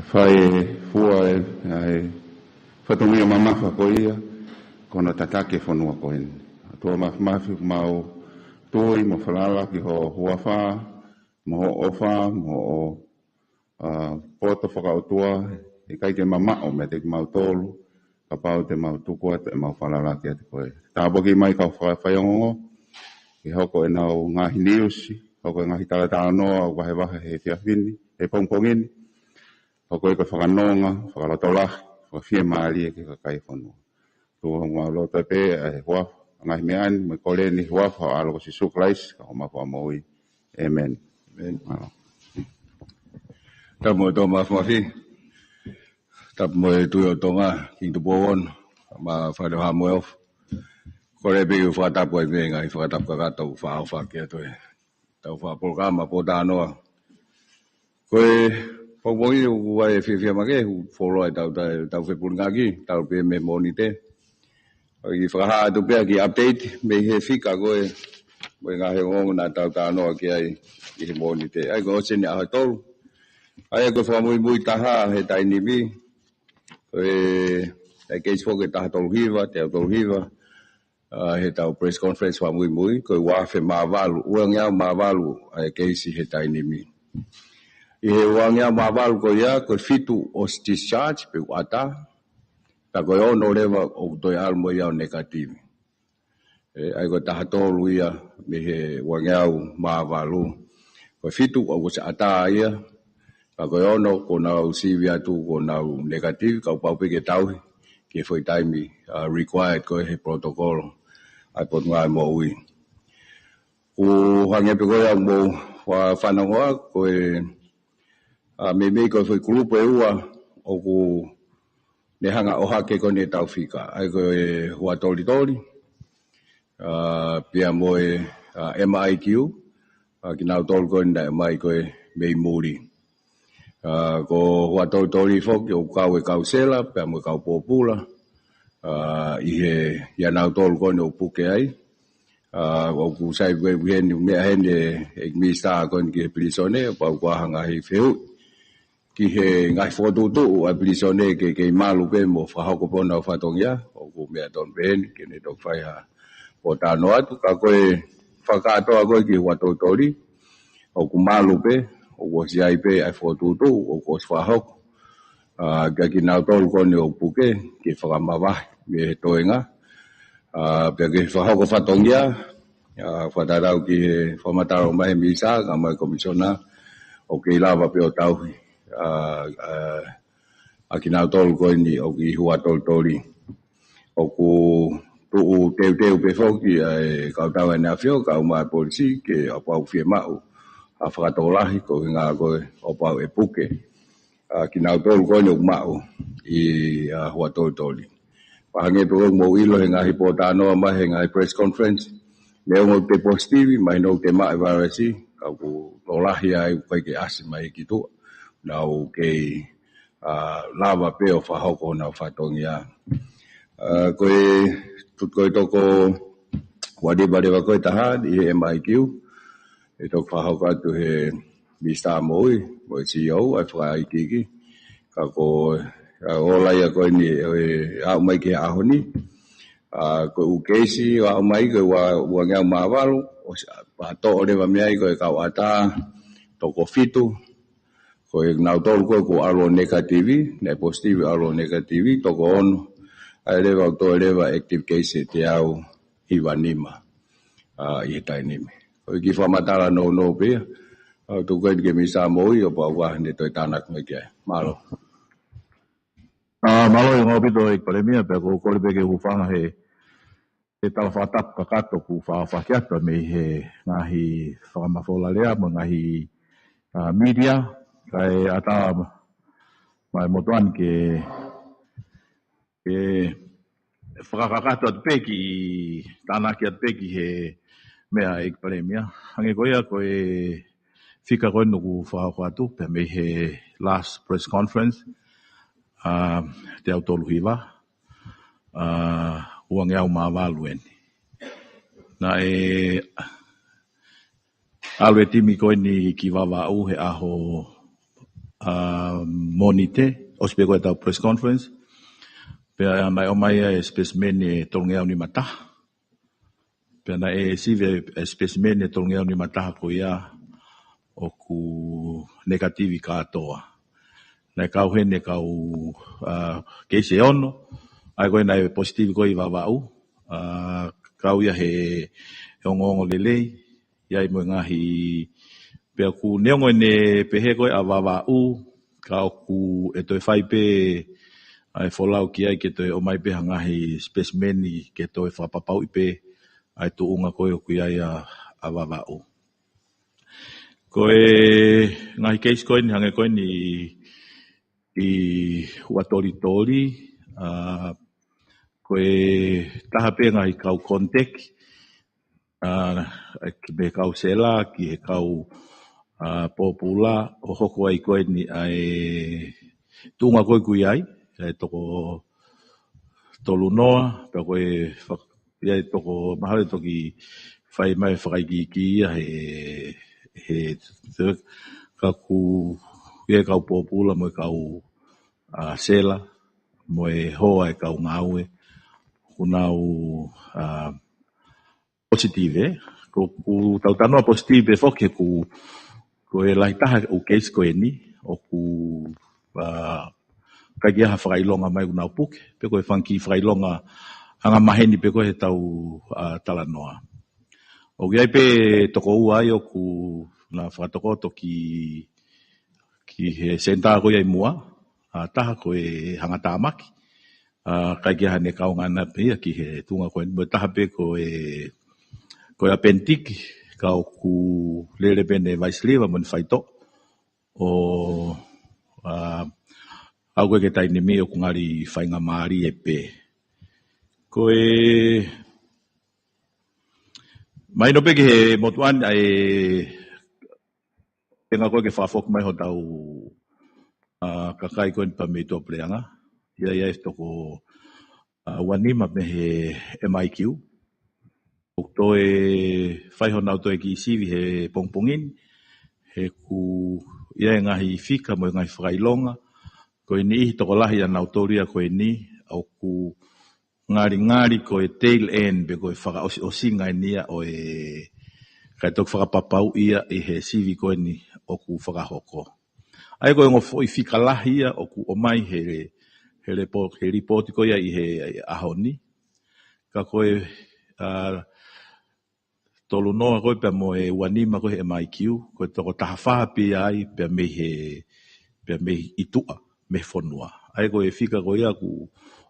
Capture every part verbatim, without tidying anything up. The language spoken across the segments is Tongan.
Fai e fua e, ʻa e fatongia mamafa ko ia, ko hono tataki e fonua ko eni. ʻOtua Māfimafi, ʻoku mau tui mo falala ki ho huafa, mo ho ʻofa, mo ho, ʻa, poto fakaʻotua, ʻikai ke mamaʻo meiate kimautolu, kapau te mau tuku atu ʻemau falala kiate koe. Tāpuakiʻi mai kau fakafaiongoongo, ke hoko ʻenau ngaahi niusi, hoko e ngaahi talatalanoa ʻoku vahevahe he efiafi ni, he pongipongi ni, hoko ia ko e fakanonga, fakalotolahi, fakafiemālie ki he kakai e fonua. Tuku ʻemau loto pē, ʻa e huafa, ngaahi meʻa ni, mo e kole ni, huafa ʻo e ʻAlo ko Sīsū Kalaisi, ko homau Fakamoʻui. ʻĒmeni. ʻĒmeni. Mālō. Tapu mo e ʻOtua Māfimafi. Tapu mo e Tuʻi ʻo Tonga, Kingi Tupou Ono, mo e Fale ʻo Haʻa Moheofo. Kole pē ke u fakatapu ai mei he ngaahi fakatapu kakato ʻoku fakaʻofa ki ai ʻetau fakapolokalama pōtalanoa. Ko e pongipongi ni ʻoku ʻi ai e fiefia makehe, ʻoku fuoloa ʻetau, ʻetau, ʻetau fepulingaki, talu pē mei he Mōnite. ʻOku ou fakahā atu pē ʻa e kiʻi update mei he fika ko ē, mo e ngaahi ongoongo naʻa tau talanoa ki ai ʻi he Mōnite. ʻA ia ko e ʻosi eni ʻaho ʻe tolu. ʻA ia ko e fakamuimui taha he taimi ni, ko e, ʻa e keisi foki ʻe taha tolu hiva, teau tolu hiva, ʻa, heʻetau press conference fakamuimui, ko e ua afe mā valu, uangeau mā valu ʻa e keisi he taimi ni. ʻI he uangeau mā valu ko ia, ko e fitu ʻosi discharge, pe ʻoku ʻatā, pea ko e ono leva ʻoku toe ʻalu mo ia ʻo negative. ʻE, ʻa ia ko e taha tolu ia mei he uangeau mā valu. Ko e fitu ʻoku ʻosi ʻatā ia, pea ko e ono kuo nau sivi atu kuo nau negative, ka ʻoku pau pē ke tauhi ki he foʻi taimi, ʻa, required ko ē he protocol ʻa e Potungāue Moʻui. ʻOku hangē pē ko ia ʻoku mou fanongoa, ko e, ʻa, meimei ko e foʻi kulupu ʻe ua ʻoku ne hanga ʻo ʻohake ko eni ʻetau fika. ʻA ia ko e Huatolitoli, ʻa, pea mo e, ʻa, M I Q, ʻa, kinautolu ko eni naʻe ʻomai ko ē mei muli. ʻA, ko Huatolitoli foki ʻoku kau e kau sela, pea mo e kau pōpula, ʻa, ʻi he, ʻia nautolu ko eni ʻoku puke ai. ʻA, ʻoku sai pē ʻoku ʻi heni, meʻa heni ʻe, ʻe Minisitā ko eni ki he pilīsone, pau ko e hā e ngaahi fehuʻi ki he ngaahi fokotuʻutuʻu ʻa e pilīsone ke, ke malu pē mo fakahoko pē honau fatongia, ʻoku meʻa tonu pē eni, ke ne toki fai ha pōtalanoa atu, ka ko e fakakātoa ko ē ki Huatolitoli, ʻoku malu pē, ʻoku ʻosi ʻi ai pē ʻa e fokotuʻutuʻu, ʻoku ʻosi fakahoko, ʻa, kia kinautolu ko eni ʻoku puke, ke fakamavahe mei he toenga, ʻa, pea ke fakahoko fatongia, ʻa, fakatatau ki he fakamatala mai he Minisitā, kae ʻumaʻā e Komisionā, ʻoku kei lava pē ʻo tauhi, ʻa, ʻa, ʻa kinautolu ko eni ʻoku ʻi Huatolitoli. ʻOku tuʻu teuteu pē foki ʻa e kau tau ʻa e ʻEne ʻAfio, kae ʻumaʻā e polisi, ke ʻoku pau fiemaʻu ha fakatokolahi, ko e ʻuhinga ko ē ʻoku pau ʻe puke ʻa kinautolu ko eni ʻoku maʻu ʻi, ʻa, Huatolitoli. Pea hangē pē ʻoku mou ʻilo he ngaahi pōtalanoa mai he ngaahi press conference, neongo ʻoku te positive, mahino ʻoku te maʻu e vailasi, ka ʻoku tokolahi ai ʻoku ʻikai ke ʻasi mai ki tuʻa. Nau kei, ʻa, lava pē ʻo fakahoko honau fatongia. ʻA, ko e, ko e toko ua hiva leva ko ē taha ʻi he M I Q, ʻe toki fakahoko atu he Minisitā Moʻui, mo e C E O, ʻa e fakaikiiki. Ka ko, ʻa, ola ia ko eni, ʻe, aʻu mai ki he ʻaho ni. ʻA, ko e ʻū keisi, ʻo aʻu mai ko e ua, uangeau mā valu, ʻosi, ʻa, pea toʻo leva mei ai ko e kau ʻatā, toko fitu, ko e nautolu ko ē kuo ʻalu ʻo negative, naʻe positive ʻalu ʻo negative, toko ono, ʻa ia leva ʻoku toe leva active case ʻe teau hiva nima, ʻa, ʻi he taimi ni. Ko e kiʻi fakamatala nounou pē ia, ʻa, tuku eni ki he Minisitā Moʻui, ʻo pau ko e hā ne toe tānaki mai ki ai. Mālō. ʻA, mālō e ongo ʻaupito ʻEiki Palēmia, pea ʻoku ou kole pē ke u hūfanga he, he tala fakatapu kakato kuo fakaʻofoʻofa atu mei he ngaahi fakamafola lea, mo e ngaahi, ʻa, media, kae ʻatā mai motuʻa ni ke, ke fakakakato atu pē ki, tānaki atu pē ki he meʻa ʻEiki Palēmia. Hangē ko ia ko e fika ko ē naʻa ku fakahoko atu, pea mei he last press conference, ʻa, teau tolu hiva, ʻa, uangeau mā valu eni. Naʻe ʻalu e timi ko eni ki Vavaʻu he ʻaho ʻa Mōnite, ʻosi pē ko ʻetau press conference. Pea naʻe ʻomai ʻa e specimen ʻe tolungeau nima taha. Pea naʻe sivi ʻa e specimen ʻe tolungeau nima taha ko ia ʻoku negative kātoa. Naʻe kau heni e kau, ʻa, keisi ʻe ono, ʻa ia ko ē naʻe positive ko ē ʻi Vavaʻu, ʻa, kau ia he, he ongoongo lelei, ʻi ai mo e ngaahi, pea ʻoku neongo ʻene pehē ko ē ʻa Vavaʻu, ka ʻoku ʻe toe fai pē ʻa e folau ki ai ke toe ʻomai pē ha ngaahi specimen ke toe fakapapauʻi pē ʻa e tuʻunga ko ē ʻoku ʻi ai ʻa, ʻa Vavaʻu. Ko e ngaahi keisi ko eni hangē ko eni ʻi Huʻatolitoli, ʻa, ko e taha pē ngaahi kau contact, ʻa, ki he kau sela, ki he kau, ʻa, pōpula, ʻo hoko ai ko eni ʻa e tuʻunga ko ē ʻoku ʻi ai, ʻa e toko tolu noa, pea ko e fak-, ʻi ai toko mahalo ʻe toki fai mai fakaikiiki ia he, he, ka ʻoku ʻi ai e kau pōpula mo e kau, ʻa, sela, mo e hoa e kau ngāue, ʻoku nau, ʻa, positive, ē? Ko, ʻoku tau talanoa positive pē foki he ʻoku, ko e lahi taha ʻo e keisi ko eni, ʻoku, ʻa, ʻikai ke ʻi ai ha fakaʻilonga mai ʻoku nau puke, pe ko e fanga kiʻi fakaʻilonga angamaheni pē ko ē heʻetau, ʻa, talanoa. ʻOku ʻi ai pē toko ua ai ʻoku na fakatokoto ki, ki he senitā ko ia ʻi muʻa, ʻa, taha ko e hangatāmaki, ʻa, ʻikai ke ʻi ai haʻane kaungā ʻapi ia ki he tuʻunga ko eni, mo e taha pē ko e, ko e ʻapenitiki, ka ʻoku lele pē ʻene vaisiliva mo ʻene faitoʻo, ʻo, ʻa, aʻu ko ē ki he taimi ni ʻoku ngali faingamālie pē. Ko e, mahino pē ki he motuʻa ni ʻa e, tenga ko ē ke fakafoki mai hotau, ʻa, kakai ko eni pea mei tuʻapuleʻanga. ʻI ai ʻa e toko, ʻa, ua nima mei he M I Q. ʻOku toe fai honau toe kiʻi sivi he pongipongi ni, he ʻoku ʻi ai e ngaahi fika mo e ngaahi fakaʻilonga, ko e niʻihi tokolahi ʻanautolu ia ko eni, ʻoku ngalingali ko e tail end pe ko e fakaʻosiʻosinga eni ia ʻo e, kae toki fakapapauʻi ia ʻi he sivi ko eni ʻoku fakahoko. ʻA ia ko e ongo foʻi fika lahi ia ʻoku ʻomai he, he lepo-, he lipooti ko ia ʻi he, ʻi he ʻaho ni. Ka ko e, ʻa, tolu noa ko ē pea mo e ua nima ko ē he M I Q, ko e toko taha fā pē ia ai pea mei he, pea mei ʻi tuʻa, mei he fonua. ʻA ia ko e fika ko ia ʻoku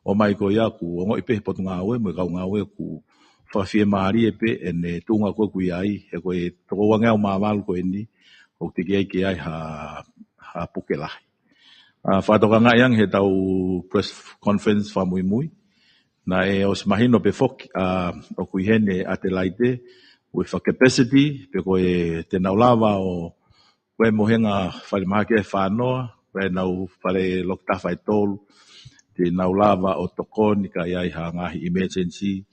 ʻomai ko ia ʻoku ongoʻi pē he potungāue mo e kau ngāue ʻoku fakafiemālie pē ʻene tuʻunga ko ē ʻoku ʻi ai, he ko e toko uangeau mā valu ko eni, ʻoku teʻeki ai ke ʻi ai ha, ha puke lahi. ʻA, fakatokangaʻi ange heʻetau press conference fakamuimui, naʻe ʻosi mahino pē foki, ʻa, ʻoku ʻi heni ʻa Adelaide, with a capacity, pe ko e te nau lava ʻo, ko e mohenga falemahaki ʻe fānoa, ko e nau fale loki tafa ʻe tolu, te nau lava ʻo tokoni ka ʻi ai ha ngaahi emergency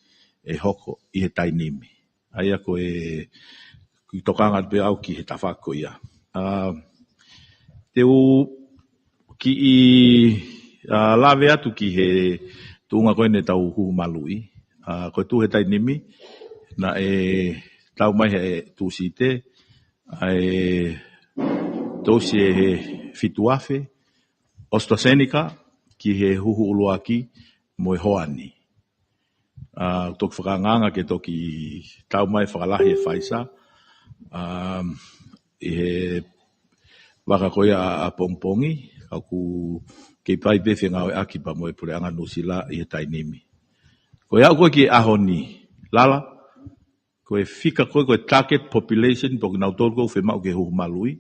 ʻe hoko ʻi he taimi ni. ʻA ia ko e kiʻi tokanga pē au ki he tafaʻaki ko ia. ʻA, te u kiʻi, ʻa, lave atu ki he tuʻunga ko eni ʻetau huhu maluʻi. ʻA, ko e tuʻu he taimi ni, naʻe tau mai he Tūsite, ʻa e tousi ʻe he fitu afe, AstraZeneca, ki he huhu ʻuluaki mo e hoa ni. ʻA, toki fakaangaanga ke toki tau mai fakalahi e Pfizer, ʻa, ʻi he vaka ko ia ʻa, ʻapongipongi, ka ʻoku kei fai pē fengāueʻaki pea mo e puleʻanga Nuʻusila ʻi he taimi ni. Ko e aʻu ko ē ki he ʻaho ni, Lala, ko e fika ko ē, ko e target population, pe ko kinautolu ko ē ʻoku fiemaʻu ke huhu maluʻi,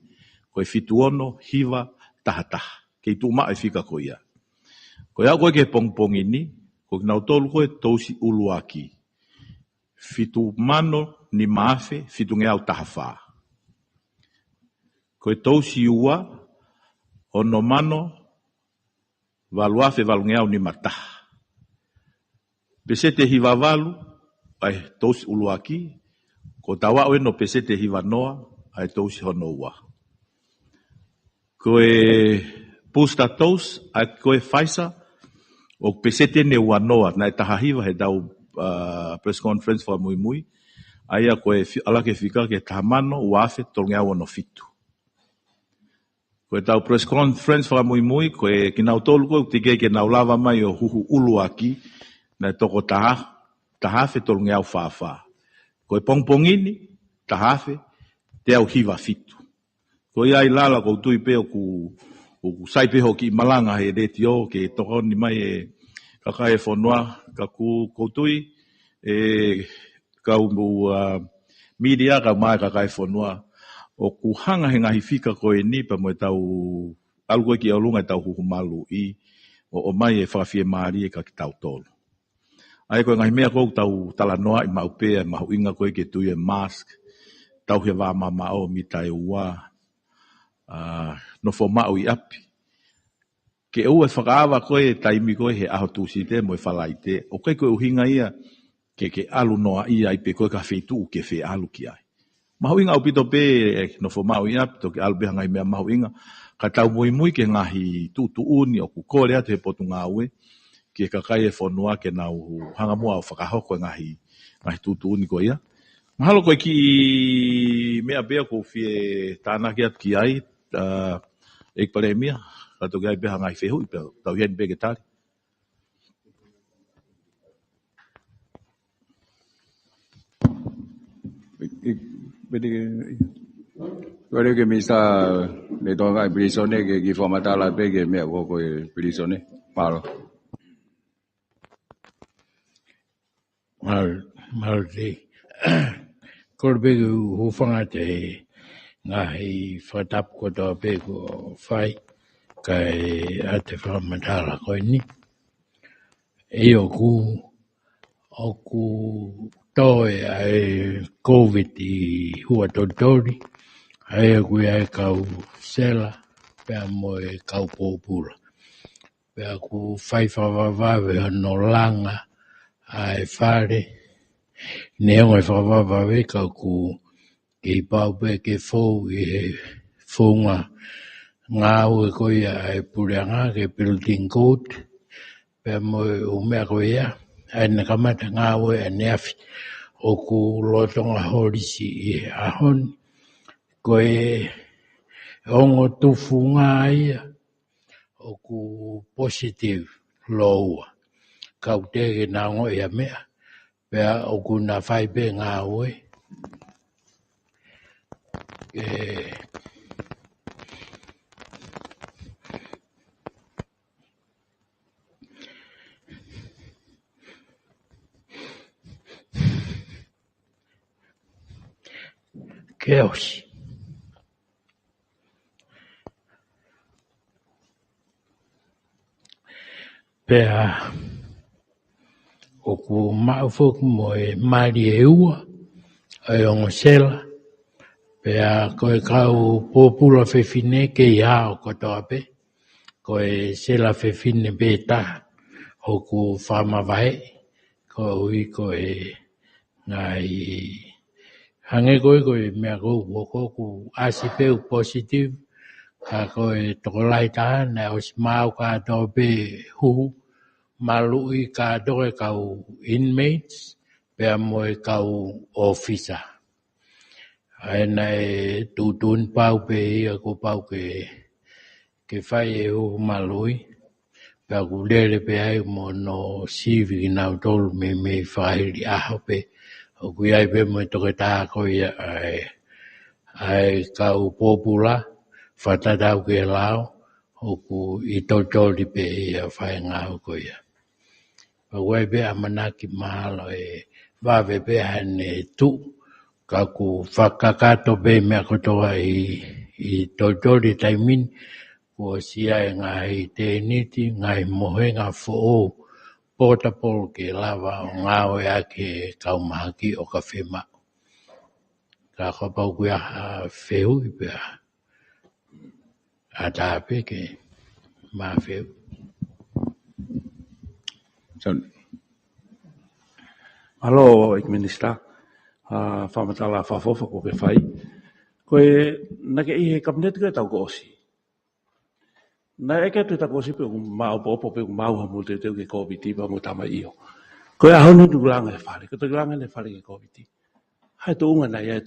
ko e fitu ono hiva taha taha. Kei tuʻu maʻu e fika ko ia. Ko e aʻu ko ē ki he pongipongi ni, ko kinautolu ko ē tousi ʻuluaki, fitu mano nima afe fitungeau taha fā. Ko e tousi ua, ono mano valu afe valungeau nima taha. Peseti hiva valu ʻa e tousi ʻuluaki, kuo tau aʻu eni ʻo peseti hiva noa ʻa e tousi hono ua. Ko e booster dose, ʻa ko e Pfizer, ʻoku peseti eni ʻe uanoa, naʻe taha hiva he tau, ā, press conference fakamuimui. ʻA ia ko e fi-, ʻalu hake e fika ki he taha mano, ua afe, tolungeau ono fitu. Ko e tau press conference fakamuimui, ko e kinautolu ko ē, teʻeki ke nau lava mai ʻo huhu ʻuluaki, naʻe toko taha, taha afe tolungeau fā fā. Ko e pongipongi ni, taha afe, teau hiva fitu. Ko ia ai lala ʻoku ou tui pē ʻoku, ʻoku sai pē hoʻo kiʻi malanga he letiō ke tokoni mai e kakai e fonua, ka ʻoku, ʻoku ou tui, e kau mo, ā, media, kau mai kakai e fonua, ʻoku hanga he ngaahi fika ko eni pea mo e tau ʻalu ko ē ki ʻolunga e tau huhu maluʻi, ʻo, ʻomai e fakafiemālie kia kitautolu. ʻA ia ko e ngaahi meʻa ko ē ʻoku tau talanoaʻi maʻu pē, ʻa e mahuʻinga ko ē ke tui e mask, tauhi e vā mamaʻo mita ʻe ua, ā, nofo maʻu ʻi ʻapi. Ke ʻoua ʻe fakaava ko ē taimi ko ē he ʻaho Tūsite mo e Falaite, ʻoku ʻikai ko e ʻuhinga ia ke, ke ʻalu noaʻia ai pē ko e ka feituʻu ke fie ʻalu ki ai. Mahuʻinga ʻaupito pē, ē, nofo maʻu ʻi ʻapi, toki ʻalu pē ha ngaahi meʻa mahuʻinga, ka tau muimui ki he ngaahi tuʻutuʻuni ʻoku kole atu he Potungāue, ki he kakai e fonua ke nau hanga muʻa ʻo fakahoko e ngaahi, ngaahi tuʻutuʻuni ko ia. Mahalo ko e kiʻi meʻa pē ʻoku ou fie tānaki atu ki ai, ā, ʻEiki Palēmia, ka toki ʻi ai pē ha ngaahi fehuʻi pē, tau ʻi heni pē ke tali. Piti, piti, kole ke Minisitā Letokangaʻi Pilīsone ke kiʻi fakamatala pē ki he meʻa ko ē ko e pilīsone. Mālō. Mālō, mālō Tei. Kole pē ke u hūfanga he ngaahi fakatapu kotoa pē kuo fai, kae ʻoatu e fakamatala ko eni. ʻIo, ʻoku, ʻoku toe ʻa e Covid ʻi Huʻatolitoli, ʻa ia ʻoku ʻi ai e kau sela, pea mo e kau pōpula. Pea ʻoku fai fakavavevave hono langa ʻa e fale, neongo e fakavavevave ka ʻoku kei pau pē ke fou ʻi he founga ngāue ko ia ʻa e puleʻanga ki he building code, pea mo e ʻū meʻa ko ia, ʻa ia naʻe kamata ngāue ʻaneafi ʻoku lolotonga holisi ʻi he ʻaho ni. Ko e ongo tufunga ia ʻoku positive lōua. Ka ʻoku teʻeki ke na ongoʻi ha meʻa, pea ʻoku na fai pē ngāue. ʻE, ke ʻosi. Pea ʻoku maʻu foki mo e mali ʻe ua ʻo e ongo sela, pea ko e kau pōpula fefine kei hao kotoa pē, ko e sela fefine pē taha ʻoku fakamavaheʻi, koeʻuhi ko e ngaahi hangē ko ē ko e meʻa ko ē ʻoku hoko, ʻoku ʻasi pē ʻoku positive, ka ko e tokolahi taha naʻe ʻosi maau kātoa pē huhu maluʻi kātoa e kau inmates, pea mo e kau ʻōfisa. ʻA ia naʻe tuʻutuʻuni pau pē ia kuo pau ke, ke fai e huhu maluʻi, pea ʻoku lele pē ai mo hono sivi kinautolu meimei fakahili ʻaho pē. ʻOku ʻi ai pē mo e toketā ko ia ʻa e, ʻa e kau pōpula, fakatatau ki he lao, ʻoku ʻi Tolitoli pē ia fai e ngāue ko ia. Pea ʻoku ʻi ai pē ʻamanaki mahalo ʻe vave pē haʻane tuʻu, ka ʻoku fakakakato pē meʻa kotoa ʻi, ʻi Tolitoli he taimi ni, kuo ʻosi ʻi ai e ngaahi tēniti, ngaahi mohenga foʻou, portable ke lava ʻo ngāueʻaki ʻe he kau mahaki ʻo ka fiemaʻu. Ka kapau ʻoku ʻi ai ha fehuʻi pea ʻatā pē ke mafeu. Son. Mālō, ʻEiki Minisitā, ā, fakamatala fakaʻofoʻofa kuo ke fai. Ko e, naʻe ʻi he Kapineti ko ē taʻu kuo ʻosi. Naʻe ʻeke atu ʻe Takuasipi ʻoku maʻopoʻopo pe ʻoku maʻu ha moʻui teuteu ki he Kōviti pea mo tama io. Ko e ʻaho ni tukulanga he fale, ko e tukulanga he fale ki he Kōviti. Hai tuʻunga naʻe ʻi ai e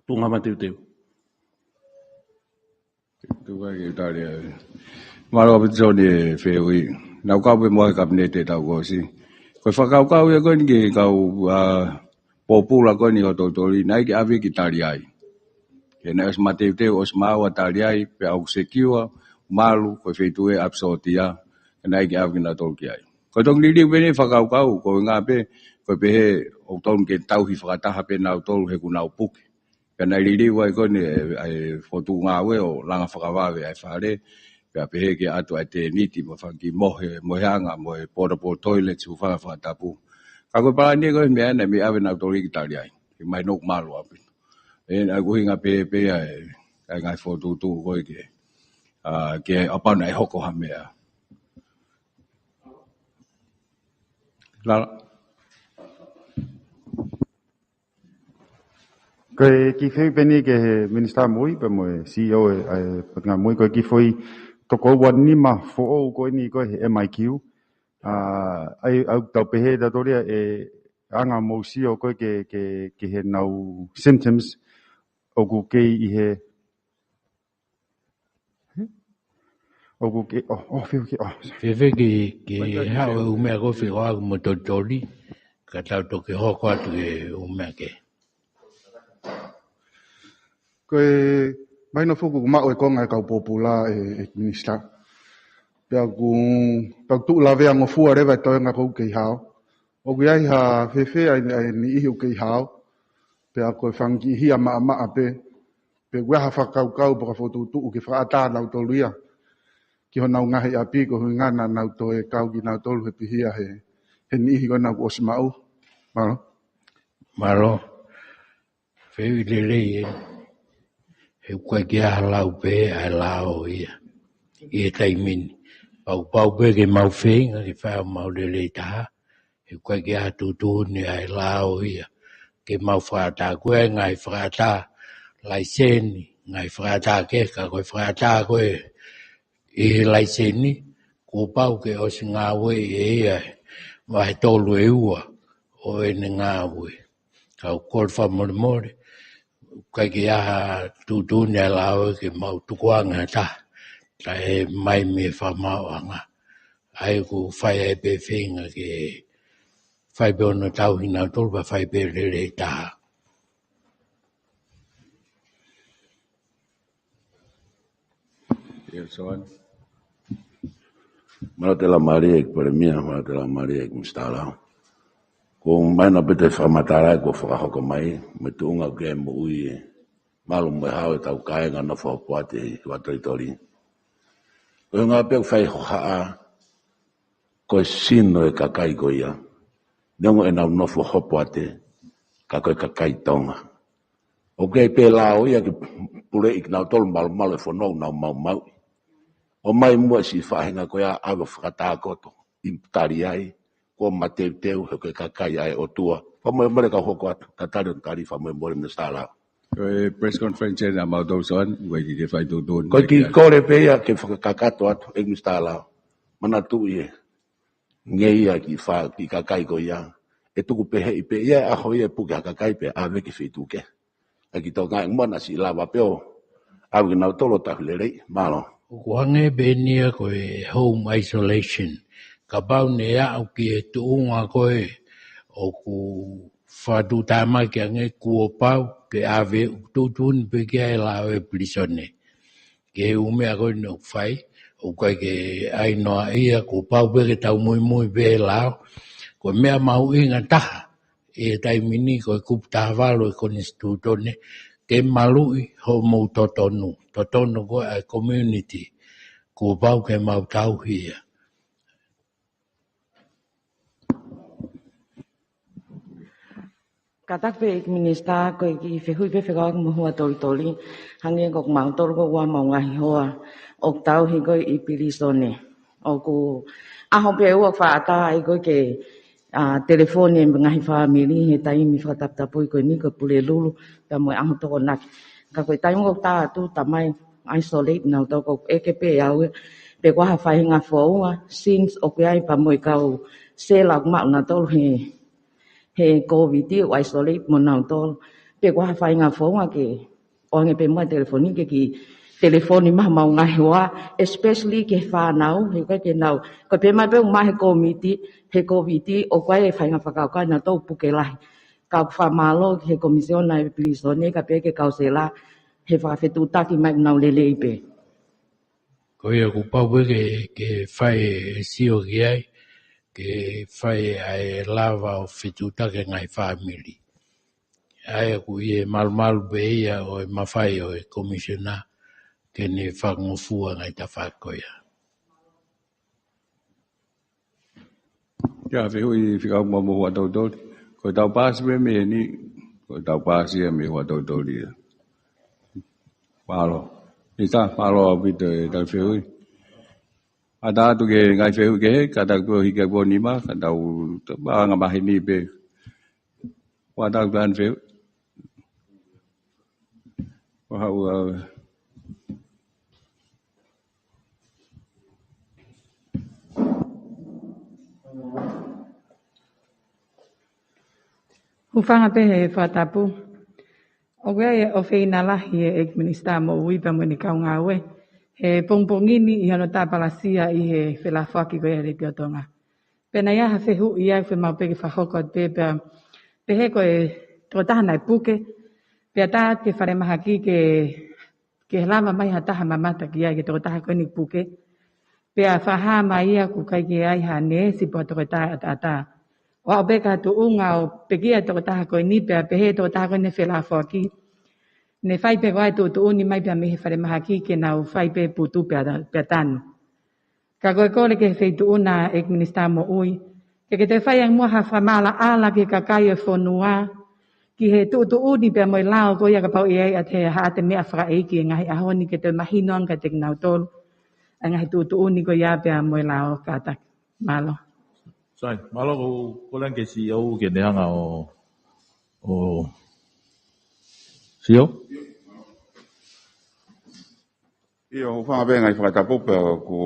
tuʻunga mateuteu. Tuku ai ke tali ai. Mālō ʻaupito Sione e fehuʻi. Naʻa ku kau pē mo e Kapineti he taʻu kuo ʻosi. Ko e fakakaukau ia ko eni ki he kau, ā, pōpula ko eni ʻo Tolitoli, naʻe ʻikai ke ʻave ki Taliai. He naʻe ʻosi mateuteu, ʻosi maʻu ʻa Taliai, pea ʻoku secure, malu, ko e feituʻu ʻe ʻapi sōtia, he naʻe ʻikai ke ʻave kinautolu ki ai. Ko e tongi liliu pē eni e fakakaukau, ko e ngā pē, ko e pehē, ʻoku tonu ke tauhi fakataha pē nautolu he ʻoku nau puke. Pea naʻe liliu ai ko eni e, e fokotuʻu ngāue ʻo langa fakavave ʻa e fale, pea pehē ke ʻatu ʻa e tēniti mo e fanga kiʻi mohe, moheʻanga mo e portable toilet, hūfanga fakatapu. Ka ko e palani ko e meʻa naʻe mei ʻave nautolu ki Taliai. Ke mahino ʻoku malu ʻaupito. ʻE, ʻa e ʻuhinga pē, pē ʻa e, ʻa e ngaahi fokotuʻutuʻu ko ē ke, ā, ke ʻapana ʻe hoko ha meʻa. Lala. Ko e kiʻi fehuʻi pē eni ki he Minisitā Moʻui pea mo e C E O e, e Potungāue Moʻui, ko e kiʻi foʻi toko ua nima foʻou ko eni ko e M I Q. Ā, ʻa ia ʻoku tau pehē tautolu ia e anga mo e sio ko ē ke, ke, ke he nau symptoms ʻoku kei ʻi he ʻOku ke, ʻo, ʻo, fio ke, ʻo, sorry. Fēfē ke, ke haʻu e ʻū meʻa ko ē fekauʻaki mo Tolitoli, ka tau toki hoko atu ki he ʻū meʻa kehe. Ko e, mahino foki ʻoku maʻu e konga e kau pōpula e, e Minisitā. Pea ʻoku, pea ʻoku tuʻu laveangofua leva e toenga ko ē kei hao. ʻOku ʻi ai ha fēfē ʻa e, ʻa e niʻihi ʻoku kei hao. Pea ko e fanga kiʻi hia maʻamaʻa pē. Pe ʻoku ʻi ai ha fakakaukau pe ko ha fokotuʻutuʻu ke fakaʻatā nautolu ia ki honau ngaahi ʻapi, ko e ʻuhinga naʻa nau toe kau kinautolu he pihia he, he niʻihi ko ena kuo ʻosi maʻu. Mālō. Mālō. Fehuʻi lelei ē. He ʻoku ʻikai ke ʻi ai ha lau pē ʻa e lao ia ʻi he taimi ni. Pau, pau pē ke mau feinga ke fai homau lelei taha. He ʻoku ʻikai ke ʻi ai ha tuʻutuʻuni ʻa e lao ia ke mau fakaʻatā. Ko e ngaahi fakaʻatā laiseni, ngaahi fakaʻatā kehe, ka ko e fakaʻatā ko ē ʻi he laiseni, kuo pau ke ʻosi ngāueʻi ʻe ia e vahe tolu ʻe ua ʻo ʻene ngāue. Ka ʻoku ou kole fakamolemole, ʻikai ke ʻi ai ha tuʻutuʻuni ʻa e lao ke mau tukuange ha taha, kae ʻomai mei he fakamaauʻanga. ʻA ia ʻoku fai ai pē feinga ke fai pē hono tauhi nautolu, pea fai pē lelei taha. ʻIo, Sione. Mālō e laumālie ʻEiki Palēmia, mālō e laumālie ʻEiki Minisitā Lao. Ko e meʻa naʻe pehē ʻe he fakamatala kuo fakahoko mai, mo e tuʻunga ʻoku ʻi ai e moʻui e malu mo e hao ʻetau kāinga nofo hopoate ʻi Tolitoli. Ko e ʻuhinga pē ʻoku fai hohaʻa, ko e sino e kakai ko ia. Neongo ʻenau nofo hopoate, ka ko e kakai Tonga. ʻOku ʻi ai pē lao ia ke puleʻi kinautolu malumalu e fono ʻoku nau maumauʻi. ʻOmai muʻa siʻi faʻahinga ko ia ʻave ʻo fakatākoto ʻi Taliai, kuo mateuteu he ko e kakai ʻa e ʻOtua. Fakamolemole kau hoko atu, tatali ʻo tali fakamolemole Minisitā Lao. Ko e press conference ena mautolu Sione, ʻoku ʻikai ke fai tuʻutuʻuni. Ko e kiʻi kole pē ia ke fakakakato atu, ʻEiki Minisitā Lao. Manatuʻi ē. Ngeia ki fa, ki kakai ko ia. ʻE tuku pehē ʻi pē ia, ʻaho ia ʻe puke ha kakai pea ʻave ki he feituʻu kehe. ʻA ki Tonga ʻi muʻa naʻa siʻi lava pē ʻo ʻave kinautolu ʻo tauhi lelei. Mālō. ʻOku hangē pē eni ia ko e home isolation. Kapau ne aʻu ki he tuʻunga ko ē ʻoku fakatuʻutāmaki ange kuo pau ke ʻave, ʻoku tuʻutuʻuni pē ki ai e lao e pilīsone. Ki he ʻū meʻa ko eni ʻoku fai, ʻoku ʻikai ke ʻai noa ia, kuo pau pē ke tau muimui pē he lao. Ko e meʻa mahuʻinga taha ʻi he taimi ni ko e kupu taha valu e Konisitūtone, ke maluʻi hoʻomou totonu, totonu ko ē ʻa e community, kuo pau ke mau tauhi ia. Kātaki pē ʻEiki Minisitā, ko e kiʻi fehuʻi pē fekauʻaki mo Hua Tolitoli, hangē ko kimautolu ko ē ʻoku ʻi ai ʻemau ngaahi hoa ʻoku tauhi ko ē ʻi pilīsone. ʻOku ʻaho pē ʻe ua ʻoku fakaʻatā ai ko ē ke, ā, telefoni e ngaahi fāmili he taimi fakataputapui ko eni ko e Pulelulu, pea mo e ʻaho Tokonaki. Ka ko e taimi ʻoku tā atu, tā mai isolate nautolu, ʻoku ʻeke pē ʻe au ia, pe ko ha faʻahinga founga, since ʻoku ʻi ai pea mo e kau sela ʻoku maʻu nautolu he, he Covid, ʻo isolate mo nautolu. Pe ko ha faʻahinga founga ke ʻoange pē muʻa e telefoni ke kiʻi telefoni mai homau ngaahi hoa, especially ki he fānau, he ʻikai ke nau, ko e pē mai pē ʻoku maʻu he Covid, he Covid, ʻoku ʻi ai e faʻahinga fakakaukau nautolu puke lahi. Ka ʻoku fakamālō ki he komisiona e pilīsone, kae pehē ki he kau sela, he fakafetuʻutaki mai ʻoku nau lelei pē. Ko ia ʻoku pau pē ke, ke fai e sio ki ai, ke fai ʻa e lava ʻo fetuʻutaki e ngaahi fāmili. ʻA ia ʻoku ʻi he malumalu pē ia ʻo e mafai ʻo e komisiona ke ne fakangofua e ngaahi tafaʻaki ko ia. Kia fehuʻi fika mo mo hua tautoli. Ko e tau paasi pē mei heni, ko e tau paasi ia mei hua tautoli ia. Mālō. Ita, mālō ʻaupito e tau fehuʻi. ʻAtā atu ke ngaahi fehuʻi kehe, ka tau ko hiki ko nima, ka tau ta-, anga maheni pē. Hua tau ka an fehuʻi. Ko haʻu ʻa Hūfanga pē he fakatapu. ʻOku ʻi ai e ʻofeina lahi e ʻEiki Minisitā Moʻui pea mo ʻene kaungāue he pongipongi ni ʻi hono tāpalasia ʻi he felafoaki ko ia ʻa e Letiō Tonga. Pea naʻe ʻi ai ha fehuʻi ia ʻoku fiemaʻu pē ke fakahoko atu pē pea pehē ko e tokotaha naʻe puke, pea tā atu ki he falemahaki ke ke lava mai ha taha mamata ki ai ki he tokotaha ko eni puke. Pea fakahā mai ia ʻoku ʻikai ke ʻi ai ha neesi pe ko ha tokotaha ʻataʻatā. ʻO aʻu pē ki ha tuʻunga ʻo pekia e tokotaha ko eni pea pehē e tokotaha ko eni felafoaki. Ne fai pē ko ā e tuʻutuʻuni mai pea mei he falemahaki ke nau fai pē putu pea, pea tanu. Ka ko e kole ki he Feituʻu na ʻEiki Minisitā Moʻui, ke ke toe fai ange muʻa ha fakamaʻalaʻala ki he kakai ʻo e fonua, ki he tuʻutuʻuni pea mo e lao ko ia kapau ʻe ʻi ai ʻa e haʻate meʻa fakaʻeiki he ngaahi ʻaho ni ke toe mahino ange kiate kinautolu ʻa e ngaahi tuʻutuʻuni ko ia pea mo e lao kātaki. Mālō. Sai, mālō. Ko e kole ange ki he C E O ke ne hanga ʻo, ʻo C E O? ʻIo, hūfanga pē ngaahi fakatapu pea ʻoku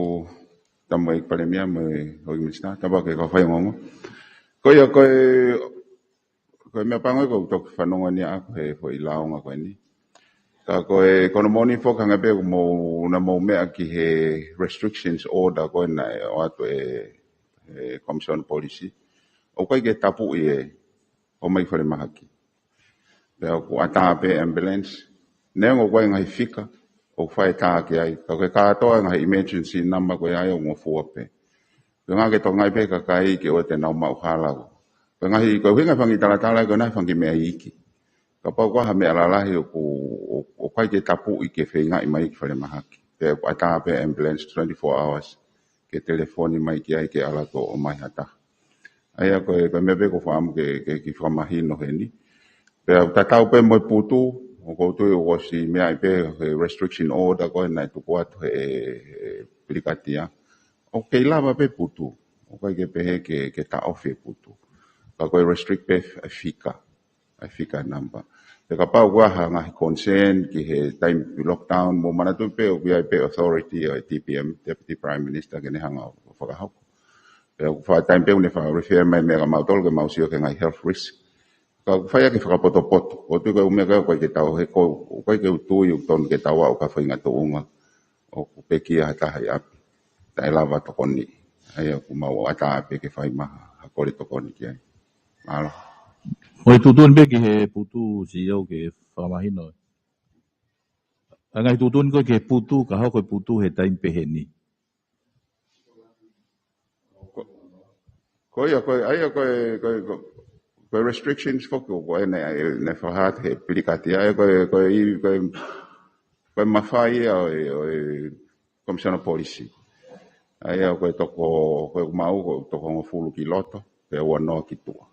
tau mo e ʻEiki Palēmia mo e ʻEiki Minisitā, tapa ke kau faiongoongo. Ko ia ko e, ko e meʻa pango ia ʻoku ou toki fanongo ni ʻaʻaku he foʻi lāunga ko eni. Ka ko e, ko hono moʻoni foki hangē pē ʻoku mou, naʻa mou meʻa ki he restrictions order ko ē naʻe ʻoatu ʻe he Commission Policy. ʻOku ʻikai ke tapuʻi e, ʻomai falemahaki. Pea ʻoku ʻatā pē ambulance. Neongo ko e ngaahi fika ʻoku fai tā ki ai. Ka ko e kātoa ngaahi emergency number ko ia ʻoku ngofua pē. Ko e ngaahi ke tokangaʻi pē kakai ke ʻoua te nau maʻu hala ko. Ko e ngaahi, ko e ʻuhinga fanga talatala ko e ngaahi fanga meʻa iiki. Kapau ko ha meʻa lalahi ʻoku, ʻo, ʻoku ʻikai ke tapuʻi ke feingaʻi mai ki falemahaki. Pea ʻoku ʻatā pē ambulance twenty-four hours ke telefoni mai ki ai ke ʻalu atu ʻo ʻomai ha taha. ʻA ia ko e, ko e meʻa pē ʻoku ou fakaʻamu ke, ke, ke fakamahino heni. Pea tatau pē mo e putu, ʻoku ou tui ʻoku ʻosi meaʻi pē he restriction order ko ē naʻe tuku atu he, he Pilikatia. ʻOku kei lava pē putu, ʻoku ʻikai ke pehē ke, ke taʻofi e putu. Ka ko e restrict pē e fika. ʻA e fika number. Pea kapau ʻoku ʻi ai ha ngaahi concern ki he taimi lockdown, mou manatu pē ʻoku ʻi ai pē authority ʻo e D P M, Deputy Prime Minister, ke ne hanga ʻo fakahoko. Pea ʻoku fai taimi pē ʻoku ne fai refer mai meʻa kia mautolu ke mau sio ki he ngaahi health risk. Ka ʻoku fai ʻaki e fakapotopoto. ʻOku ou tui ko e ʻū meʻa ko ē ʻoku ʻikai ke tau he ko, ʻoku ʻikai ke u tui ʻoku tonu ke tau aʻu ki ha faʻahinga tuʻunga ʻoku pekia ha taha ʻi ʻapi. Taʻe lava tokoni. ʻA ia ʻoku mau ʻatā pē ke fai mai ha kole tokoni ki ai. Mālō. Mo e tuʻutuʻuni pē ki he putu, C E O, ke fakamahino. ʻA e ngaahi tuʻutuʻuni ko ē ki he putu, ka hoko e putu he taimi pehē ni. Ko, ko ia, ko e, ʻa ia ko e, ko e, ko e, ko e restrictions foki ko ē naʻe, naʻe fakahā atu he Pilikatia, ʻa ia ko e, ko e, ko e, ko e mafai ia ʻo e, ʻo e Commission Policy. ʻA ia ko e toko, ko e mau ko e toko hongofulu ki loto, pea ua noa ki tuʻa.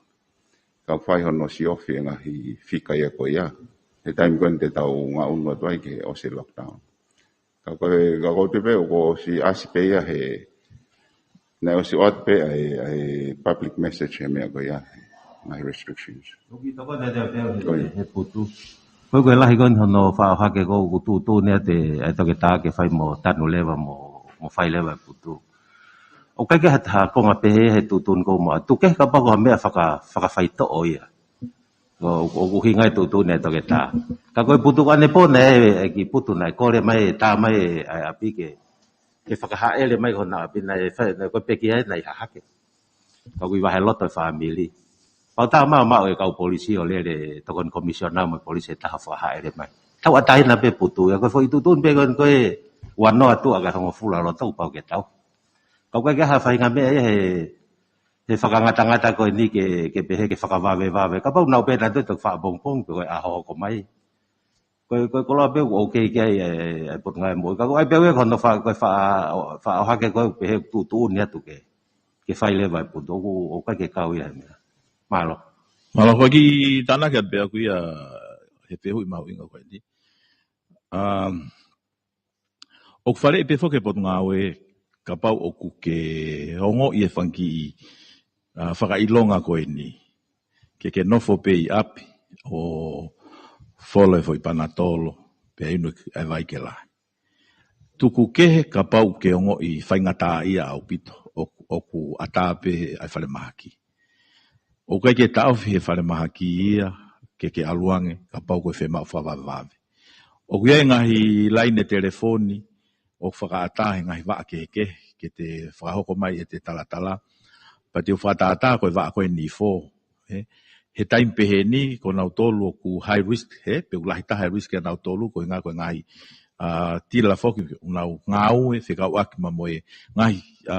Ka fai hono siofi e ngaahi fika ia ko ia. He taimi ko ē te tau ngaʻunu atu ai ke ʻosi lockdown. Ka ko e, ka ʻoku ou tui pē ʻoku ʻosi ʻasi pē ia he, naʻe ʻosi ʻoatu pē ʻa e, ʻa e public message he meʻa ko ia, ngaahi restrictions. ʻOku tokoni atu pē he, ko ia, he putu. Ko e, ko e lahi ko ē hono faʻo hake ko ē ʻoku tuʻutuʻuni ʻa e, ʻa e toketā ke fai mo tanu leva mo mo fai leva e putu. ʻOku ʻikai ke ha taha konga pehē he tuʻutuʻuni ko ē mo ʻatu ke kapau ko ha meʻa faka, fakafaitoʻo ia. Ko, ʻoku ʻuhinga e tuʻutuʻuni e toketā. Ka ko e putu ʻanepō naʻe, e kiʻi putu naʻe kole mai, tā mai e, ʻa e ʻapi ke, ke fakahaʻele mai ko hona ʻapi naʻe, fai, naʻe ko e pekia naʻe hahake. Ka ʻoku ʻi vahe loto e fāmili. Pau tā maʻu maʻu e kau polisi ʻo lele tokoni komisiona mo e polisi ʻe taha fakahaʻele mai. Tauʻatāina pē putu, ia ko e foʻi tuʻutuʻuni pē ko ē ko e ua noa tuʻa ka hongofulu ʻa loto pau ke tau. Ka ʻoku ʻikai ke ha faʻahinga meʻa ia he, he fakangatangata ko eni ke, ke pehē ke fakavavevave. Kapau nau pē nau toe faʻapongipongi pē ko e ʻaho ko mai. Ko e, ko e koloa pē ʻoku ʻoke ki ai e, e Potungāue Moʻui. Ka ko e ʻai pē ʻe au ia ko hono fa, ko e fa, fa ʻohake ko e pehē tuʻutuʻuni atu ke, ke fai leva e putu. ʻOku, ʻoku ʻikai ke kau ia he meʻa. Mālō. Mālō, ko e kiʻi tānaki atu pē ʻaku ia he fehuʻi mahuʻinga ko eni. Um, ʻOku faleʻi pē foki e Potungāue kapau ʻoku ke ongoʻi e fanga kiʻi, ʻa, fakaʻilonga ko eni. Ke ke nofo pē ʻi ʻapi ʻo folo e foʻi panatolo, pea inu e vai ke lahi. Tuku kehe kapau ke ongoʻi faingataʻaʻia ʻaupito, ʻoku, ʻoku ʻatā pē ʻa e falemahaki. ʻOku ʻikai ke taʻofi he falemahaki ia, ke ke ʻalu ange, kapau ko e fiemaʻu fakavavevave. ʻOku ʻi ai e ngaahi laine telefoni, ʻoku fakaʻatā he ngaahi vaʻa kehekehe, ke te fakahoko mai ʻete talatala. Pea te u fakatātā ko e vaʻa ko eni foʻou, ē. He taimi pehē ni, ko nautolu ʻoku high risk, he, pe ʻoku lahi taha e risk ʻanautolu, ko e ngaahi, ko e ngaahi, ʻa, tila foki, ʻoku nau ngāue, fekauʻaki mo e ngaahi, ʻa,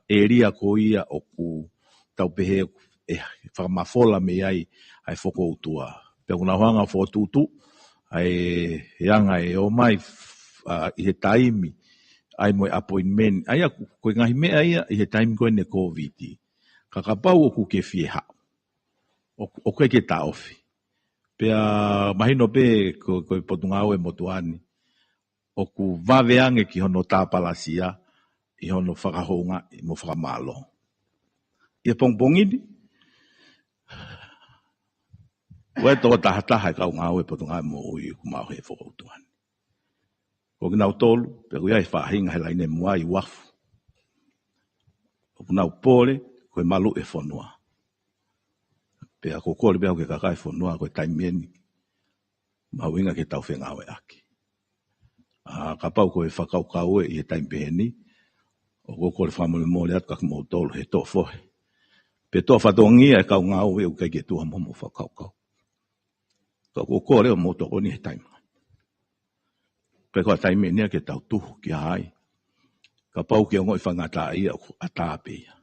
ʻēlia ko ia ʻoku tau pehē ʻe fakamafola mei ai ʻa e fokoutua. Pea ʻoku nau hanga ʻo fokotuʻutuʻu ʻa e, e anga e ō mai, ʻa, ʻi he taimi, ʻa e mo e appointment, ʻa ia ko e ngaahi meʻa ia ʻi he taimi ko eni e Covid. Ka kapau ʻoku ke fie haʻu, ʻoku, ʻoku ʻikai ke taʻofi. Pea mahino pē ko, ko e Potungāue Motuʻa ni, ʻoku vave ange ki hono tāpalasia, ʻi hono fakahoungaʻi mo fakamālō. ʻI he pongipongi ni, ʻoku ʻi ai e toko taha taha e kau ngāue Potungāue Moʻui ʻoku maʻu he fokoutua ni. Ko kinautolu, pea ʻoku ʻi ai e faʻahinga he laine muʻa ʻi uafu. ʻOku nau pole, ko e maluʻi e fonua. Pea ʻoku ou kole pē au ki he kakai e fonua, ko e taimi eni, mahuʻinga ke tau fengāueʻaki. ʻA, kapau ko e fakakaukau ē ʻi he taimi pehē ni, ʻoku ou kole fakamolemole atu kia kimoutolu he toʻo fohe. Pe toʻo fatongia e kau ngāue ʻoku ʻikai ke tuha mo hoʻomou fakakaukau. Ka ʻoku ou kole ʻo mou tokoni he taimi. Pea ko e taimi eni ia ke tau tuhu ki ai. Kapau ke ongoʻi faingataʻaʻia ʻoku ʻatā pē ia.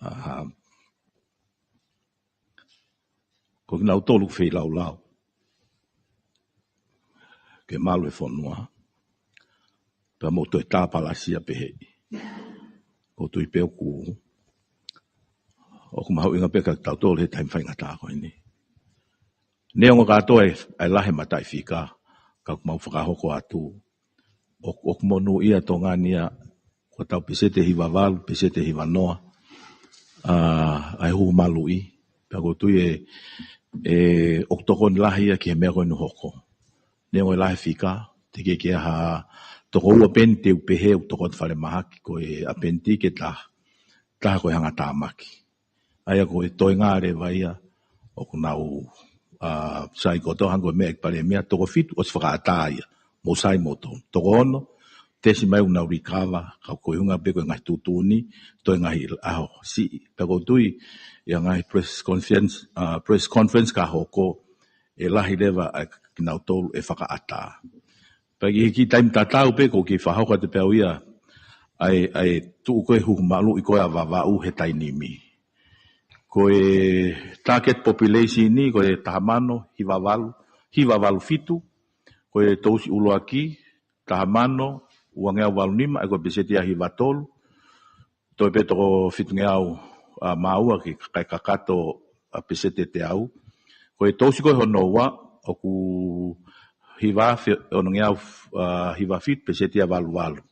ʻA, ko kinautolu feilaulau ke malu e fonua, pea mou toe tāpalasia pehē. ʻOku ou tui pē ʻoku, ʻoku mahuʻinga pē kia kitautolu he taimi faingataʻa ko eni. Neongo kātoa e, e lahi e mataʻifika, ka ʻoku mau fakahoko atu, ʻoku, ʻoku monūʻia ʻa Tonga ni ia, ko ʻetau peseti ʻe hiva valu, peseti ʻe hiva noa, ʻa, ʻa e huhu maluʻi. Pea ʻoku ou tui ē, ē, ʻoku tokoni lahi ia ki he meʻa ko eni ʻoku hoko. Neongo e lahi e fika, teʻeki ke ʻi ai ha toko ua pē eni te u pehē ʻoku tokoni falemahaki, ko e ʻapendikesi ʻe taha, taha ko e hangatāmaki. ʻA ia ko e toenga leva ia, ʻoku nau, ʻa, sai kotoa hangē ko e meʻa ʻa e Palēmia, toko fitu ʻosi fakaʻatā ia, mou sai moutolu. Toko ono, tesi mai ʻoku nau likava, ka ko e ʻuhinga pē ko e ngaahi tuʻutuʻuni, toe ngaahi ʻaho siʻi. Pea ʻoku ou tui, ʻi he ngaahi press conference, ʻa, press conference ka hoko, ʻe lahi leva ʻa kinautolu ʻe fakaʻatā. Pea ki he kiʻi taimi tatau pē ʻoku ou kiʻi fakahoko atu pē au ia, ʻa e, ʻa e tuʻu ko ē huhu maluʻi ko ē ʻa Vavaʻu he taimi ni. Ko e target population ni, ko e taha mano, hiva valu, hiva valu fitu, ko e tousi ʻuluaki, taha mano, ua ngeau valu nima, ʻa ia ko e peseti ia hiva tolu, toe pē toko fitungeau, ʻa, mā ua ki he kakai kakato, ʻa, peseti ʻe teau. Ko e tousi ko ē hono ua, ʻoku hiva afe onongeau, ʻa, hiva fitu peseti ia valu valu.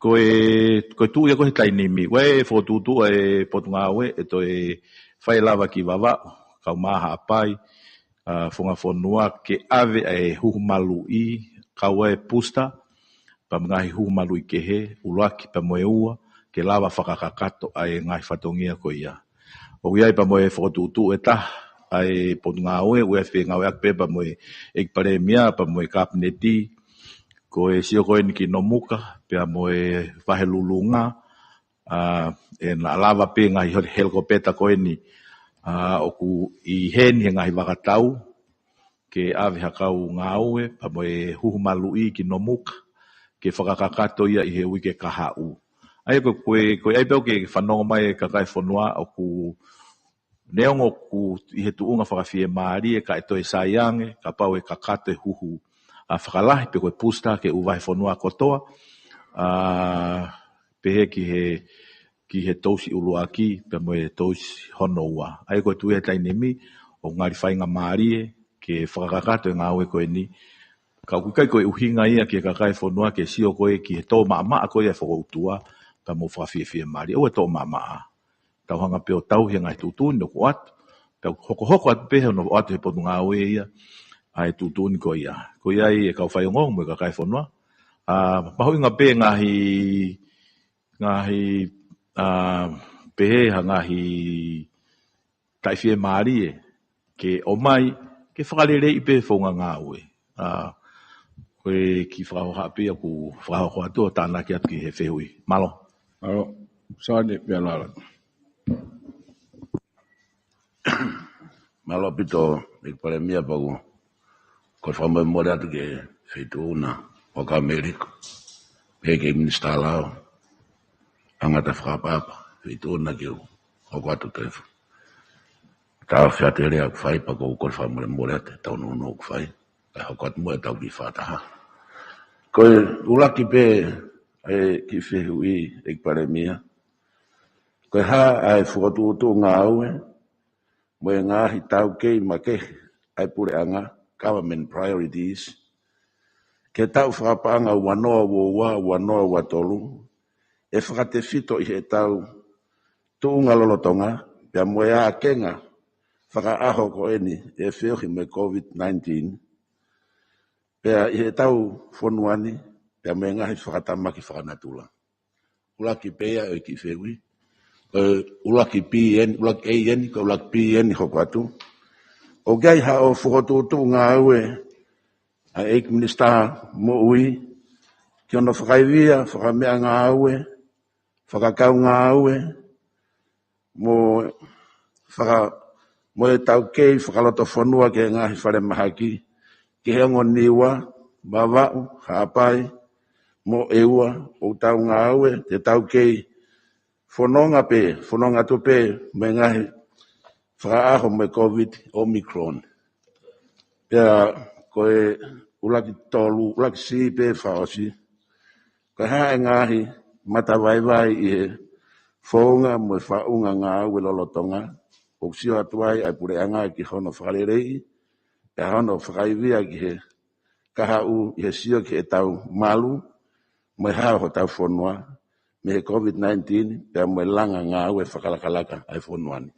Ko e, ko e tuʻu ia ko ē he taimi ni, ʻoku fokotuʻutuʻu ʻa e Potungāue, ʻe toe fai lava ki Vavaʻu, Kaumā, Haʻapai, ʻa, Funga Fonua, ke ʻave ʻa e huhu maluʻi, kau ai e booster, pea mo e ngaahi huhu maluʻi kehe, ʻuluaki pea mo e ua, ke lava fakakakato ʻa e ngaahi fatongia ko ia. ʻOku ʻi ai pea mo e fokotuʻutuʻu ʻe taha ʻa e potungāue, ʻoku ʻi ai pē ngāueʻaki pē pea mo e ʻEiki Palēmia, pea mo e Kapineti, ko e sio ko eni ki Nomuka, pea mo e Vahe Lulunga, ʻa, ʻe naʻa lava pē ngaahi hel-, helikopeta ko eni, ʻa, ʻoku ʻi heni he ngaahi vakatau, ke ʻave ha kau ngāue, pea mo e huhu maluʻi ki Nomuka, ke fakakakato ia ʻi he uike kahaʻu. ʻA ia ko, ko e, ko e ʻai pē ʻoku ke fanongo mai e kakai fonua ʻoku neongo ʻoku ʻi he tuʻunga fakafiemālie, ka ʻe toe sai ange, kapau ʻe kakato e huhu, ʻa, fakalahi pe ko e booster ke ʻū vahefonua kotoa, ʻa, pehē ki he, ki he tousi ʻuluaki, pea mo e tousi hono ua. ʻA ia ko e tuʻu ia he taimi ni, ʻoku ngali faingamālie, ke fakakakato e ngāue ko eni. Ka ʻoku ʻikai ko e ʻuhinga ia ki he kakai fonua ke sio ko ē ki he tō maʻamaʻa ko ia e fokoutua, pea mo fakafiefiemālie. ʻOua ʻe tō maʻamaʻa. Tau hanga pē ʻo tauhi e ngaahi tuʻutuʻuni ʻoku ʻoatu. Pea hokohoko atu pē hono ʻoatu he potungāue ia, ʻa e tuʻutuʻuni ko ia. Ko ia ai e kau faiongoongo mo e kakai fonua. ʻA, mahuʻinga pē ngaahi, ngaahi, ʻa, pehē ha ngaahi taʻefiemālie ke ʻomai, ke fakaleleiʻi pē founga ngāue. ʻA, ko e kiʻi fakahohaʻa pē ia ʻoku fakahoko atu ʻo tānaki atu ki he fehuʻi. Mālō. Mālō. Sane pea lala. Mālō ʻaupito, ʻEiki Palēmia, pea ʻoku ou fakamolemole atu ki he Feituʻu na ʻo Amerika. Pehē ki he Minisitā Lao, ʻa e ngaahi fakaʻapaʻapa, Feituʻu na ke u hoko atu ke u tā featelea ʻoku fai pea ʻoku ou fakamolemole atu he tau nounou ʻoku fai. Kae hoko atu mo e tau kiʻi fakataha. Ko e ʻuluaki pē ʻa e kiʻi fehuʻi, ʻEiki Palēmia. Ko e hā ʻa e fokotuʻutuʻu ngāue mo e ngaahi taukei makehe ʻa e puleʻanga, government priorities, ki he taʻu fakapaʻanga ua noa ua ua, ua noa ua tolu, ʻe fakatefito ʻi heʻetau tuʻunga lolotonga, pea mo e ākenga fakaʻaho ko eni ʻe feohi mo e COVID nineteen, pea ʻi heʻetau fonua ni, pea mo e ngaahi fakatamaki fakanatula. ʻUluaki pē ia ʻo e kiʻi fehuʻi. ʻUluaki P N, ʻuluaki A N, ko e ʻuluaki P N hoko atu. ʻOku ʻi ai haʻo fokotuʻutuʻu ngāue ʻa e ʻEiki Minisitā Moʻui, ki hono fakaivia fakameʻangāue, fakakaungāue, mo faka-, mo e taukei fakalotofonua ki he ngaahi falemahaki, ki he ongo Niua, Vavaʻu, Haʻapai, mo ʻEua, ʻoku tau ngāue, ke taukei fononga pē, fononga atu pē, mo e ngaahi fakaʻaho mo e COVID Omicron. Pea ko e ʻuluaki tolu, ʻuluaki C pē fakaʻosi. Ko e hā e ngaahi matavaivai ʻi he founga mo e faʻunga ngāue lolotonga, ʻoku sio atu ai ʻa e puleʻanga ki hono fakaleleiʻi, pea hono fakaivia ki he kahaʻu ʻi he sio ki heʻetau malu, mo e hao hotau fonua, mei he COVID nineteen, pea mo e langa ngāue fakalakalaka ʻa e fonua ni.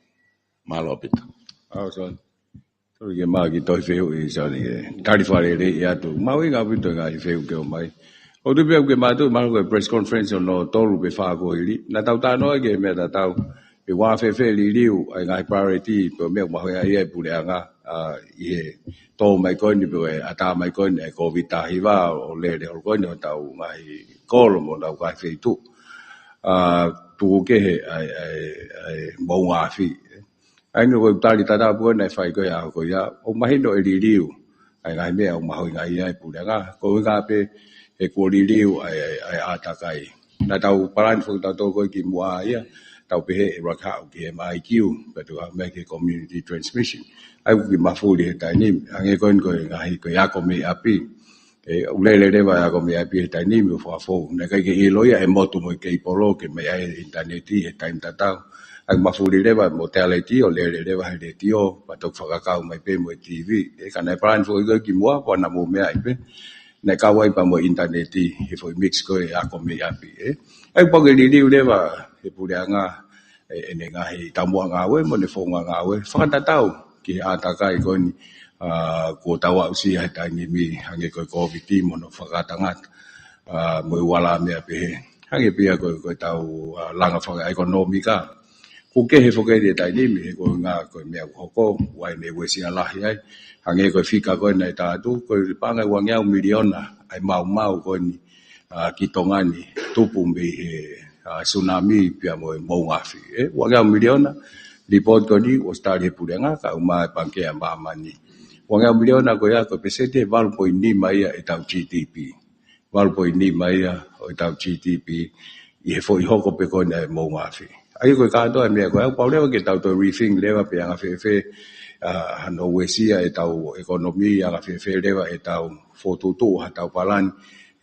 Mālō ʻaupito. ʻAo, Soni. Soni ke mā ki toi fehuʻi, Soni, ke tali fakaleleiʻi atu. Mahuʻinga ʻaupito e ngaahi fehuʻi ke ʻomai. ʻOku ou tui pē ʻoku ke mātuʻaki mahalo ko e press conference hono tolu pe fā kuo hili. Naʻa tau talanoa ki he meʻa tatau. Pe ʻoku fēfē e liliu ʻa e ngaahi priority, pe ko e meʻa ʻoku mahuʻinga ai e puleʻanga, ʻa, ʻi he tō mai ko eni, pe ko e ʻatā mai ko eni e COVID taha hiva ʻo lele holo ko eni hotau ngaahi kolo mo hotau ngaahi feituʻu. ʻA, tuku kehe ʻa e, ʻa e, ʻa e moʻunga afi. ʻA ia ko e tali tatau pē naʻe fai ko ia ko ia, ʻoku mahino e liliu ʻa e ngaahi meʻa ʻoku mahuʻinga ai e puleʻanga. Ko e ʻuhinga pē he kuo liliu ʻa e, ʻa e, ʻa e ʻātakai. Naʻa tau palani foki tautolu ko ē kimuʻa ia, tau pehē ʻe ʻuluaki haʻu ki he M I Q, pea toki haʻu mai ki he community transmission. ʻA ia ʻoku kiʻi mafuli he taimi ni, hangē ko eni ko e ngaahi ko e ako mei ʻapi. ʻE, ʻoku lele leva e ako mei ʻapi he taimi ni ʻo fakafou. Naʻe ʻikai ke ʻilo ia ʻe motu mo e keipolo ke meʻa ai e ʻinitaneti he taimi tatau. ʻA ia mafuli leva e mortality ʻo lele leva he letiō, pea toki fakakau mai pē mo e T V. ʻE, ka naʻe palani foki ko ē kimuʻa, ko ʻena mou meaʻi pē. Naʻe kau ai pea mo e ʻinitaneti, he foʻi mix ko ē ako mei ʻapi, ē. ʻA ia pau ke liliu leva he puleʻanga, ʻe, ʻene ngaahi taumuʻa ngāue mo ʻene founga ngāue, fakatatau ki he ʻātakai ko eni, ʻa, kuo tau aʻusia he taimi ni, hangē ko e COVID mo hono fakatangata. ʻa, mo e uala meʻa pehē. Hangē pē ia ko, ko ʻetau, ʻa, langa fakaʻekonōmika. Ko e kehe foki eni he taimi ni, he ko e ngaahi ko e meʻa ʻoku hoko, ʻoku ʻi ai e uesia lahi ai. Hangē ko e fika ko ē naʻe tā atu, ko e paʻanga ʻe uangeau miliona, ʻa e maumau ko eni, ʻa, ki Tonga ni, tupu mei he, ʻa, tsunami pea mo e moʻunga afi. ʻE, uangeau miliona, report ko eni, ʻosi tali he puleʻanga, kae ʻumaʻā e Pangikē ʻa Māmani. Uangeau miliona ko ia, ko e peseti ʻe valu poini nima ia ʻetau G D P. Valu poini nima ia ʻo ʻetau G D P ʻi he foʻi hoko pē ko eni ʻa e moʻunga afi. ʻA ia ko e kātoa e meʻa ko ē, ʻoku pau leva ke tau toe rethink leva pe anga fēfē, ʻa, hano uesia ʻetau economy, anga fēfē leva ʻetau fokotuʻutuʻu haʻatau palani,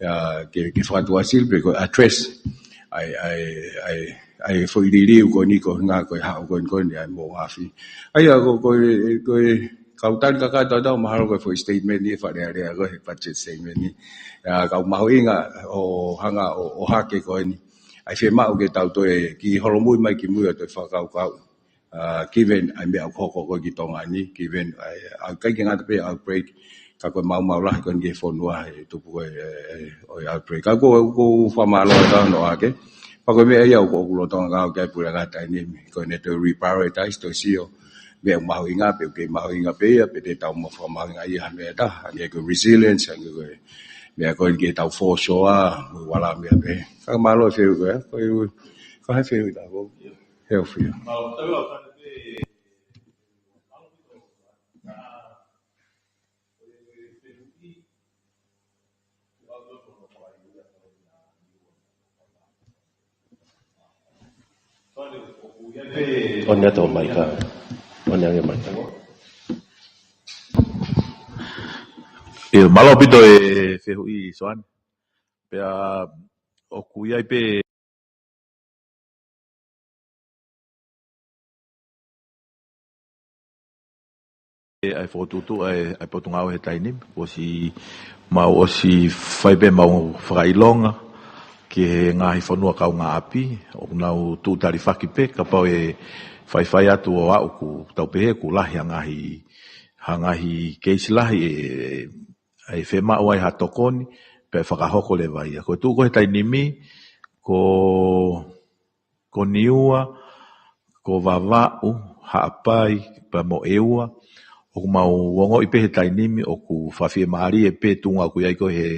ʻa, ke, ke fakatuʻasino pe ko e address ʻa e, ʻa e, ʻa e, ʻa e foʻi liliu ko eni ko e ngaahi ko e haʻu ko eni ko eni ʻa e moʻunga afi. ʻA ia ko, ko e, ko e kau tali kakato ʻa tautolu mahalo ko e foʻi statement ni, Fale Alea ko e budget statement ni. ʻA, ka ʻoku mahuʻinga ʻo hanga ʻo, ʻo ʻohake ko eni. ʻA e fiemaʻu ke tau toe kiʻi holomui mai ki mui ʻo toe fakakaukau. ʻA, given ʻa e meʻa ʻoku hoko ko ē ki Tonga ni, given ʻa e, ʻa, ʻikai ke ngata pē outbreak, ka ko e maumau lahi ko eni ki he fonua he tupu ko ē, ʻe, ʻe, ʻo e outbreak. Ka ko, ko e fakamālō ʻa tautolu ʻohake. Pea ko e meʻa ia ʻoku, ʻoku lolotonga ngāue ki ai e puleʻanga he taimi ni, ko ʻene toe reprioritize, toe sio meʻa ʻoku mahuʻinga pe ʻoku kei mahuʻinga pē ia, pe te tau mo fakamahuʻingaʻi ha meʻa ʻe taha, hangē ko e resilience, hangē ko e meʻa ko ē ki heʻetau foreshore, mo e uala meʻa pehē. Ka mālō e fehuʻi ko ē, ko e, ko e hā e fehuʻi ʻe taha, ko e health ia. On atu mai ka. On ange mai ka. ʻIo, mālō ʻaupito e fehuʻi Soane. Pea ʻoku ʻi ai pē ʻa e fokotuʻutuʻu ʻa e, ʻa e Potungāue he taimi ni, kuo ʻosi mau ʻosi fai pē mau fakaʻilonga ki he ngaahi fonua kaungāʻapi, ʻoku nau tuʻu talifaki pē, kapau ʻe faifai atu ʻo aʻu kuo tau pehē kuo lahi ha ngaahi, ha ngaahi keisi lahi ʻe, ʻe fiemaʻu ai ha tokoni, pea fakahoko leva ia. Ko e tuʻu ko ē he taimi ni, ko ko Niua, ko Vavaʻu, Haʻapai, pea mo ʻEua, ʻoku mau ongoʻi pē he taimi ni, ʻoku fakafiemālie pē tuʻunga ʻoku ʻi ai ko ē he,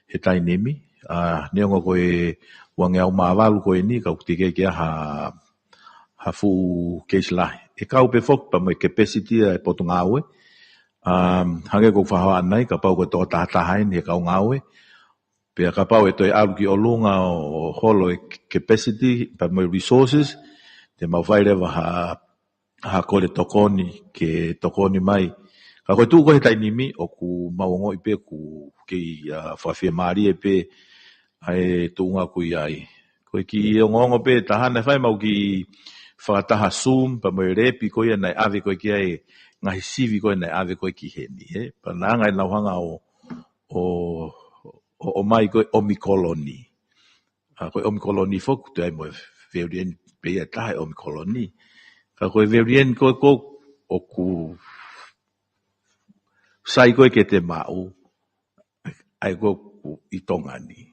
he taimi ni, ʻa, neongo ko e uangeau mā valu ko eni, ka ʻoku teʻeki ke ʻi ai ha, ha fuʻu keisi lahi. ʻE kau pē foki pea mo e capacity ʻa e Potungāue, ʻa, hangē ko e fakahā ʻanenai, kapau ko e toko taha taha eni he kau ngāue, pea kapau ʻe toe ʻalu ki ʻolunga ʻo holo e capacity, pea mo e resources, te mau fai leva ha, ha kole tokoni, ke tokoni mai. Ka ko e tuʻu ko ē he taimi ni, ʻoku mau ongoʻi pē ʻoku kei, ʻa, fakafiemālie pē ʻa e tuʻunga ʻoku ʻi ai. Ko e kiʻi ongoongo pē ʻe taha naʻe fai mau kiʻi fakataha Zoom, pea mo e lepi ko ia naʻe ʻave ko ē ki ai, ngaahi sivi ko ē naʻe ʻave ko ē ki heni, ē. Pea naʻe anga ʻenau hanga ʻo, ʻo, ʻo, ʻomai ko e ʻOmikoloni. ʻA, ko e ʻOmikoloni foki, toe ʻi ai mo e variant pē ia ʻe taha e ʻOmikoloni. Ka ko e variant ko ē ko ē ʻoku sai ko ē ke te maʻu, ʻa ia ko ē ʻoku ʻi Tonga ni.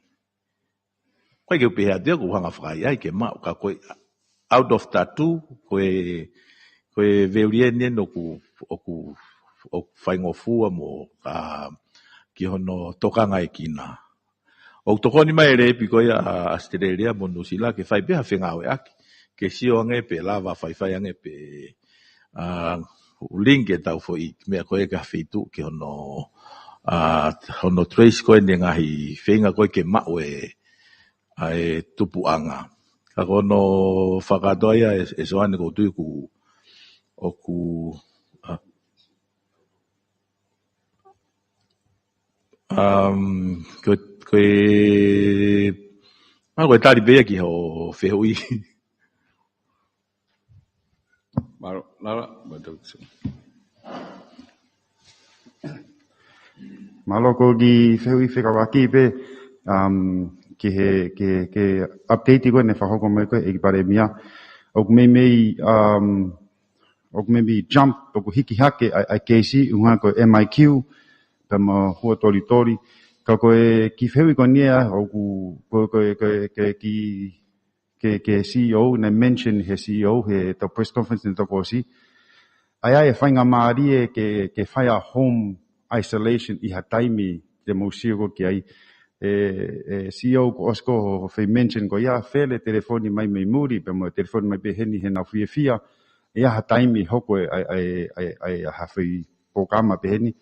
ʻIkai ke u pehē atu ia ʻoku hanga fakaʻaiʻai ke maʻu, ka ko e out of tattoo, ko e, ko e variant ʻeni ʻoku, ʻoku, ʻoku faingofua mo, ʻa, ki hono tokangaʻekina. ʻOku tokoni mai e lepi ko ia ʻa ʻAositelēlia mo Nuʻusila ke fai pē ha fengāueʻaki, ke sio ange pe lava faifai ange pe, ʻa, link ʻetau foʻi meʻa ko ē ki ha feituʻu ki hono, ʻa, hono trace ko ē ʻene ngaahi feinga ko ē ke maʻu e, ʻa e tupuʻanga. Ka ko hono fakakātoa ia ʻe, ʻe Soane ʻoku ou tui ʻoku, ʻoku, ʻa, um, ko, ko e, ʻa, ko e tali pē ia ki hoʻo fehuʻi. Mālō, Lala, mālō. Mālō, ko e kiʻi fehuʻi fekauʻaki pē, um, ki he, ki he, ki he update ko ē naʻe fakahoko mai ko ē ʻe he ʻEiki Palēmia. ʻOku meimei, um, ʻoku meimei jump, ʻoku hiki hake ʻa e, ʻa e keisi, ʻuhinga ko e M I Q, pea mo e hua tolitoli. Ka ko e kiʻi fehuʻi ko eni ia, ʻoku, ko, ko, ko, ko e kiʻi, ke, ke C E O, naʻe mention he C E O, he tau press conference naʻe tau ʻosi. ʻA ia ʻe faingamālie ke, ke fai ʻa e home isolation ʻi ha taimi te mou sio ko ē ki ai. ʻE, ʻe C E O ko ʻosi ko ē hoʻo fai mention ko ia, fele telefoni mai mei muli, pea mo telefoni mai pē heni heʻenau fiefia, ʻi ha taimi hoko ʻa e, ʻa e, ʻa e, ʻa e, ʻa e ha fai polokalama pehē ni.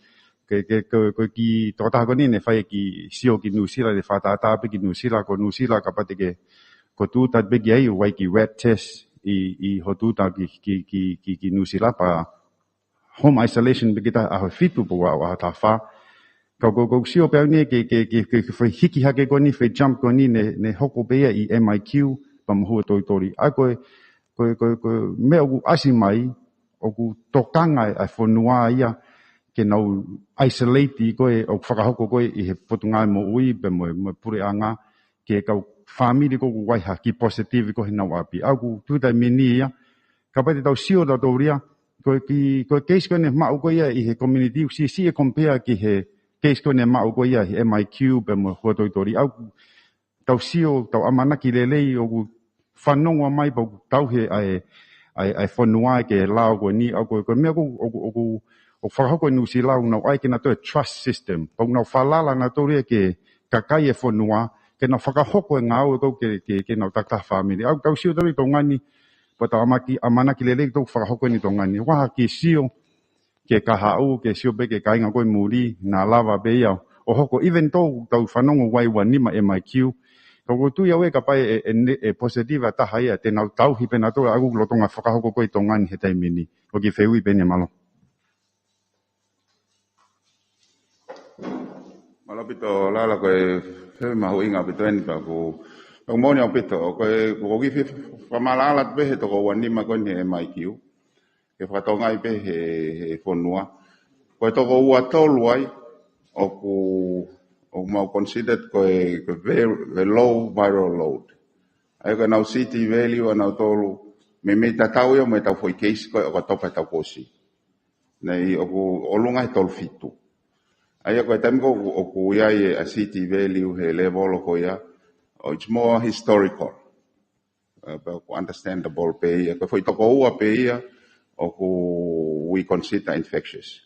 Ke, ke, ke, ko e kiʻi tokotaha ko eni naʻe fai e kiʻi sio ki Nuʻusila, naʻe fakatātā pē ki Nuʻusila, ko Nuʻusila kapau te ke, ko tūʻuta pē ki ai, ʻoku ʻi ai e kiʻi rat test ʻi, ʻi hoʻo tūʻuta ki, ki, ki, ki, ki Nuʻusila pea home isolation pē ki he ʻaho ʻe fitu pe ko e ʻaho ʻe taha fā. Ka ko, ko e sio pē au ni ke, ke, ke, ke, ke fai hiki hake ko eni, fai jump ko eni naʻe, naʻe hoko pē ia ʻi M I Q, pea mo Huʻatolitoli. ʻA ia ko e, ko e, ko e, ko e meʻa ʻoku ʻasi mai, ʻoku tokanga ʻa e fonua ia ke nau isolate ko ē, ʻoku fakahoko ko ē ʻi he Potungāue Moʻui pea mo, mo e puleʻanga, ki he kau fāmili ko ē ʻoku ʻi ai ha kiʻi positive ko ē heʻenau ʻapi. ʻA ia ʻoku tuʻuta e mini ia, kapau te tau sio tautolu ia, ko e kiʻi, ko e case ko ē naʻe maʻu ko ia ʻi he community, ʻoku siʻisiʻi e compare ki he case ko ē naʻe maʻu ko ia ʻi M I Q pea mo Huʻatolitoli. ʻA ia ʻoku tau sio, tau ʻamanaki lelei ʻoku fanongo mai pea ʻoku tauhi ʻa e, ʻa e, ʻa e fonua ke lao ko eni, ʻa ia ko e, ko e meʻa ʻoku, ʻoku, ʻoku, ʻoku fakahoko ʻi Nuʻusila ʻoku nau ʻai ke nau toe trust system. Pea ʻoku nau falala nautolu ia ki he kakai e fonua, ke nau fakahoko e ngāue ko ē ke, ke, ke nau takitaha fāmili. ʻA ia ʻoku tau sio tautolu ʻi Tonga ni, pea tau ʻamaki, ʻamanaki lelei ʻoku fakahoko ʻi Tonga ni. Ko ha kiʻi sio, ke kahaʻu, ke sio pē ki he kāinga ko ē muli, naʻa lava pē ia ʻo hoko, even though tau fanongo ʻoku ʻi ai e ua nima M I Q. Ka ʻoku ou tui au ē kapau ʻe, ʻe, ʻe, ʻe positive ʻa e taha ia, te nau tauhi pē nautolu, ʻa ia ʻoku lolotonga fakahoko ko ē ʻi Tonga ni he taimi ni. Ko e kiʻi fehuʻi pē eni, mālō. Mālō ʻaupito Lala, ko e fehuʻi mahuʻinga ʻaupito eni pea ʻoku, ʻoku moʻoni ʻaupito, ko e, ko e kiʻi fe-, fakamaʻalaʻala pē he toko ua nima ko eni he M I Q. Ke fakatonga ai pē he, he fonua. Ko e toko ua tolu ai, ʻoku, ʻoku mau considered ko e, ko e very, very low viral load. ʻA ia ko ʻenau C T value ʻanautolu, meimei tatau ia mo ʻetau foʻi case ko ē ʻoku tau fai ʻi he taʻu kuo ʻosi. Naʻe ʻoku ʻolunga he tolu fitu. ʻA ia ko e taimi ko ē ʻoku, ʻoku ʻi ai e C T value he level ko ia, oh, it's more historical. Uh, pea ʻoku understandable pē ia. Ko e foʻi toko ua pē ia, ʻoku we consider infectious.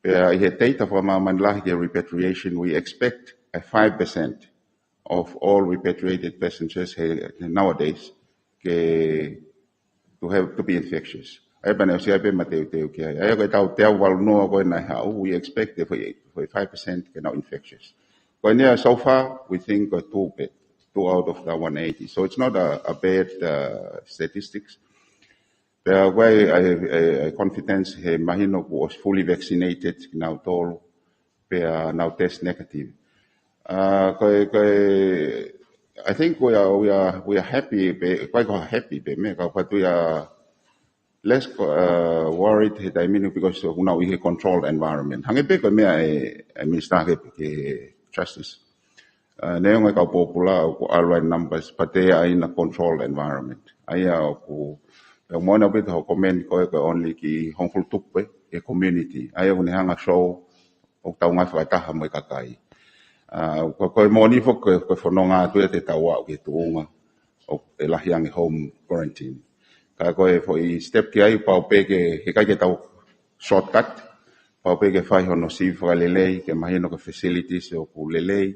Pea ʻi he data fakamāmani lahi ki he repatriation, we expect a five percent of all repatriated passengers he, nowadays ke, to have, to be infectious. ʻA ia pea naʻe ʻosi ʻi ai pē ʻema teuteu ki ai. ʻA ia ko ʻetau teau valu noa ko ē naʻe haʻu, we expect e foʻi, foʻi five percent ke nau infectious. Ko eni ia so far, we think ko e two pē, two out of the one eighty. So it's not a, a bad, uh, statistics. Pea ko e, ʻa e, ʻa e, ʻa e confidence he mahino kuo ʻosi fully vaccinated kinautolu, pea nau test negative. Uh, ko e, ko e, I think we are, we are, we are happy pē, ko e ko happy pē meʻa, ka but we are less, uh, worried he taimi ni because ʻoku nau ʻi he controlled environment. Hangē pē ko e meʻa ʻa e, ʻa e Minister ke, ke Justice. Uh, neongo e kau pōpula ʻoku ʻalu ʻa e numbers, but they are in a controlled environment. ʻA ia ʻoku, ʻoku moʻoni ʻaupito hoʻo comment ko ē ko e only kiʻi hongofulu tupu ʻe community. ʻA ia ʻoku ne hanga show ʻoku tau ngāue fakataha mo e kakai. Uh, ko, ko e moʻoni foki ko e, ko e fononga atu ia te tau aʻu ki he tuʻunga ʻoku lahi ange home quarantine. Ka ko e foʻi step ki ai pau pē ke, heʻikai ke tau shortcut, pau pē ke fai hono sivi fakalelei, ke mahino ko e facilities ʻoku lelei,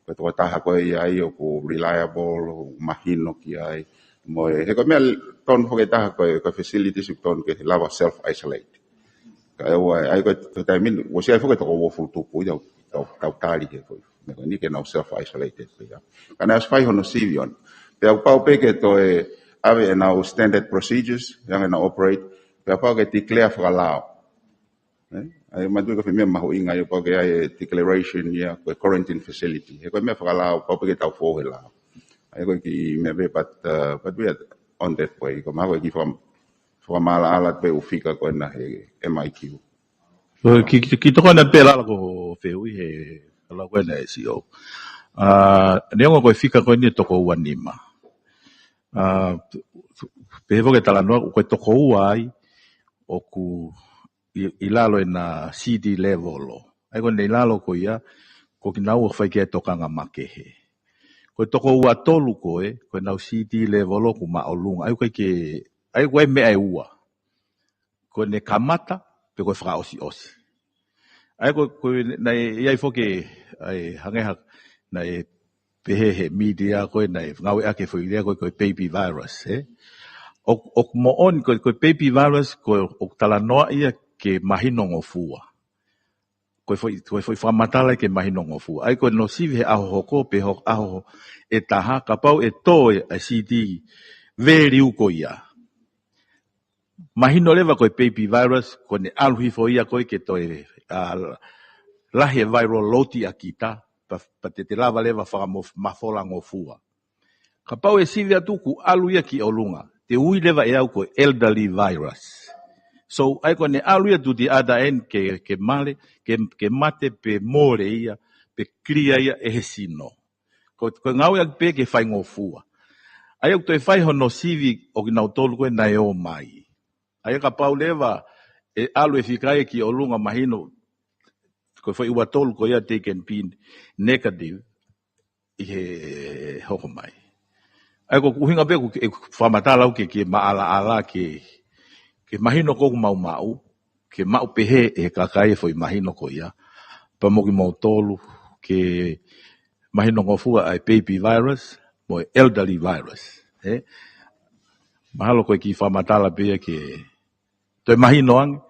ko e tokotaha ko ē ʻi ai ʻoku reliable, ʻoku mahino ki ai. Mo e, he ko e meʻa tonu foki ʻe taha ko e, ko e facilities ʻoku tonu ke lava self-isolate. Ka ʻe ua, ʻa ia ko e, ko e taimi ni, ʻosi ʻi ai foki e toko uofulu tupu ia, tau, tau tali he foʻi. Meʻa ko eni ke nau self-isolated ko ia. Ka naʻe ʻosi fai hono sivi ʻona. Pea ʻoku pau pē ke toe ʻave ʻenau standard procedures, ʻi heʻenau operate, pea pau ke declare fakalao. Eh? ʻA ia manatuʻi ko e foʻi meʻa mahuʻinga ia pau ke ʻi ai e declaration ia, ko e quarantine facility. He ko e meʻa fakalao, pau pē ke tau fou he lao. ʻA ia ko e kiʻi meʻa pē, but, uh, but we are on that way. Ko e mahalo ko e kiʻi fakam-, fakamaʻalaʻala pē ʻū fika ko ena he M I Q. Ko e kiʻi, kiʻi, kiʻi tokoni pē Lala ki hoʻo fehuʻi he, Lala ko ena ʻe C E O. Uh, neongo ko e fika ko eni ʻe toko ua nima. Uh, pehē foki e talanoa, ko e toko ua ai, ʻoku ʻi, ʻi lalo ʻena C T level. ʻA ia ko ʻene ʻi lalo ko ia, ʻoku nau ʻoku fai ki ai e tokanga makehe. Ko e toko ua tolu ko ē, ko ʻenau CD level ʻoku māʻolunga. ʻA ia ko e ke, ʻa ia ko e meʻa ʻe ua. Ko ʻene kamata, pe ko e fakaʻosiʻosi. ʻA ia ko, ko e, naʻe ʻi ai foki, ʻa e hangē ha, naʻe pehē he media ko ē, naʻe ngāueʻaki e foʻi lea ko ē, ko e baby virus, ē? ʻOku, ʻoku moʻoni ko, ko e baby virus, ko, ʻoku talanoa ia ke mahino ngofua. Ko e foʻi, ko e foʻi fakamatala ke mahino ngofua. ʻA ia ko hono sivi he ʻaho hoko, pe ho ʻaho ʻe taha, kapau ʻe tō e, e CD value ko ia. Mahino leva ko e baby virus, ko ʻene ʻalu hifo ia ko ē ke toe, ʻa, lahi e viral load ʻa kita, pea, pea te te lava leva fakamafola ngofua. Kapau ʻe sivi atu kuo ʻalu ia ki ʻolunga, te ui leva ʻe au ko e elderly virus. So, ʻa ia ko ʻene ʻalu ia to the other end ke, ke male, ke, ke mate pe mole ia, pe clear ia ʻe he sino. Ko, ko e ngāueʻaki pē ke faingofua. ʻA ia ʻoku toe fai hono sivi ʻo kinautolu ko ē naʻe ō mai. ʻA ia kapau leva ʻe ʻalu e fika ia ki ʻolunga mahino, ko e foʻi ua tolu ko ia te ke pin negative ʻi he hoko mai. ʻA ia ko e ʻuhinga pē ʻoku, ʻeku fakamatala au ke, ke maʻalaʻala ke, ke mahino ko ʻeku maumau, ke maʻu pehē ʻe he kakai e foʻi mahino ko ia, pea mo kimoutolu, ke mahino ngofua ʻa e baby virus, mo e elderly virus, ē? Mahalo ko e kiʻi fakamatala pē ia ke toe mahino ange,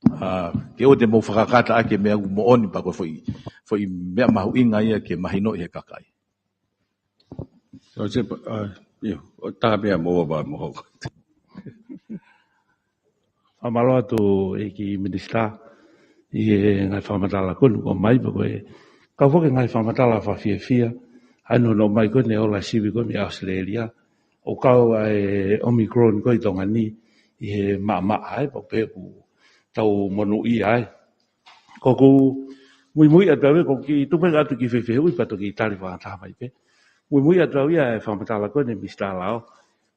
ʻa, ke ʻoua te mou fakakata ʻaki e meʻa ʻoku moʻoni pea ko e foʻi, foʻi meʻa mahuʻinga ia ke mahinoʻi he kakai. Joseph, ʻa, ʻio, ʻo tā pea mo ua pea mo hoko. Fakamālō atu ʻEiki Minisitā, ʻi he ngaahi fakamatala ko eni kuo ʻomai pea ko e, kau foki ngaahi fakamatala fakafiefia, ʻa ia naʻe ʻomai ko eni e ola sivi ko eni ʻa ʻAositelēlia, ʻo kau ʻa e Omicron ko ē ʻi Tonga ni, ʻi he maʻamaʻa ē, pea pehē ʻoku tau monūʻia ai. Ko ʻeku muimui atu au ia, ko e kiʻi tuku pē atu kiʻi fefehuʻi pea toki tali fakataha mai pē. Muimui atu au ia he fakamatala ko eni Minisitā Lao.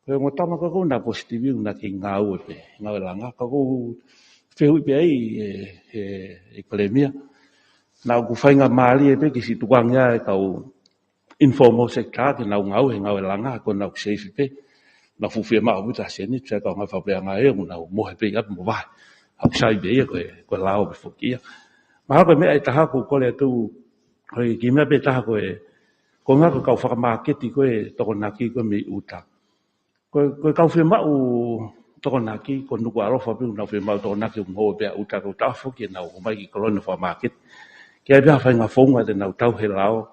Ko e ongo tama ko ē naʻe positive naʻe kei ngāue pē, ngāue langa. Ka ʻoku ou fehuʻi pē ai ʻe, ʻe, ʻe Palēmia. Naʻa ʻoku faingamālie pē ke siʻi tukuange ʻa e kau informal sector ke nau ngāue he ngāue langa, ko ʻenau safe pē. Nau fuʻu fiemaʻu ʻaupito ha sēniti, ʻa e kau ngāue fakapuleʻanga ē, ʻoku nau mohe pē ʻi ʻapi mo vahe. ʻOku sai pē ia ko e, ko e lao pē foki ia. Mahalo ko e meʻa ʻe taha ʻoku ou kole atu, ko e kiʻi meʻa pē ʻe taha ko e, ko e ngaahi kau fakamāketi ko ē Tokonaki ko ē mei ʻuta. Ko e, ko e kau fiemaʻu Tokonaki, ko Nukuʻalofa pē ʻoku nau fiemaʻu Tokonaki ʻoku nau ō pē ʻa ʻuta, ko e taʻofi foki ʻenau ō mai ki Kolonia fakamāketi. Ke ʻi ai pē ha faʻahinga founga te nau tau he lao,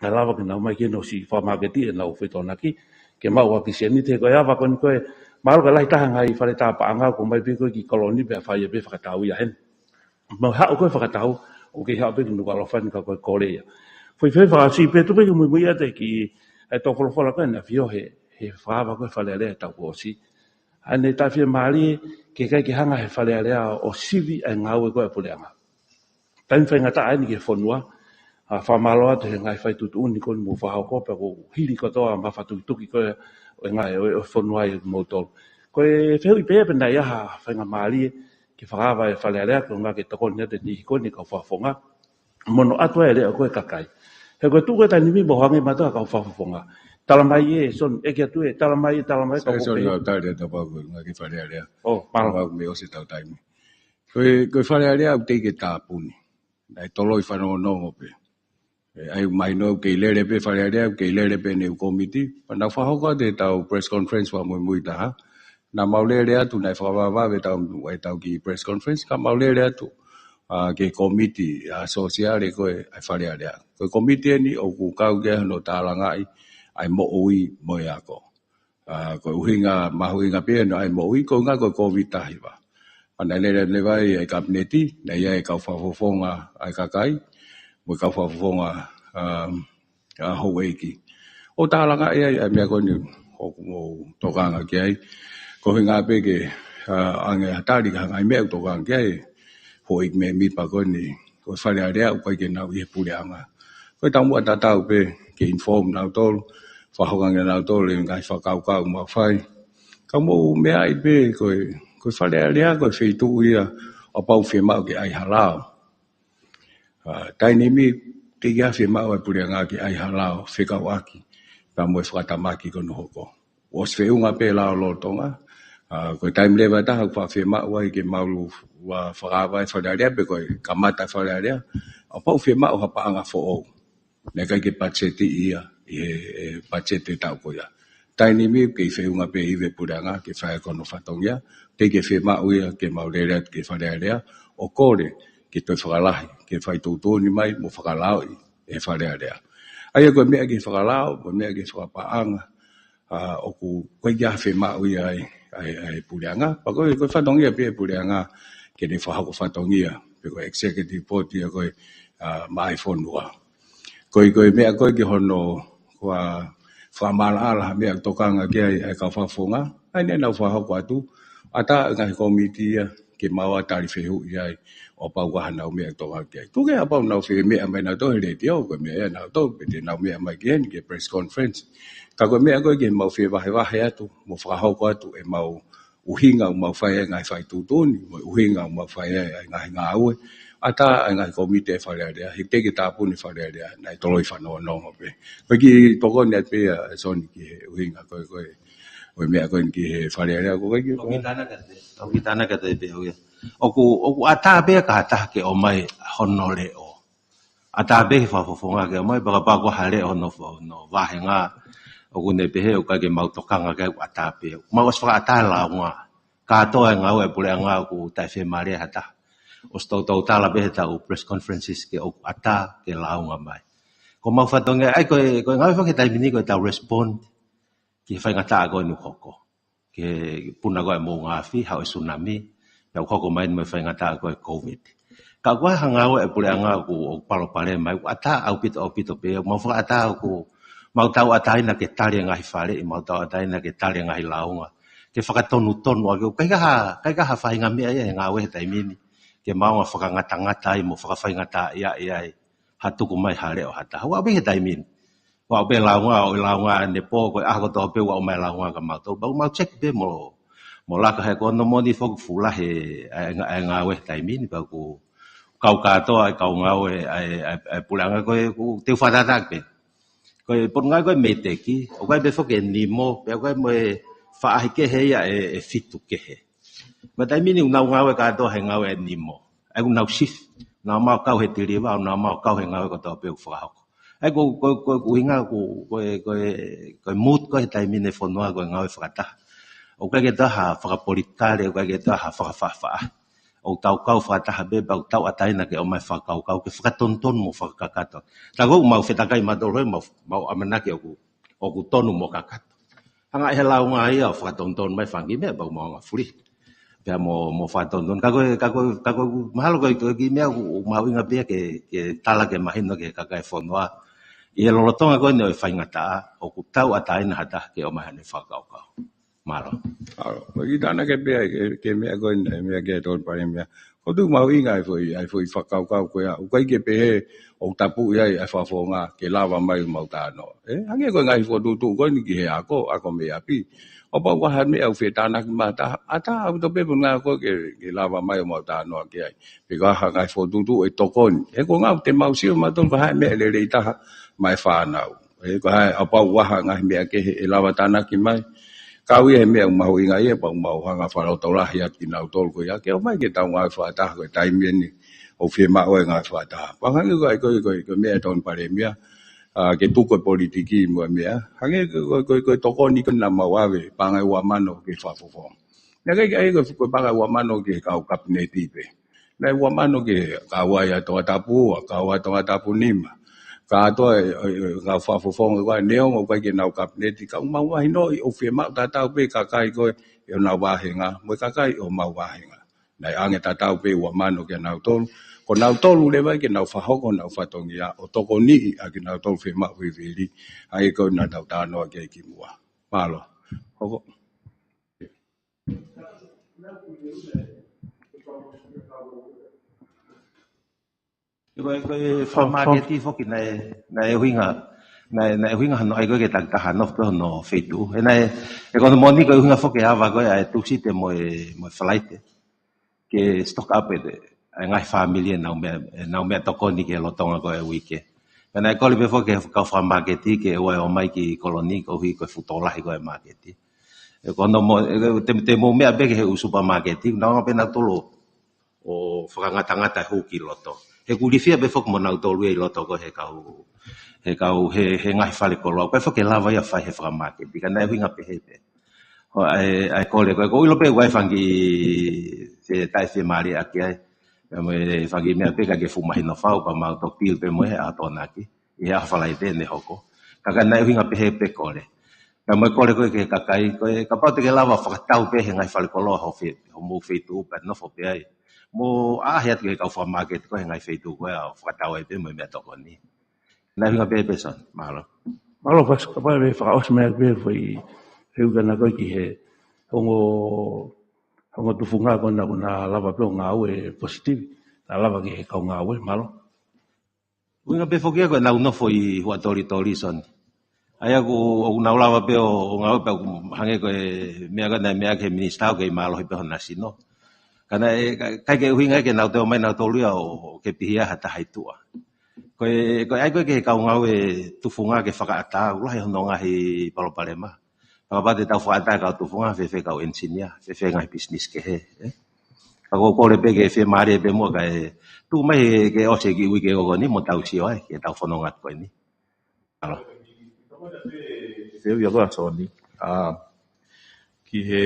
ʻe lava ke nau ō mai ke nau siʻi fakamāketi ʻenau foʻi Tokonaki, ke maʻu ʻaki sēniti he ko e ava ko eni ko ē, mahalo ko e lahi taha ngaahi fale tā paʻanga ʻoku ō mai pē ko ē ki Koloni pea fai ia pē fakatau ia heni. Mo e haʻu ko ē fakatau, ʻoku kei haʻu pē ki Nukuʻalofa ni ka ko e kole ia. Foʻi fehuʻi fakaʻosi pē tuku pē ke muimui atu ki he tō folofola ko ē naʻe ʻafio he, he fakaava ko ē Fale Alea he taʻu kuo ʻosi. ʻA ia naʻe taʻefiemālie ke ʻikai ke hanga he Fale Alea ʻo sivi ʻa e ngāue ko ē ʻa e puleʻanga. Taimi faingataʻa eni ki he fonua, ʻa, fakamālō atu he ngaahi fai tuʻutuʻuni ko eni mou fakahoko pea ʻoku hili kotoa mafatukituki ko ē ʻo e ngaahi ʻo e, ʻo e fonua ʻia moutolu. Ko e fehuʻi pē pe naʻe ʻi ai ha faingamālie ke fakaava e Fale Alea ko e ʻuhinga ke tokoni atu e niʻihi ko eni kau fakafofonga. Mo ʻoatu ai e leʻo ko ē ʻa e kakai. He ko e tuʻu ko ē taimi ni mou hangē mātuʻa kau fakafofonga. Tala mai ē, Son, ʻeke atu ē, tala mai ē, tala mai ē, Sai, kau Son, fakafofonga. Au tali atu pau ko e ʻuhinga ki Fale Alea. ʻO, mālō. Mau mei ʻosi ʻetau taimi. Ko e, ko e Fale Alea ʻoku teʻeki ke tāpuni. Naʻe toloi fanongonongo pē. ʻE, ʻa ia mahino ʻoku kei lele pē Fale Alea, ʻoku kei lele pē ʻene ʻū kōmiti. Pea nau fakahoko atu ʻetau press conference fakamuimui taha. Naʻa mau lele atu, naʻe fakavavevave ʻetau, ʻetau kiʻi press conference, ka mau lele atu, ʻa, ki he kōmiti, ʻa, sōsiale ko ē ʻa e Fale Alea. Ko e kōmiti eni ʻoku kau ki ai hono tālangaʻi ʻa e moʻui mo e ako. ʻA, ko e ʻuhinga mahuʻinga pē ʻa e moʻui, ko e ʻuhinga ko e Kōviti taha hiva. Pea naʻe lele leva ai e Kapineti, naʻe ʻi ai e kau fakafofonga ʻa e kakai, mo e kau fakafofonga, ʻa, ʻa houʻeiki. ʻO tālangaʻi ai ʻa e meʻa ko eni ʻoku mou tokanga ki ai. Ko e ʻuhinga pē ke, ʻa, ʻoange ha tali ki he ngaahi meʻa ʻoku tokanga ki ai houʻeiki mēmipa ko eni, ko e Fale Alea ʻoku ʻikai ke nau ʻi he puleʻanga. Ko e taumuʻa tatau pē ke inform nautolu, fakahoko ange nautolu e ngaahi fakakaukau ʻoku mau fai. Ka mou meaʻi pē ko e, ko e Fale Alea ko e feituʻu ia ʻoku pau fiemaʻu ke ʻai ha lao. ʻA, taimi ni Teʻeki ai fiemaʻu ʻa e puleʻanga ke ʻai ha lao fekauʻaki pea mo e fakatamaki ko ē naʻe hoko. ʻOsi feʻunga pē lao lolotonga. Ko e taimi leva ʻe taha ʻoku faʻa fiemaʻu ai ke mau lava fakaava e Fale Alea pe ko e kamata e Fale Alea, ʻo pau fiemaʻu ha paʻanga foʻou. Naʻe ʻikai ke patiseti ia ʻi he patiseti taʻu ko ia. Taimi ni ʻoku kei feʻunga pē ʻa e puleʻanga ke fai ko hono fatongia. Teʻeki ke fiemaʻu ia ke mau lele atu ki he Fale Alea ʻo kole ke toe fakalahi, ke fai tuʻutuʻuni mai mo fakalaoʻi e Fale Alea. ʻA ia ko e meʻa ke fakalao, ko e meʻa ke fakapaʻanga, ʻoku ʻikai ke fiemaʻu ia ʻa e puleʻanga. Pea ko e fatongia pē ʻa e puleʻanga ke ne fakahoko fatongia pe ko e executive board ia ko ē maʻa e fonua. Ko e, ko e meʻa ko ē ki hono, ko e fakamaʻalaʻala ha meʻa ʻoku tokanga ki ai ʻa e kau fakafofonga, ʻa ia naʻa nau fakahoko atu ʻa e ngaahi kōmiti ia ke mau tali fehuʻi ai ʻo pau ko e hā ʻenau meʻa ʻoku tokanga ki ai. Tuku ke ʻapau naʻa nau fie meʻa mai nautolu he letiō, ko e meʻa ia nautolu, pe te nau meʻa mai ki heni ki he press conference. Ka ko e meʻa ko ē ke mau fie vahevahe atu mo fakahoko atu ʻemau ʻuhinga ʻoku mau fai ai e ngaahi fai tuʻutuʻuni, mo e ʻuhinga ʻoku mau fai ai e ngaahi ngāue ʻa e ngaahi kōmiti e Fale Alea, he teʻeki ke tāpuni e Fale Alea naʻe toloi fanongonongo pē. Ko e kiʻi tokoni atu pē ia ʻe Soni ki he ʻuhinga ko ē, ko e, ko e meʻa ko ē ki he Fale Alea, ko e kiʻi ʻOku tana kate, ʻoku tana kate pē ʻo ia. ʻOku, ʻoku ʻatā pē ka ʻatā ke ʻomai hono leʻo. ʻAtā pē he fakafofonga ke ʻomai, pea kapau ko ha leʻo hono, hono vāhenga, ʻoku ne pehē ʻoku ʻikai ke mau tokanga ki ai, ʻoku ʻatā pē. Mau ʻosi fakaʻatā e launga. Kātoa e ngāue ʻa e puleʻanga ʻoku taʻefiemālie ha taha. ʻOsi toutou tala pē he ʻetau press conferences ke ʻoku ʻatā ke launga mai. Ko homau fatongia, ʻa ia ko e, ko e ngāue faka taimi ni ko ʻetau respond ki he faingataʻa ko eni ʻoku hoko. Ki he puna ko ē ʻa e moʻunga afi, haʻu e tsunami, pea ʻoku hoko mai mo e faingataʻa ko ē ʻa e COVID. Ka ʻoku ʻi ai ha ngāue ʻa e puleʻanga ʻoku, ʻoku palopalema mai, ʻoku ʻatā ʻaupito, ʻaupito pē, mau fakaʻatā ʻoku mau tauʻatāina ke tali e ngaahi faleʻi, mau tauʻatāina ke tali e ngaahi launga. Ke fakatonutonu ʻaki, ʻoku ʻikai ha, ʻikai ha faʻahinga meʻa ia he ngāue he taimi ni ke mau fakangatangata ai mo fakafaingataʻaʻia ai ha tuku mai ha leʻo ha taha. ʻOku ʻi ai pē he taimi ni ʻoku ʻi ai pē launga, ʻo e launga ʻanepō, ko e ʻaho kotoa pē ʻoku ʻomai e launga kia mautolu. Pea ʻoku mau check pē mo, mo laka he ko hono moʻoni foki ʻoku fuʻu lahi e, e, e ngāue he taimi ni, pea ʻoku kau kātoa e kau ngāue ʻa e, ʻa e, ʻa e puleʻanga ko ē ʻoku teu fakatātā pē. Ko e potungāue ko ē mei he teki, ʻoku ʻi ai pē foki e nimo, pea ʻoku ʻi ai mo e faʻahi kehe ia ʻe, ʻe fitu kehe. Ko e taimi ni ʻoku nau ngāue kātoa he ngāue ʻa e nimo. ʻA ia ʻoku nau shift, nau mau kau he tiliva, nau mau kau he ngāue kotoa pē ʻoku fakahoko. ʻA ia ko, ko, ko, ko e ʻuhinga ko, ko e, ko e, ko e mood ko ē he taimi ni e fonua ko e ngāue fakataha. ʻOku ʻikai ke toe ʻi ai ha fakapolitikale, ʻoku ʻikai ke toe ʻi ai ha fakafaʻafaʻa. ʻOku tau kau fakataha pē, pea ʻoku tauʻatāina ke ʻomai e fakakaukau, ke fakatonutonu mo fakakakato. Tā ko ē ʻoku mau fetakai mautolu he mau, mau ʻamanaki ʻoku ʻoku tonu mo kakato. Hanga ʻe he launga ia ʻo fakatonutonu mai e fanga kiʻi meʻa pea ʻoku mau hanga ʻo fuli. Pea mo, mo fakatonutonu. Ka ko e, ka ko e, ka ko e, mahalo ko e, ko e kiʻi meʻa ʻoku, ʻoku mahuʻinga pē ia ke, ke tala ke mahino ki he kakai e fonua. ʻI he lolotonga ko eni ʻo e faingataʻa, ʻoku tauʻatāina ha taha ke ʻomai haʻane fakakaukau. Mālō. Mālō. Ko e kiʻi tānaki pē ia ki he, ki he meʻa ko eni, meʻa ki he Tokoni Palēmia. ʻOku ou tui ʻoku mahuʻinga e foʻi, e foʻi fakakaukau ko ia. ʻOku ʻikai ke pehē ʻoku tapuʻi ai e fakafofonga ke lava mai ʻo mau talanoa. ʻE, hangē ko e ngaahi fokotuʻutuʻu ko eni ki he ako, ako mei ʻapi. ʻO pau ʻoku ʻi ai ha meʻa ʻoku fie tānaki mai ha taha, ʻatā ʻaupito pē e potungāue ko ē ke, ke lava mai ʻo mau talanoa ki ai. Pe ko ha ngaahi fokotuʻutuʻu ʻe tokoni. He ko e ngāue te mau sio mautolu ko e hā e meʻa lelei taha maʻa e fānau. ʻE, ko e hā, ʻo pau ʻoku ʻi ai ha ngaahi meʻa kehe ʻe lava tānaki mai. Kau ia he meʻa ʻoku mahuʻinga ia, pea ʻoku mau hanga ʻo fakalotolahi atu kinautolu ko ia. Ke ō mai ke tau ngāue fakataha ko e taimi eni ʻoku fiemaʻu ai e ngāue fakataha. Pea hangē ko e, ko e, ko e, ko e meʻa ʻa e Tokoni Palēmia, ʻa, ke tuku e politiki mo e meʻa. Hangē ko e, ko e, ko e, ko e tokoni ko ē naʻa mau ʻave, paʻanga ʻe ua mano ki he fakafofonga. Naʻe ʻikai ke ʻai ko e, ko e paʻanga ʻe ua mano ki he kau kapineti pē. Naʻe ua mano ki he kau ʻa Tongatapu ua, kau ʻa Tongatapu nima. Kātoa e, e, e kau fakafofonga ko ē, neongo ʻoku ʻikai ke nau kapineti, ka ʻoku mau mahinoʻi ʻoku fiemaʻu tatau pē e kakai ko ē ʻi honau vāhenga, mo e kakai ʻi homau vāhenga. Naʻe ʻoange tatau pē ua mano kia nautolu, ko nautolu leva ia ke nau fakahoko honau fatongia, ʻo tokoniʻi ʻa kinautolu ʻoku fiemaʻu vivili, ʻa ia ko ē naʻa tau talanoa ki ai kimuʻa. Mālō. Hoko. Ko e, ko e fakamāketi foki naʻe, naʻe ʻuhinga, naʻe, naʻe ʻuhinga hono ʻai ko ē ke takitaha nofo pē hono feituʻu. ʻE naʻe, ʻe ko hono moʻoni ko e ʻuhinga foki e ava ko ē ʻa e Tūsite mo e, mo e Falaite. Ke stock up e, e ngaahi fāmili ʻenau meʻa, ʻenau meʻatokoni ki he lolotonga ko ē e uike. Pea naʻe kole pē foki ki he kau fakamāketi ke ʻoua ʻe ō mai ki Koloni koeʻuhi ko e fuʻu tokolahi ko ē e māketi. ʻE ko hono mo-, ʻe, te, te mou meʻa pē ki he ʻū supermarket, naʻa nau pē nautolu ʻo fakangatangata e hū ki loto. He ʻoku ilifia pē foki mo nautolu ia ʻi loto ko ē he kau, he kau, he, he ngaahi fale koloa. Ko e foki ke lava ia fai he fakamāketi, ka naʻe ʻuhinga pehē pē. ʻO ʻai, ʻai kole ko ē, ʻoku ou ʻilo pē ʻoku ʻi ai e fanga kiʻi taʻefiemālieʻaki ai. Pea mo e fanga kiʻi meʻa pē ka ke fuʻu mahino fau, pea mau toki pili pē mo e ʻa Tokonaki ʻi he ʻaho Falaite ne hoko. Ka ka naʻe ʻuhinga pehē pē kole. Pea mo e kole ko ē ki he kakai, ko e kapau te ke lava fakatau pē he ngaahi fale koloa ho fe-, homou feituʻu pea nofo pē ai. Mo ʻaʻahi atu ki he kau fakamāketi ko ē he ngaahi feituʻu ko ē ʻo fakatau ai pē mo e meʻatokoni. Naʻe ʻuhinga pē pē Soni, mālō. Mālō Fasi, kapau ʻe fakaʻosi mai pē foʻi fehuʻi ko ena ko ē ki he ongo, ongo tufunga ko ena ʻoku na lava pē ʻo ngāue positive, na lava ki he kau ngāue, mālō. ʻUhinga pē foki ia ko ʻenau nofo ʻi Huʻatolitoli Soni. ʻA ia ʻoku, ʻoku nau lava pē ʻo, ʻo ngāue pē ʻoku hangē ko e meʻa ko ē naʻe meʻa ki he minisitā ʻoku kei mālohi pē hona sino. Ka naʻe, ka, ʻikai ke ʻuhinga ke nau toe ō mai nautolu ia ʻo, ʻo ke pihia ha taha ʻi tuʻa. Ko e, ko e ʻai ko ē ki he kau ngāue tufunga ke fakaʻatā, ʻoku lahi hono ngaahi palopalema. Kapau te tau fakaʻatā e kau tufunga, fēfē kau engineer, fēfē ngaahi business kehe, ē? Ka ʻoku ou kole pē ke fiemālie pē muʻa kae tuku mai ke ʻosi e kiʻi uike ko eni mo tau sio ai, ke tau fononga atu ko eni. Mālō. Fehuʻi ia ko ē ʻa Soni. ʻA, ki he,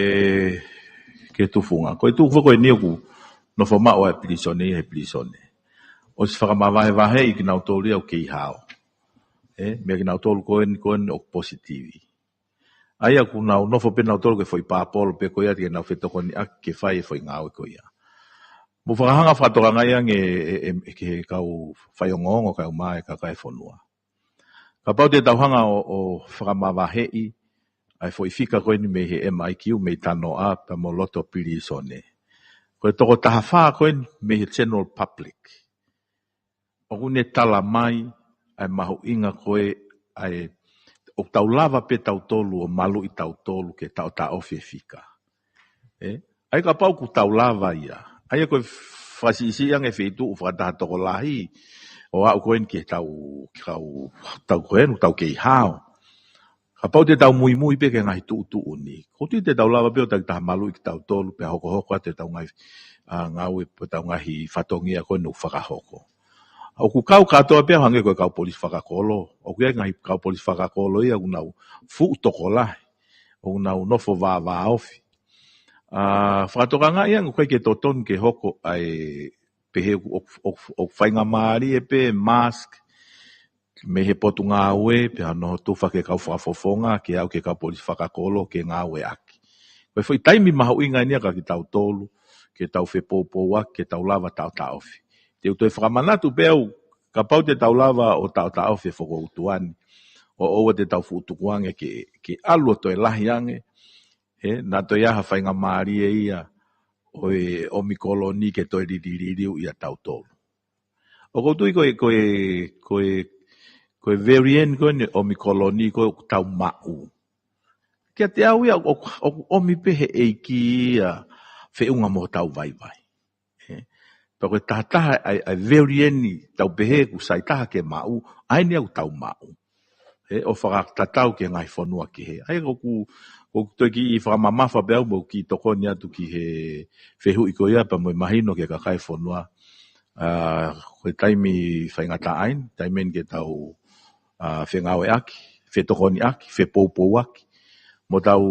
ki he tufunga. Ko e tufunga ko eni ʻoku nofo maʻu ai pilīsone, he pilīsone. ʻOsi fakamavahevaheʻi kinautolu ia ʻoku kei hao. Ē, meia kinautolu ko eni, ko eni ʻoku positive. ʻA ia ʻoku nau nofo pē nautolu ki he foʻi pāpolo pē ko ia ke nau fetokoniʻaki ke fai e foʻi ngāue ko ia. Mou fakahanga fakatokangaʻi ange ē, ē, ē, ki he kau faiongoongo kae ʻumaʻā e kakai e fonua. Kapau te tau hanga ʻo, ʻo fakamavaheʻi ʻa e foʻi fika ko eni mei he M I Q, mei Tanoa pea mo loto pilīsone. Ko e toko taha fā ko eni mei he general public. ʻOku ne tala mai ʻa e mahuʻinga ko ē ʻa e ʻoku tau lava pē tautolu ʻo maluʻi tautolu ke taʻotaʻofi e fika. Ē? ʻA ia kapau ʻoku tau lava ia. ʻA ia ko e fakasiʻisiʻi ange e feituʻu fakataha tokolahi ʻo aʻu ko eni ki he tau, ki he tau, tau ko eni, tau kei hao. Kapau te tau muimui pē ki he ngaahi tuʻutuʻuni. ʻOku ou tui te tau lava pē ʻo takitaha maluʻi kitautolu, pea hokohoko atu e tau ngaahi, ʻa, ngāue, pea tau ngaahi fatongia ko eni ʻoku fakahoko. ʻOku kau kātoa pē au hangē ko e kau polisi fakakolo. ʻOku ʻi ai e ngaahi kau polisi fakakolo ia ʻoku nau fuʻu tokolahi. ʻOku nau nofo vāvāofi. ʻA, fakatokangaʻi ange ʻoku ʻikai ke totonu ke hoko ʻa e pehē ʻoku, ʻoku, ʻoku, ʻoku faingamālie pē mask mei he potungāue, pea hano tufa ki he kau fakafofonga, ke aʻu ki he kau polisi fakakolo, ke ngāueʻaki. Ko e foʻi taimi mahuʻinga eni ia kia kitautolu, ke tau fepoupouaki, ke tau lava taʻotaʻofi. Te u toe fakamanatu pē au, kapau te tau lava ʻo taʻotaʻofi e fokoutua ni, ʻo ʻoua te tau fuʻu tukuange ke, ke ʻalu ʻo toe lahi ange, ē, naʻa toe ʻi ai ha faingamālie ia ʻo e ʻOmikoloni ke toe lilililiu ʻia tautolu. ʻOku ou tui ko e, ko e, ko e, ko e variant ko eni ʻOmikoloni ko ē ʻoku tau maʻu. Kiate au ia, ʻoku, ʻoku ʻomi pē he ʻEiki ia feʻunga mo hotau vaivai. Ē, pea ko e tahataha ʻa e, ʻa e variant tau pehē ʻoku sai taha ke maʻu, ʻa eni ia ʻoku tau maʻu. Ē, ʻo fakatatau ki he ngaahi fonua kehe. ʻA ia ʻoku, ʻoku ou toe kiʻi fakamamafa pē au mo kiʻi tokoni atu ki he fehuʻi ko ia pea mo e mahino ki he kakai e fonua. ʻA, ko e taimi faingataʻa eni, taimi eni ke tau, ʻa, fengāueʻaki, fetokoniʻaki, fepoupouaki. Mo tau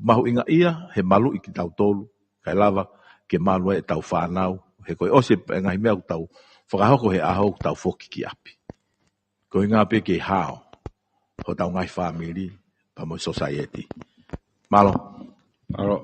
mahuʻingaʻia, he maluʻi kitautolu, kae lava ke malu ai ʻetau fānau, he ko e ʻosi e ngaahi meʻa ʻoku tau fakahoko he ʻaho ʻoku tau foki ki ʻapi. Ko e ʻuhinga pē ke hao hotau ngaahi fāmili, pea mo e society. Mālō. Mālō.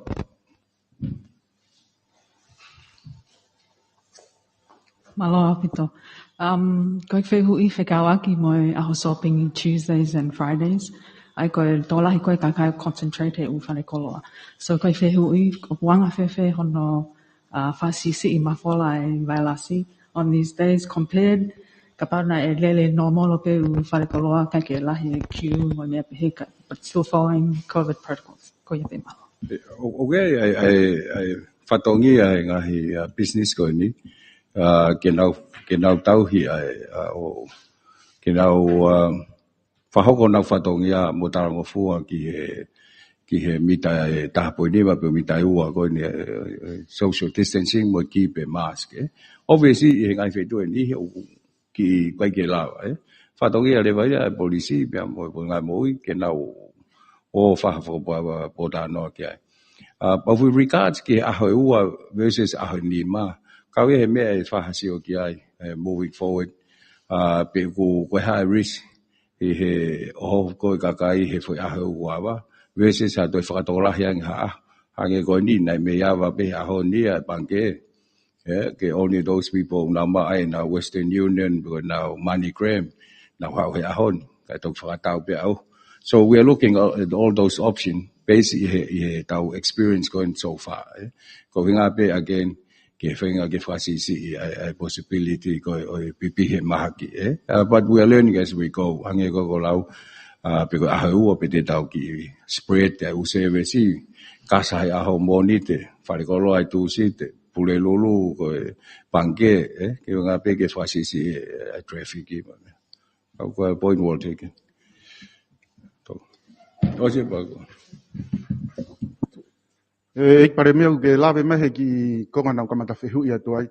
Mālō ʻaupito. Um, ko e fehuʻi fekauʻaki mo e ʻaho shopping Tuesdays and Fridays. ʻA ia ko e tokolahi ko ē kakai concentrate he ʻū fale koloa. So ko e fehuʻi, ʻoku anga fēfē hono, uh, fakasiʻisiʻi mafola e vailasi on these days compared, kapau naʻe lele normal pē ʻū fale koloa, ʻikai ke lahi e queue mo e meʻa pehē ka, but still following COVID protocols. Ko ia pē, mālō. ʻE, ʻo, ʻoku ʻi ai, ʻa e, ʻa e, ʻa e fatongia e ngaahi, ʻa, business ko eni, ʻa, ke nau, ke nau tauhi ʻa e, ʻa, ʻo, ke nau, uh, fakahoko honau fatongia mo talangofua ki he, ki he mita ʻe taha poini nima pe mita ʻe ua ko eni, eh, social distancing mo e keep e mask, eh. Obviously, ʻi he ngaahi feituʻu ʻe niʻihi ʻoku kiʻi ʻikai ke lava, eh. Fatongia leva ia ʻa e polisi pea mo e Potungāue Moʻui ke nau ō fakapōtalanoa ki ai. Uh, but with regards ki he ʻaho ʻe ua versus ʻaho ʻe nima, kau ia he meʻa ʻe fakasio ki ai, eh, moving forward. Uh, pe ʻoku, ko e hā e risk ʻi he ʻoho ko e kakai he foʻi ʻaho ʻe ua ava, versus ha toe fakatokolahi ange ha ʻaho. Hangē ko eni, naʻe mei ava pē he ʻaho ni ʻa e pangikē. Yeah, ke only those people ʻoku nau maʻu ʻenau Western Union, pe ko ʻenau MoneyGram, nau haʻu he ʻaho ni, kae toki fakatau pē ʻaho. So we are looking at all those options based ʻi he, ʻi heʻetau experience ko eni so far, eh. Ko e ʻuhinga pē again, ke feinga ke fakasiʻisiʻi ʻa e, ʻa e possibility ko e, ʻo e pipihi e mahaki, eh. Uh, but we are learning as we go. Hangē ko ʻeku lau, uh, pe ko e ʻaho ʻe ua pe te tau kiʻi spread ʻa e ʻū service, Kasa he ʻaho Mōnite, Falekoloa he Tūsite, Pulelulu, ko e pangikē, eh, ke ʻuhinga pē ke fakasiʻisiʻi e, e traffic mo e meʻa. Kau ko e point well taken. Tau. ʻOsi e pako. E, ʻEiki Palēmia, ʻoku ke lave mai he kiʻi konga naʻá ku kamata fehuʻi atu ai.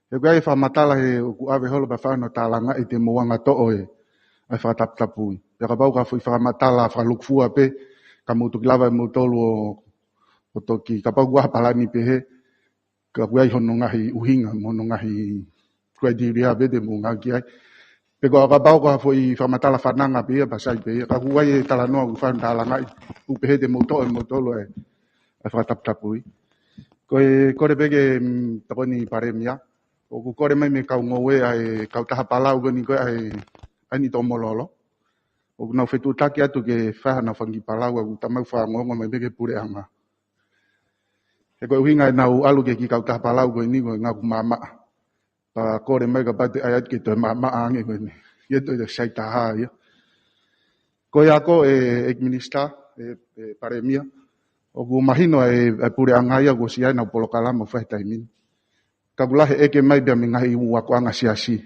He ʻoku ʻi ai e fakamatala he ʻoku ʻave holo pea fai hono tālangaʻi te mou anga toʻo e, ʻa e fakataputapui. Pea kapau ko ha foʻi fakamatala fakalūkufua pē, ka mou toki lava ʻe moutolu ʻo, ʻo toki, kapau ko ha palani pehē, ka ʻoku ʻi ai hono ngaahi ʻuhinga, mo hono ngaahi criteria pē te mou ngāueʻaki ai. Pe ko kapau ko ha foʻi fakamatala fananga pē ia, pea sai pē ia. Ka ʻoku ʻi ai e talanoa ʻoku fai hono tālangaʻi, ʻoku pehē te mou toʻo ʻe moutolu e, ʻa e fakataputapui. Ko e kole pē ke, mm, tokoni Palēmia. ʻOku kole mai mei he kau ngoue ʻa e kautaha Palau ko eni ko e ʻa e, ʻa e Niu Tomololo. ʻOku nau fetuʻutaki atu ke fai haʻanau fanga kiʻi palau ʻoku tau maʻu fakaongoongo mai mei he puleʻanga. He ko e ʻuhinga ʻenau ʻalu ki he kiʻi kautaha palau ko eni ko e ngaku maʻamaʻa. Pea kole mai kapau te ʻai atu ke toe maʻamaʻa ange ko eni. Ia toe sai taha ia. Ko ia ko e, ʻEiki Minisitā, e, e Palēmia. ʻOku mahino e, e puleʻanga ia kuo ʻosi ʻi ai ʻenau polokalama fai taimi ni. Ka ʻoku lahi e ʻeke mai pea mei he ngaahi ʻū akoʻanga siasi.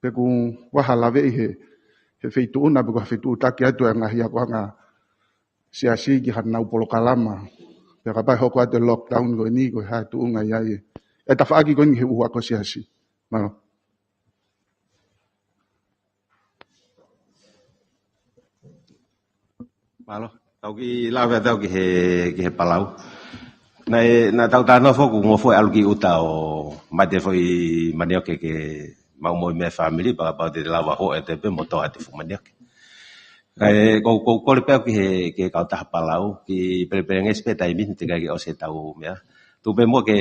Pe ʻoku ʻi ai ha lave ʻi he, he feituʻu na pe ko ha fetuʻutaki atu e ngaahi akoʻanga siasi ki haʻanau polokalama. Pea kapau ʻe hoko atu e lockdown ko eni ko e hā e tuʻunga ʻi ai e, e tafaʻaki ko eni he ʻū ako siasi. Mālō. Mālō, tau kiʻi lave atu ki he, ki he palau. Naʻe, naʻa tau talanoa foki ngofua e ʻalu ki ʻuta ʻo mate foʻi manioke ke maʻu mo e meʻa fāmili, pea kapau te lava hoʻo ʻete pē mo toʻo atu e fuʻu manioke. Kae, ko, ko, kole pē au ki he, ki he kautaha palau, kiʻi pelepelengesi pē taimi ni teʻeki ai ke ʻosi e tau meʻa. Tuku pē muʻa ke,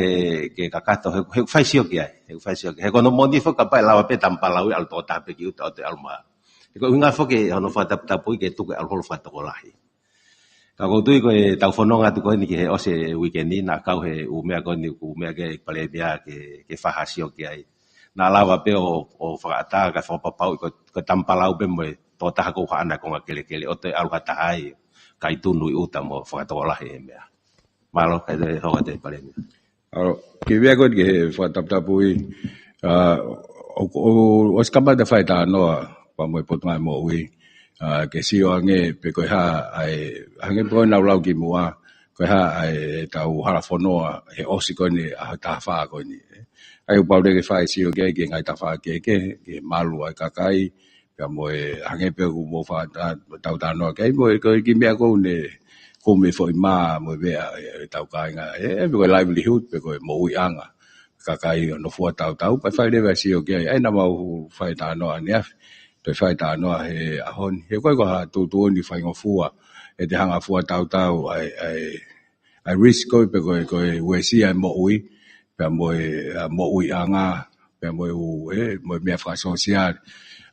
ke kakato, he, he fai sio ki ai, he fai sio ki ai. He ko hono moʻoni foki kapau ʻe lava pē tama palau ia ʻalu tokotaha pē ki ʻuta ʻo toe ʻalu mai. He ko e ʻuhinga foki hono fakataputapui ke tuku e ʻalu holo fakatokolahi. Ka ʻoku ou tui ko e tau fononga atu ko eni ki he ʻosi e uike ni, naʻa kau he ʻū meʻa ko eni, ʻū meʻa ki he Palēmia ke, ke fakasio ki ai. Naʻa lava pē ʻo, ʻo fakaʻatā kae fakapapauʻi ko, ko e tama palau pē mo e tokotaha ko ē ʻoku haʻana e konga kelekele ʻo toe ʻalu ha taha ai, kae tunu ʻi ʻuta mo fakatokolahi e meʻa. Mālō, kae toe hoko atu e Palēmia. ʻAlo, kiʻi meʻa ko eni ki he fakataputapui, ʻa, ʻo, ʻo, ʻosi kamata fai talanoa pea mo e Potungāue Moʻui, ʻa, ke sio ange pe ko e hā, ʻa e, hangē pē ko ʻenau lau kimuʻa, ko e hā, ʻa e tau hala fononga he ʻosi ko eni ʻaho taha fā ko eni. ʻA ia ʻoku pau leva ke fai sio ki ai ki he ngaahi tafaʻaki kehekehe, ki he malu ʻa e kakai, pea mo e hangē pē ʻoku mou faʻa ta-, tau talanoa ki ai, mo e ko e kiʻi meʻa ko ē ne kumi foʻi mā mo e meʻa ʻe, ʻe tau kāinga, ʻe, ʻe, pe ko e livelihood, pe ko e moʻuiʻanga. Kakai ʻo nofo ʻo tautau, pea fai leva e sio ki ai, ʻa ia naʻa mau fai talanoa ʻaneafi, toe fai talanoa he ʻaho ni. He ko e ko ha tuʻutuʻuni faingofua, ʻe te hanga ʻo fua tautau, ʻa e, ʻa e, ʻa e risk ko ē pe ko e, ko e uesia e moʻui, pea mo e, ʻa, moʻuiʻanga, pea mo e ʻū, ʻe, mo e meʻa fakasōsiale.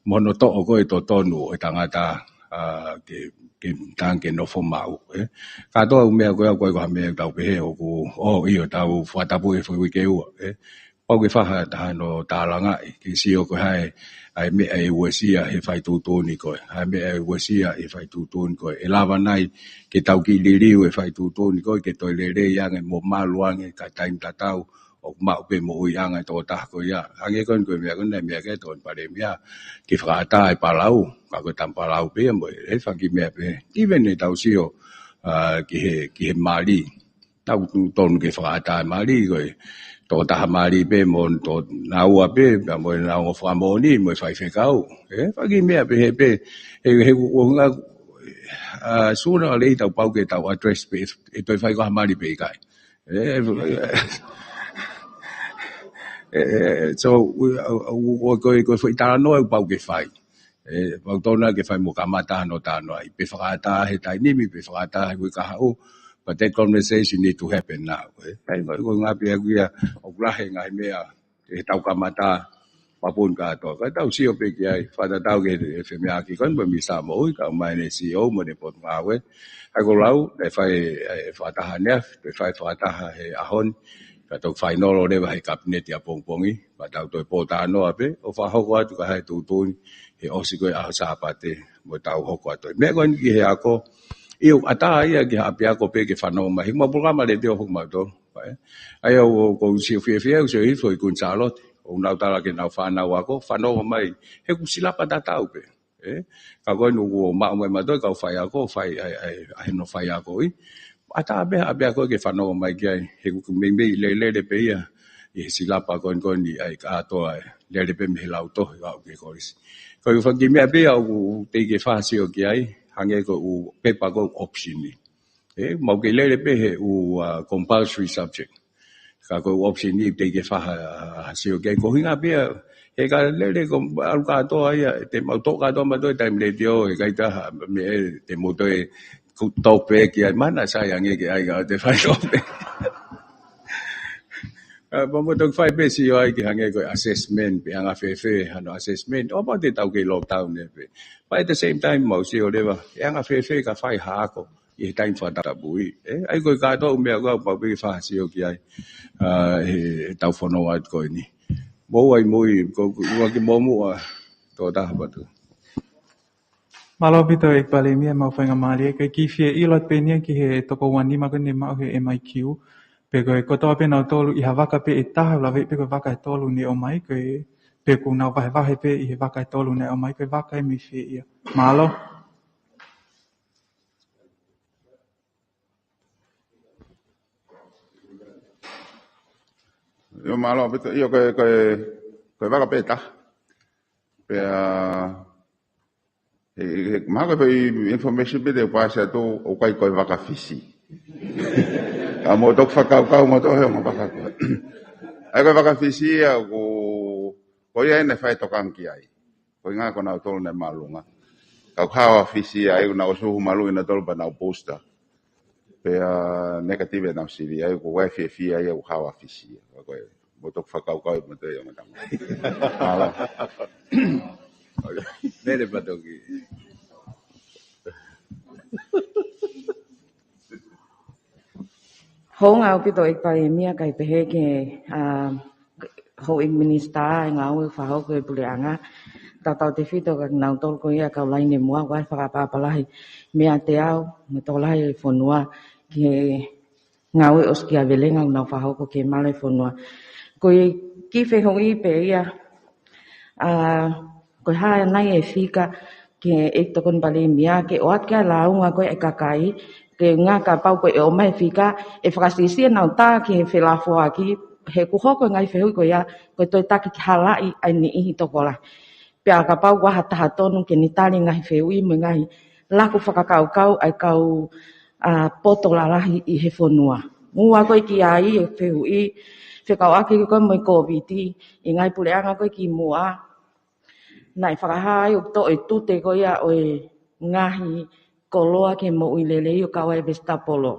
Mo hono toʻo ko ē totonu ʻo e tangata, ʻa, ke, ke tangi ke nofo maʻu, ʻe. Kātoa ʻū meʻa ko ē ʻoku ʻikai ko ha meʻa tau pehē ʻoku, ʻo, ʻio tau fakatapui he foʻi uike ua, ʻe. Pau ke fai ha taha hono tālangaʻi, ke sio ko e hā e, ʻa e meʻa ʻe uesia he fai tuʻutuʻuni ko ē, ʻa e meʻa ʻe uesia he fai tuʻutuʻuni ko ē. ʻE lava nai ke tau kiʻi liliu e fai tuʻutuʻuni ko ē, ke toe lelei ange mo malu ange ka taimi tatau, ʻoku maʻu pē moʻuiʻanga e tokotaha ko ia. Hangē ko eni ko e meʻa ko eni naʻe meʻa ki ai e Tokoni Palēmia, ke fakaʻatā e palau, ka ko e tama palau pē ia mo e, e fanga kiʻi meʻa pē. Even ʻetau sio, ʻa, ki he, ki he mali. Tau tu-, tonu ke fakaʻatā e mali, ko e tokotaha mali pē mo to-, naua pē, pea mo e naua fakamoʻoni, mo e faifekau. E, fanga kiʻi meʻa pē he pē, he, he, ʻuhinga, ʻa, sooner or later pau ke tau address pē, ʻe toe fai ko ha mali pe ʻikai. E, e, e, so, u-, u-, u-, ko e, ko e foʻi talanoa ʻoku pau ke fai. E, pau tonu ke fai mo kamata hano talanoa. ʻI pe fakaʻatā he taimi ni, pe fakaʻatā he uike kahaʻu, but that conversation need to happen now. E, ʻa ia ko e, ko e ngaahi pē ʻa ia ʻoku lahi e ngaahi meʻa, ʻe tau kamata, mapun kātoa. Ka tau sio pē ki ai, fakatatau ki he, he femeʻaʻaki ko eni mo e Minisitā Moʻui, kae ʻumaʻā ʻene C E O mo ʻene potungāue. ʻA ia ko e lau, ʻe fai, ʻe fakataha ʻaneafi, ʻe fai fakataha he ʻaho ni, ka toki fainolo leva he Kapineti ʻapongipongi, pea tau toe pōtalanoa pē, ʻo fakahoko atu ka ʻi ai ha tuʻutuʻuni, he ʻosi ko e ʻaho Sāpate, mo tau hoko atu. Meʻa ko eni ki he ako, ʻio ʻoku ʻatā ia ki ha ʻapiako pē ke fanongo mai, he ʻoku maʻu polokalama letiō foki mautolu. ʻA ia, ʻa ia ʻoku, ʻoku ou sio fiefia, ʻoku ou sio hifo ʻi Kuini Sālote, ʻoku nau tala ki heʻenau fānau ako, fanongo mai, he ʻoku silapa tatau pē. E? Ka ko eni ʻoku maʻu mai mautolu e kau faiako, fai, ʻa e, ʻa e, ʻa e hono faiako ʻi. ʻAtā pē ha ʻapiako ke fanongo mai ki ai, he ʻoku meimei lelele pē ia, ʻi he silapa ko eni ko eni ʻa e kātoa, lele pē mei he lautohi ʻo aʻu ki he kolisi. Ko e fanga kiʻi meʻa pē ia ʻoku teʻeki ke fai ha sio ki ai, hangē ko e ʻū pepa ko e option ni. E, maʻu ke lele pē he ʻū, ʻa, compulsory subject. Ka ko e option ni teʻeki ke fai ha, ha sio ki ai, ko e ʻuhinga pē ia, he ka lele ko e ʻalu kātoa ia, te mau toʻo kātoa mautolu e taimi letiō, he ʻikai ke ʻi ai ha meʻa te mau toe ku-, talk pē ki ai, mana sai ange ke ʻai ka te fai talk pē. ʻA, pea mo toki fai pē sio ai ki he hangē ko e assessment, pe anga fēfē hano assessment, ʻo pau te tau kei lockdown ē pē. But at the same time, mau sio leva, ʻe anga fēfē ka fai ha ako ʻi he taimi fakatapui. E, ʻa ia ko e kātoa ʻū meʻa ko ia ʻoku pau pē ke fai ha sio ki ai, ʻa, he, he tau fononga atu ko eni. Mou ʻai mui, ko, ko, ua ki mou muʻa, tō taha patu. Mālō ʻaupito ʻEiki Palēmia, mau faingamālie, ʻikai ke fie ʻilo atu pē eni ia ki he toko uanima ko eni maʻu he M I Q. Pe ko e kotoa pē nautolu ʻi ha vaka pē ʻe taha, ʻo lave pē ko e vaka ʻe tolu naʻe ʻomai, ko e, pe ʻoku nau vahevahe pē ʻi he vaka ʻe tolu naʻe ʻomai, ko e vaka ē mei fē ia. Mālō. ʻIo, mālō ʻaupito, ʻio, ko e, ko e, ko e vaka pē ʻe taha. Pea, he, he, mahalo ko e foʻi information pē te u paasi atu, ʻoku ʻikai ko e vaka Fisi. Ka mou toki fakakaukau mautolu he ongo vaka ko ē. ʻA ia ko e vaka Fisi ia ʻoku, ko ia ʻeni ʻe fai tokanga ki ai. Ko e ʻuhinga ko nautolu naʻe māʻolunga. Ka ʻoku hao ʻa Fisi ia, ʻa ia ʻoku nau ʻosi huhu māʻolunga nautolu pea nau booster. Pea negative ʻenau sivi, ʻa ia ʻoku ou fiefia ai ʻoku hao ʻa Fisi ia. Ka ko e, mou toki fakakaukau ʻe mautolu ia mo tama. Mālō. Mele patoki. Hounga ʻaupito ʻEiki Palēmia, kae pehē ki he, ʻa, Houʻeiki Minisitā ʻo e Ngāue ʻoku Fakahoko ʻe he Puleʻanga, tautautefito kia kinautolu ko ia kau laine muʻa, ʻoku ʻi ai e fakapapālangi meiate au, mo e tokolahi ʻo e fonua, ki he ngāue ʻosikiavelenga ʻoku nau fakahoko ki he mali ʻo e fonua. Ko e kiʻi fehuʻi pē ia, ʻa, ko e hā nai e fika ki he ʻEiki Tokoni Palēmia, ke ʻoatu ki ai e lāunga ko ē ʻa e kakai, ke ʻuhinga kapau ko e ʻomai e fika, ʻe fakasiʻisiʻi ʻenau tā ki he felafoaki, he ʻoku hoko e ngaahi fehuʻi ko ia, ko e toe taki ke halaʻi ʻa e niʻihi tokolahi. Pea kapau ʻoku ʻi ai ha taha tonu ke ne tali e ngaahi fehuʻi mo e ngaahi laku fakakaukau ʻa e kau, ʻa, poto lalahi ʻi he fonua. Muʻa ko ē ki ai e fehuʻi, fekauʻaki ko ē mo e Kōviti, ʻi he ngaahi puleʻanga ko ē kimuʻa, naʻe fakahā ai ʻoku toʻo e tute ko ia ʻo e ngaahi koloa ki he moʻui lelei ʻo kau ai e vesitapolo.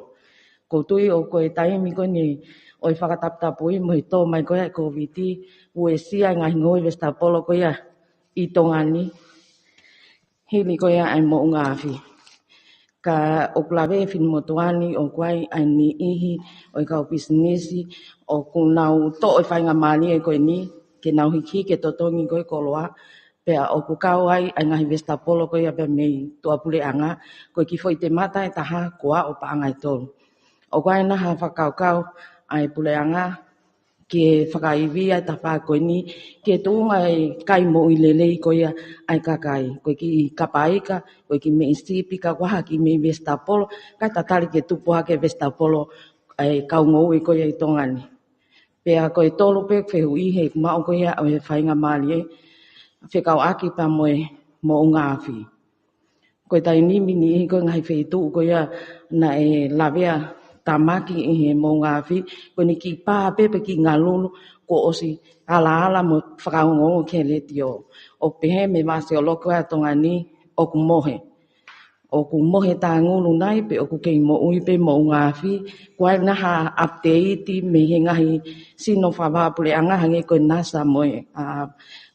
ʻOku ou tui ʻoku ko e taimi ko eni ʻo e fakataputapui mo e tō mai ko ia e Kōviti, uesia e ngaahi ngoue vesitapolo ko ia ʻi Tonga ni, hili ko ia ʻa e moʻunga afi. Ka ʻoku lave e finemotuʻa ni ʻoku ʻi ai ʻa e niʻihi ʻo e kau pisinisi ʻoku nau toʻo e faingamālie ko eni ke nau hikihiki e totongi ko ē koloa, pea ʻoku kau ai ʻa e ngaahi vesitapolo ko ia pea mei tuʻapuleʻanga, ko e kiʻi foʻi temata ʻe taha kuo aʻu paʻanga ʻe tolu. ʻOku ʻi ai nai ha fakakaukau ʻa e puleʻanga ke fakaivia e tafaʻaki ko eni, ke tuʻunga e kai moʻui lelei ko ia ʻa e kakai. Ko e kiʻi kapaika, ko e kiʻi meʻi sipi, ka ko ha kiʻi meʻi vesitapolo, kae tatali ke tupu hake e vesitapolo ʻa e kau ngoue ko ia ʻi Tonga ni. Pea ko e tolu pē fehuʻi he maʻu ko ia ʻo e faingamālie, fekauʻaki pea mo e moʻunga afi. Ko e taimi ni ʻi he ko e ngaahi feituʻu ko ia naʻe lavea tamaki ʻi he moʻunga afi, ko eni kiʻi pā pē pe kiʻi ngalulu, kuo ʻosi alaala mo fakaongoongo ki he letiō. ʻOku pehē mei he vaʻa siolokī ʻa Tonga ni ʻoku mohe. ʻOku mohe tāngulu nai pe ʻoku kei moʻui pē moʻunga afi, ko e ʻi ai nai ha update mei he ngaahi sino fakavahaʻapuleʻanga hangē ko e NASA mo e, ʻa,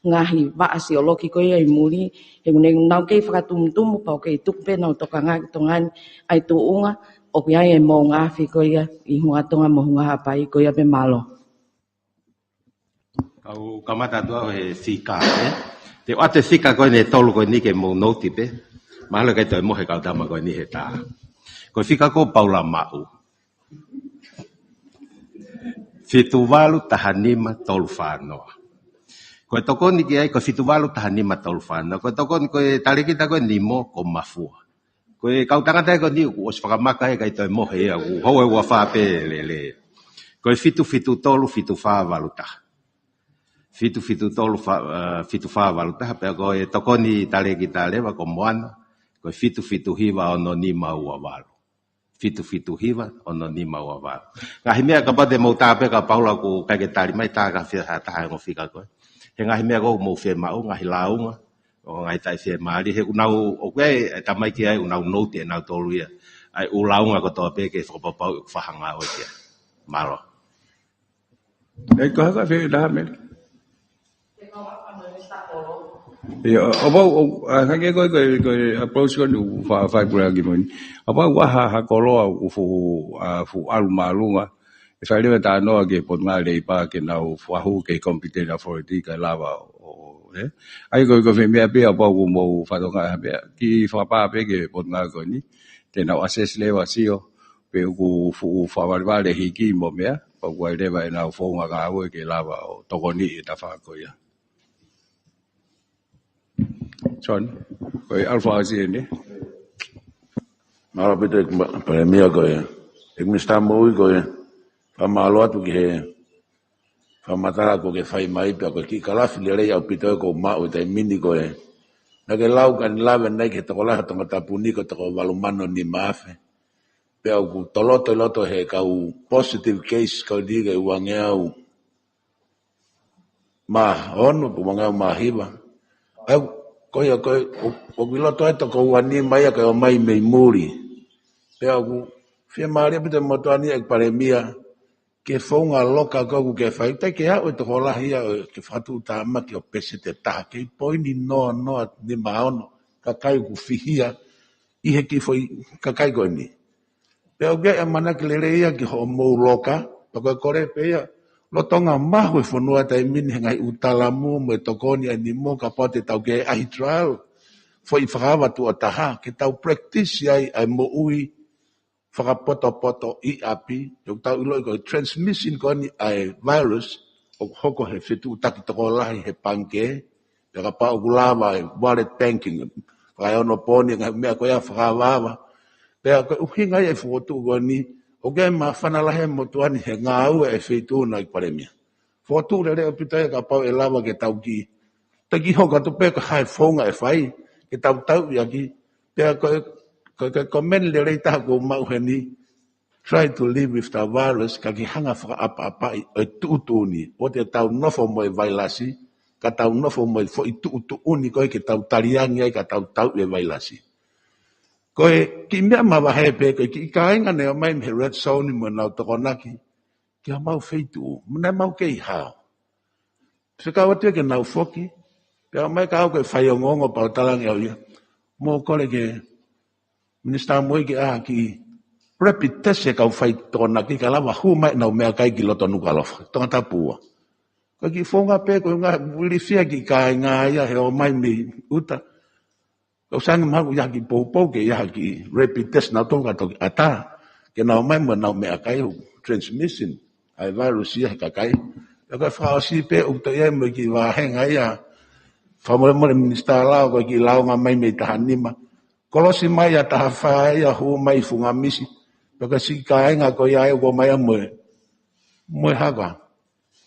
ngaahi vaʻa siolokī ko ia ʻi muli, he ʻoku nau kei fakatumutumu pea ʻoku kei tuku pē ʻenau tokanga ki Tonga ni ʻa e tuʻunga ʻoku ʻi ai e moʻunga afi ko ia ʻi Hunga Tonga mo Hunga Haʻapai. Ko ia pē, mālō. Kau kamata atu au he fika, ē? Te u ʻoatu e fika ko eni ʻe tolu ko eni ke mou note pē. Mahalo ʻikai toe mohe e kau tama ko eni he tā. Ko e fika ko ē ʻa Paula maʻu, fitu valu taha nima tolu fā noa. Ko e tokoni ki ai ko e fitu valu taha nima tolu fā noa. Ko e tokoni ko e talēkita ko ē ʻe nima ko Mafua. Ko e kau tangata ko eni kuo ʻosi fakamaka, ʻikai toe mohe ia, kuo houa ʻe uofā pē lele. Ko e fitu fitu tolu fitu fā valu taha. Fitu fitu tolu fa-, ē, fitu fā valu taha, pea ko e tokoni talēkita leva ko Moana, ko e fitu fitu hiva ono nima ua valu. Fitu fitu hiva ono nima ua valu. Ngaahi meʻa kapau te mou tā pē kia Paula ʻoku ʻikai ke tali mai, tā kia Fia ha taha e ongo fika ko ē. He ngaahi meʻa ʻoku mou fiemaʻu, ngaahi lāunga, ʻo ngaahi taʻefiemālie, he ʻoku nau, ʻoku ʻi ai e tamaiki ai ʻoku nau note ʻe nautolu ia ʻa e ʻū lāunga kotoa pē ke fakapapauʻi ʻoku fakahā ʻe ia. Mālō. ʻE, ko e hā e fehuʻi ʻe taha, Mele? ʻIo, ʻo, ʻo, ʻo, ʻa, hangē ko e, ko e, ko e approach ko eni ʻoku fa-, fai pule ʻaki mo eni. ʻO, ʻo, ʻa, ha, ha koloa ʻoku fuʻu, ʻa, fuʻu ʻalu māʻolunga. ʻE fai leva e talanoa ki he Potungāue Leipa ke nau fakahū ki he Competent Authority kae lava ʻo, ʻo, ē? ʻA ia ko e, ko e foʻi meʻa pē ia ʻoku ou mou fatongia ha meʻa. Kiʻi fakapā pē ki he Potungāue ko eni. Te nau assess leva, sio pe ʻoku fuʻu fakavalevale hiki mo meʻa, pea ʻoku ʻi ai leva ʻenau founga ngāue ke lava ʻo tokoniʻi e tafaʻaki ko ia. John, ko e ʻalu fakaʻosi eni. Mālō ʻaupito ʻEiki Ma-, Palēmia, ko e, ʻEiki Minisitā Moʻui, ko e fakamālō atu ki he fakamatala kuo ke fai mai, pea ko e kiʻi kalafi lelei ʻaupito ʻoku ou maʻu he taimi ni ko e, naʻa ke lau ka ne lave nai ki he tokolahi ʻo Tongatapu ni ko e toko valu mano nima afe. Pea ʻoku toloto ʻi loto he kau positive case ko eni ko e uangeau mā ono, pe uangeau mā hiva. ʻA ia, ko ia, ko e, ʻo, ʻoku ʻi loto ai toko ua nima ia ko e ō mai mei muli. Pea ʻoku fiemālie ʻaupito e motuʻa ni ʻEiki Palēmia, ki he founga loka ko ē ʻoku ke fai, ʻikai ke aʻu e tokolahi ia ʻo ke fakatuʻutāmaki ʻo peseti ʻe taha, kei poini noa noa nima ono kakai ʻoku fihia ʻi he kiʻi foʻi kakai ko eni. Pea ʻoku ʻi ai e ʻamanaki lelei ia ki hoʻomou loka, pea ko e kole pē ia, lolotonga mahu e fonua he taimi ni he ngaahi ʻū talamu mo e tokoni ʻa e nimo, kapau te tau kei ʻaʻahi trial, foʻi fakaava tuʻo taha, ke tau practice ai ʻa e moʻui fakapotopoto ʻi ʻapi, ʻoku tau ʻiloʻi ko e transmission ko eni ʻa e virus, ʻoku hoko he fetuʻutaki tokolahi he pangikē, pea kapau ʻoku lava e wallet banking, fakaeonopooni, ngaahi meʻa ko ia fakaavaava. Pea ko e ʻuhinga ia e fokotuʻu ko eni, ʻoku ʻi ai e māfana lahi he motuʻa ni he ngāue ʻa e feituʻu na ʻEiki Palēmia. Fokotuʻu lelei ʻaupito ia kapau ʻe lava ke tau kiʻi, tau kiʻi hoko atu pē ko e hā e founga ʻe fai, ke tau tauʻi ʻaki, pea ko e, ko e, ko e comment lelei taha ʻoku ou maʻu heni, try to live with the virus, ka ke hanga fakaʻapaʻapaʻi ʻa e tuʻutuʻuni, ʻoua te tau nofo mo e vailasi, ka tau nofo mo e foʻi tuʻutuʻuni ko ē ke tau taliangi ai ka tau tauʻi e vailasi. Ko e kiʻi meʻa mavahe pē, ko e kiʻi kāinga naʻe ō mai mei he red zone mo ʻenau tokonaki ki homau feituʻu, mo naʻa mau kei hao. Fekau atu ia ke nau foki, pea ō mai ka ʻoku ou fai ongoongo pea u talaange au ia, mou kole ki he Minisitā Moʻui ke ʻai ha kiʻi rapid test e kau fai tokonaki kae lava hū mai ʻenau meʻakai ki loto Nukuʻalofa, Tongatapu ua. Ko e kiʻi founga pē ko e ngaahi ilifia kiʻi kāinga ia he ō mai mei ʻuta. Kau sange maku ia ki poupou ke ʻai ha kiʻi rapid test nautolu ka toki ʻatā. Ke nau ō mai mo ʻenau meʻakai ʻoku transmission ʻa e virus ia he kakai. Pea ko e fakaʻosi pē ʻoku toe ʻi ai mo e kiʻi vāhenga ia. Fakamolemole Minisitā Lao, ko e kiʻi lāunga mai mei taha nima. Kolosi mai ʻa taha fā ia, hū mai Fungamisi. Pea ko e siʻi kāinga ko ia ʻoku ʻomai ia mo e, mo e haka,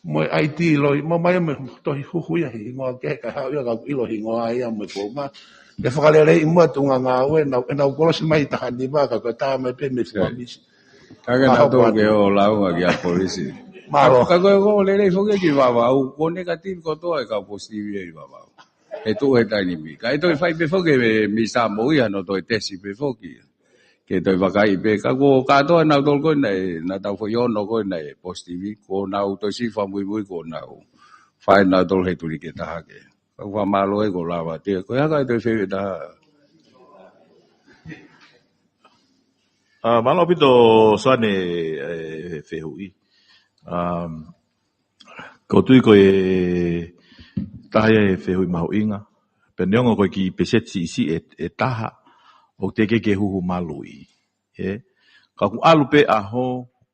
mo e ʻaitī loi, mo ʻomai ia mo e tohi huhu ia he hingoa kehe, kae haʻu ia ka ʻilo hingoa ia mo e founga. Ke fakaleleiʻi muʻa tuʻunga ngāue, nau, ʻenau kolosi mai taha nima ka ko e tā mai pē mei Fungamisi. Ka ke nau tolu ke ʻo lāunga kia polisi. Mālō. Ka ko e ʻoku lelei foki ki Vavau, ko e negative kotoa e kau positive ʻi Vavau. He tuʻu he taimi ni. Ka ʻe toe fai pē foki e Minisitā Moʻui ʻa hono toe tesi pē foki. Ke toe vakai pē. Ka ko kātoa nautolu ko ē naʻe, naʻa tau foʻi ono ko ē naʻe positive, ko nau toe siʻi fakamuimui ko nau fai nautolu he tuliki ʻe taha ke. Ka ʻoku fakamālō e ko lava te, ko e hā ka ʻe toe fehuʻi ʻe taha. Ā, mālō ʻaupito Soane, e, fehuʻi. Um, ʻoku ou tui ko e taha ia e fehuʻi mahuʻinga. Pea neongo ko e kiʻi peseti siʻisiʻi ʻe, ʻe taha, ʻoku teʻeki ke huhu maluʻi. Ē? Ka ʻoku ʻalu pē ʻaho,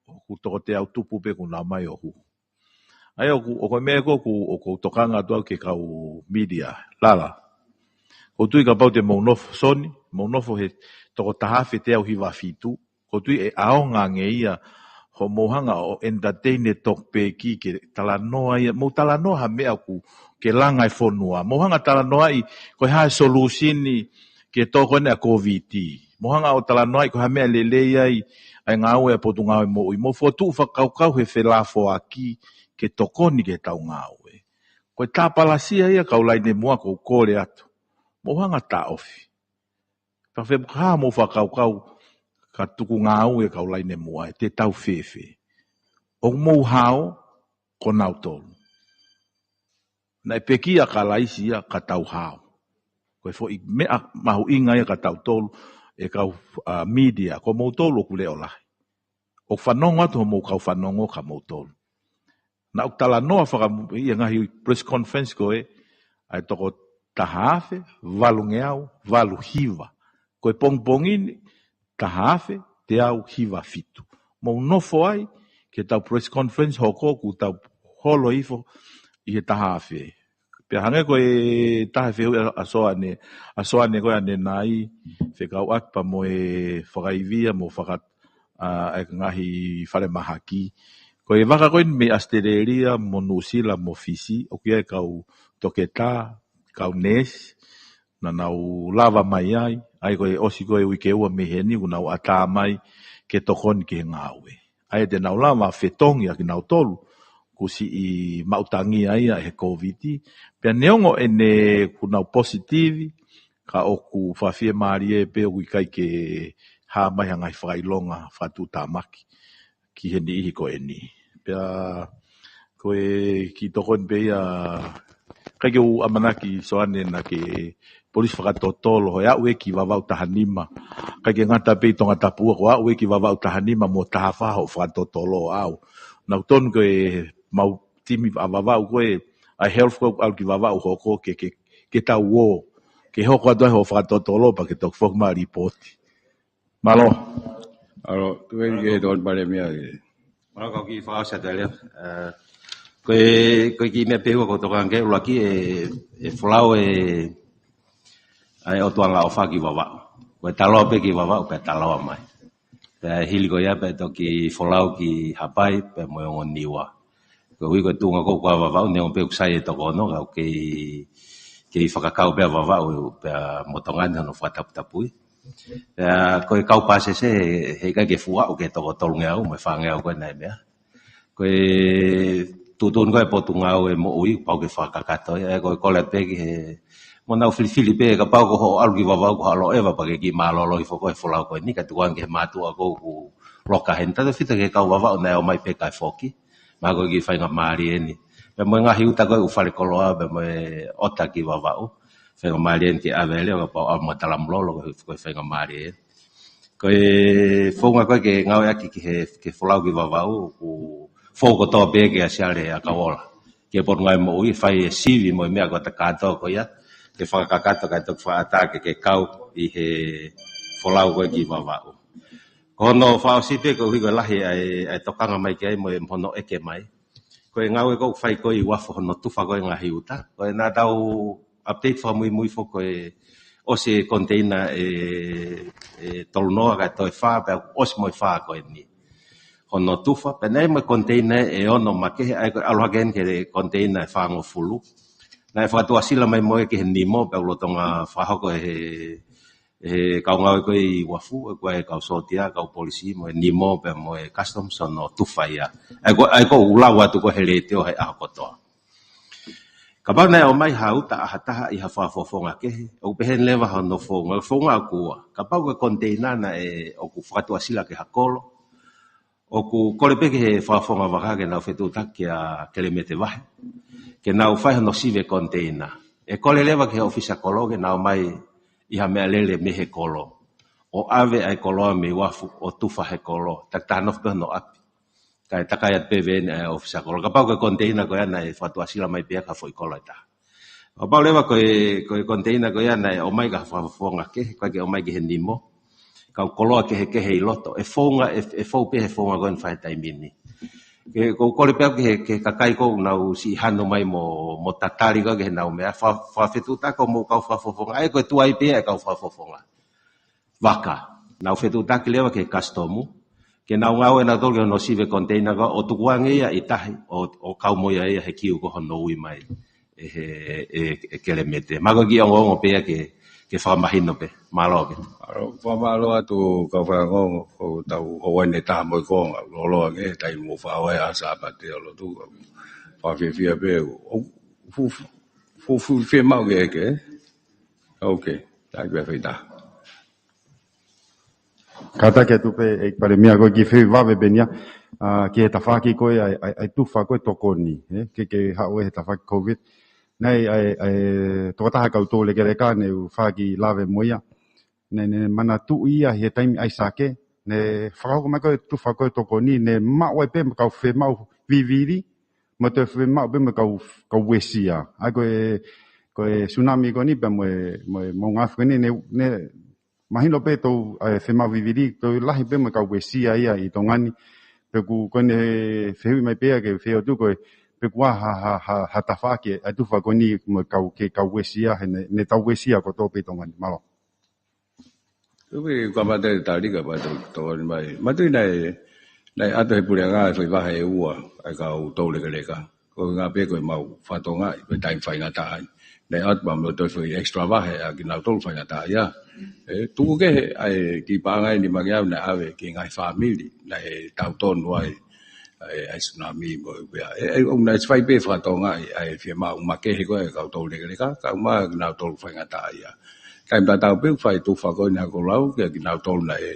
ʻoku toko teau tupu pē ʻoku nau ō mai ʻo huhu. ʻA ia ʻoku, ʻoku ou meʻa ko ē ʻoku, ʻoku ou tokanga atu au ki he kau media. Lala. ʻOku ou tui kapau te mou nofo, Soni, mou nofo he toko taha afe teau hiva fitu. ʻOku ou tui ʻe ʻaonga ange ia hoʻomou hanga ʻo entertain e topic ke talanoa ia. Mou talanoa ha meʻa ʻoku ke langa e fonua. Mou hanga talanoaʻi ko e hā e solution ke tō ko eni ʻa e Covid. Mou hanga ʻo talanoaʻi ko e hā e meʻa lelei ai ʻa e ngāue ʻa e Potungāue Moʻui. Mou fokotuʻu fakakaukau he felāfoaki ke tokoni ki heʻetau ngāue. Ko e tāpalasia ia kau Laine Muʻa ʻoku ou kole atu. Mou hanga taʻofi. Ka fē, ka hā hoʻomou fakakaukau ka tuku ngāue kau Laine Muʻa ʻe te tau fēfē. ʻOku mou hao ko nautolu. Naʻe pekia ʻa Kalaisi ia ka tau hao. Ko e foʻi meʻa mahuʻinga ia kia tautolu e kau, ā, media, ko moutolu ʻoku leʻo lahi. ʻOku fanongo atu hoʻomou kau fanongo kia moutolu. Naʻa ku talanoa fakamu-, ʻi he ngaahi press conference ko ē, ʻa e toko taha afe, valungeau, valu hiva. Ko e pongipongi ni, taha afe, teau hiva fitu. Mou nofo ai, ki heʻetau press conference hoko ʻoku tau holo hifo ʻi he taha afe. Pea hangē ko e taha e fehuʻi ʻa, ʻa Soane, ʻa Soane ko ē ʻanenai, fekauʻaki pea mo e fakaivia mo faka-, ā, e ngaahi falemahaki. Ko e vaka ko eni mei ʻAositelēlia mo Nuʻusila mo Fisi, ʻoku ʻi ai e kau toketā, kau neesi, naʻa nau lava mai ai, ʻa ia ko e ʻosi ko ē uike ua mei heni, kuo nau ʻatā mai ke tokoni ki he ngāue. ʻA ia te nau lava fetongi ʻa kinautolu, kuo siʻi maʻutangi ai ʻa e Covid. Pea neongo ʻene kuo nau positive, ka ʻoku fakafiemālie pē ʻoku ʻikai ke hā mai ha ngaahi fakaʻilonga fakatuʻutāmaki ki he niʻihi ko eni. Pea ko e kiʻi tokoni pē ia, ʻikai ke u ʻamanaki Soane naʻa ke polisi fakatotolo, he aʻu ē ki Vavaʻu taha nima. ʻIkai ke ngata pē ʻi Tongatapu, ko e aʻu ē ki Vavaʻu taha nima mo taha fā hoʻo fakatotolo au. Naʻa ku tonu ko e mau timi ʻa Vavaʻu ko ē, ʻa e health ko ē ʻalu ki Vavaʻu hoko ke, ke, ke tau ō. Ke hoko atu ai hoʻo fakatotolo pea ke toki foki mai ʻo lipooti. Mālō. Mālō, tuku eni ki he Tokoni Palēmia. Mālō, kau kiʻi fakaʻosi atu leva. Ē, ko e, ko e kiʻi meʻa pē ʻoku ou tokanga ki ai, ʻuluaki e, e folau e, ʻa e ʻOtua Laʻofa ki Vavaʻu. Ko e taloa pē ki Vavaʻu, pea taloa mai. Pea hili ko ia, pea toki folau ki Haʻapai, pea mo e ongo Niua. Koeʻuhi ko e tuʻunga ko ē ʻoku ʻa Vavaʻu, neongo pē ʻoku sai e toko ono, ka ʻoku kei, kei fakakau pē ʻa Vavaʻu, pea mo Tonga ni hono fakataputapui. Pea ko e kau pāsese, heʻikai ke fuʻu aʻu ki he toko tolungeau mo e fāngeau ko ē naʻe meʻa. Ko e tuʻutuʻuni ko ē ʻa e Potungāue Moʻui, pau ke fakakakato ia, ē, ko e kole pē ki he, mo nau filifili pē, kapau ko hoʻo ʻalu ki Vavaʻu ko e ʻalu ʻeva pea ke kiʻi mālōlō hifo ko ē he folau ko eni, ka tuku ange ki he mātuʻa ko ē ʻoku loka heni. Tautefito ki he kau Vavaʻu naʻe ō mai pē kae foki. Mahalo ko e kiʻi faingamālie eni. Pea mo e ngaahi uta ko ē ʻoku falekoloa, pea mo e ʻota ki Vavaʻu. Faingamālie eni ke ʻave leva kapau ʻalu mo Talamulolo ko e, ko e faingamālie eni. Ko e founga ko ē ke ngāueʻaki ki he, ke folau ki Vavaʻu, ʻoku fou kotoa pē ki he ʻAsiale ʻa Kauola. Ki he Potungāue Moʻui, fai e sivi mo e meʻa ko ē kātoa ko ia, ke fakakakato kae toki fakaʻatā ke, ke kau ʻi he folau ko ē ki Vavaʻu. Ko hono fakaʻosi pē koeʻuhi ko e lahi ʻa e, ʻa e tokanga mai ki ai mo e hono ʻeke mai. Ko e ngāue ʻoku fai ko ē ʻi Uafu hono tufa ko ē ngaahi uta. Ko e naʻa tau update fakamuimui foki ko e ʻosi e container ʻe, ʻe tolu noa kae toe fā, pea ʻosi mo e fā ko eni. Hono tufa, pea naʻe ʻi ai mo e container ʻe ono makehe, ʻa ia ko e ʻalu hake eni ki he container ʻe fāngofulu. Naʻe fakatuʻasila mai mo ia ki he nimo, pea ʻoku lolotonga fakahoko ʻe he ʻe he kau ngāue ko ē ʻi Uafu, ʻa ia ko e kau sōtia, kau polisi, mo e nimo, pea mo e customs, hono tufa ia. ʻA ia ko, ʻa ia ko ʻeku lau atu ko ē he letiō he ʻaho kotoa. Kapau naʻe ʻomai ha uta ʻa ha taha ʻi ha fakafofonga kehe, ʻoku pehē leva hono founga, founga ʻoku ua. Kapau ko e container naʻe ʻoku fakatuʻasila ki ha kolo, ʻoku kole pē ki he fakafofonga vaka ke nau fetuʻutaki kia Kelemete Vahe, ke nau fai hono sivi e container. ʻE kole leva ki he ʻōfisa kolo ke nau ʻomai ʻi ha meʻalele mei he kolo, ʻo ʻave ʻa e koloa mei Uafu ʻo tufa he kolo, takitaha nofo pē hono ʻapi. Kae takai atu pē veeni ʻa e ʻōfisa kolo. Kapau ko e container ko ia naʻe fakatuʻasila mai pē ia ki ha foʻi kolo ʻe taha. Kapau leva ko e, ko e container ko ia naʻe ʻomai ki ha fakafofonga kehe, ʻikai ke ʻomai ki he nimo, kau koloa kehekehe ʻi loto, ʻe founga, ʻe, ʻe fou pē he founga ko eni ʻoku fai he taimi ni. Ke, ʻoku ou kole pē au ki he, ki he kakai ʻoku nau siʻi hanu mai mo, mo tatali ko ē ki heʻenau meʻa, fa-, fakafetuʻutaki mo e kau fakafofonga, ʻa ia ko e tuai pē ia ʻa e kau fakafofonga vaka. Nau fetuʻutaki leva ki he kasitomu, ke nau ngāue nautolu ki hono sivi e container ko ē, ʻo tukuange ia ʻi tahi, ʻo, ʻo kau mo ia ia he kiu ko ē hono ui mai ʻe he, ʻe, ʻe Kelemete. Mahalo ko e kiʻi ongoongo pē ia ke, ke fakamahino pē. Mālō ʻaupito. Mālō, fakamālō atu kau faiongoongo, ko ʻetau houa eni ʻe taha mo e konga, loloa ange, taimi mo fao e ʻa Sāpate ʻo lotu, fakafiefia pē, ʻo, fu-, fu-, fu-, fiemaʻu ke, ke, ok, tai pē fai taha. Kātaki atu pē ʻEiki Palēmia ko e kiʻi fehuʻi vave pē eni ia, ʻa, ki he tafaʻaki ko ē ʻa e, ʻa e, ʻa e tufa ko ē tokoni, ē, ke, ke haʻu ʻe he tafaʻaki COVID. Naʻe ʻi ai, ʻa e, ʻa e, tokotaha kau toulekeleka naʻe u fai ha kiʻi lave mo ia. Naʻe, naʻe manatuʻi ia he taimi ʻaisake. Naʻe fakahoko mai ko ē tufa ko ē tokoni, naʻe maʻu ai pē mo e kau fiemaʻu vivili, mo e toe fiemaʻu pē mo e kau, kau uesia. ʻA ia ko e, ko e tsunami ko eni pea mo e, mo e, mo e ngaahi ko eni, naʻe, naʻe mahino pē ʻetau, ʻa e, fiemaʻu vivili, toe lahi pē mo e kau uesia ia ʻi Tonga ni. Pea ʻoku, ko ʻene fehuʻi mai pē ia ke fehuʻi atu ko e, pe ʻoku ʻi ai ha, ha, ha, ha tafaʻaki ʻa e tufa ko eni mo e kau, ki he kau uesia, he naʻe, naʻe tau uesia kotoa pē ʻi Tonga ni. Mālō. Upi, ka mate tali ka mate tokoni mai. Mate naʻe, naʻe ʻoatu ʻe he puleʻanga e foʻi vahe ʻe ua ʻa e kau toulekeleka. Ko e ʻuhinga pē ko e mau fakatokangaʻi, ko e taimi faingataʻa ia. Naʻe ʻoatu pea mo e toe foʻi extra vahe ʻa kinautolu faingataʻaʻia. ʻE, tuku kehe ʻa e kiʻi paʻanga ʻe nima ngeau naʻe ʻave ki he ngaahi fāmili naʻe tau tonu ai ʻa e, ʻa e tsunami mo e ʻūpē. ʻE, ʻe, ʻoku nau fai pē fakatokangaʻi ʻa e fiemaʻu makehe ko ē ʻa e kau toulekeleka, kae ʻumaʻā kinautolu faingataʻaʻia. Taimi tatau pē ʻoku fai tufa ko eni ʻa Hako Lau kia kinautolu naʻe,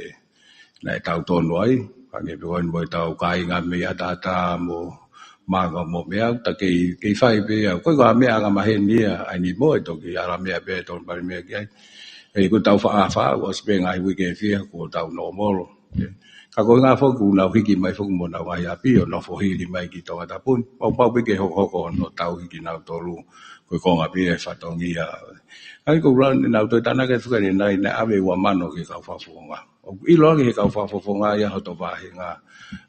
naʻe tau tonu ai, hangē pē ko eni mo ʻetau kāinga mei ʻAtaʻatā mo Manga mo meʻa, ta kei, kei fai pē ia. Ko e ʻuhinga meʻa anga maheni ia, ʻa eni mo e toki ala meʻa pē, tonu pali meʻa ki ai. ʻE, ko ʻetau faʻa faʻa, ʻosi pē ngaahi uike ʻe fiha, kuo tau nōmolo. Ka ko e ʻuhinga foki ʻoku nau hiki mai foki mo ʻenau ngaahi ʻapi ʻo nofo hili mai ki Tongatapu ni. Mau pau pē ke hokohoko hono tauhi kinautolu ko e konga pē ia e fatongia. ʻA ia ko e ʻuhinga naʻa nau toe tānaki atu ki ai naʻe, naʻe ʻave ua mano ki he kau fakafofonga. ʻOku ʻiloange ʻe he kau fakafofonga ia hoto vāhenga,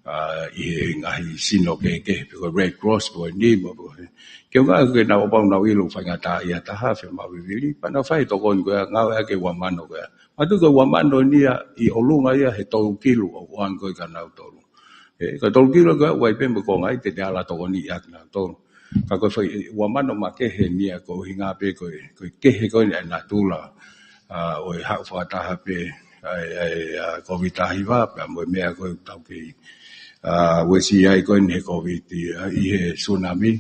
ʻa, ʻi he ngaahi sino kehekehe, pe ko e Red Cross, pe ko e nimo, pe ko e, ke ʻuhinga ke nau ʻo pau nau ʻilo faingataʻaʻia taha, fiemaʻu vivili, pea nau fai tokoni ko ia, ngāueʻaki e ua mano ko ia. Manatuʻi ko e ua mano ni ia ʻi ʻolunga ia he tolu kilu ʻoku ʻoange ko ē kia nautolu. ʻE, ko e tolu kilu ko ia ʻoku ʻi ai pē mo e konga ia te te ala tokoniʻi ʻaki kinautolu. Ka ko e foʻi ua mano makehe ni ia ko e ʻuhinga pē ko e, ko e kehe ko ē ʻa e natula, ʻa, ʻo e haʻu fakataha pē ʻa e, ʻa e, ʻa e COVID taha hiva, pea mo e meʻa ko ē ʻoku tau kei, ʻa, uesia ai ko eni he COVID, ʻa, ʻi he tsunami,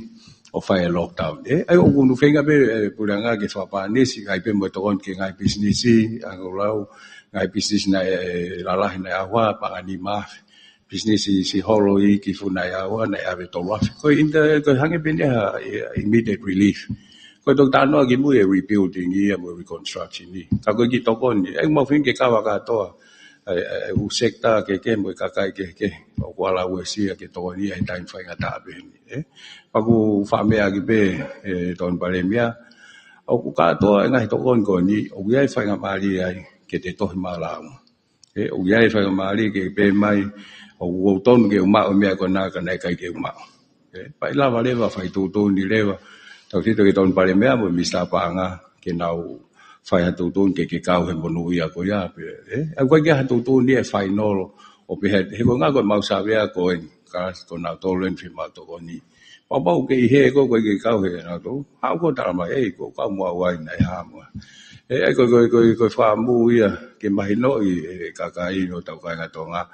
ʻo fai e lockdown. ʻE, ʻa ia ʻoku ou feinga pē, ʻe, puleʻanga ke fakapānisi, ʻi ai pē mo e tokoni ki he ngaahi pisinisi, ʻa, Hako Lau, ngaahi pisinisi naʻe, ʻe, lalahi naʻe ʻauha, paʻanga ʻe nima afe. Pisinisi siʻi holo iiki fua naʻe ʻauha, naʻe ʻave tolu afe. Ko e inter-, ko e hangē pē eni ha, ʻe, immediate relief. Ko e toki talanoa ki mui e rebuilding ia mo e reconstruction ni. Ka ko e kiʻi tokoni, ʻe, mau feinga ke kava kātoa ʻa e, ʻa e, ʻū sekita kehekehe mo e kakai kehekehe ʻoku ala uesia ke tokoni ʻi he taimi faingataʻa pehē ni, ē. Pea ʻoku ou fakameʻaʻaki pē, ʻe, Tony Palēmia, ʻoku kātoa e ngaahi tokoni ko eni, ʻoku ʻi ai e faingamālie ai ke te tohi mālōlō. ʻE, ʻoku ʻi ai e faingamālie ke pehē mai, ʻoku ou tonu ke u maʻu e meʻa ko ena ka naʻe ʻikai ke u maʻu. ʻE, pea ʻe lava leva fai tuʻutuʻuni leva. Tautefito ki he Tokoni Palēmia mo Minisitā Paʻanga ke nau fai ha tuʻutuʻuni ke, ke kau he monūʻia ko ia pē. ʻE, ʻoku ʻikai ke ʻi ai ha tuʻutuʻuni ʻe fainolo ʻo pehē, he ko e ʻuhinga ko e mau savea ko eni, ka ko nautolu eni fiemaʻu tokoni. Pau pau ke ʻi he ko, ko e ke kau he nautolu. Haʻu ko e tala mai, ʻe, ko e kau mo au ai naʻe hā mo. ʻE, ʻe, ko, ko, ko, ko e fakaʻamu ia ke mahinoʻi e kakai ʻo hotau kāinga Tonga.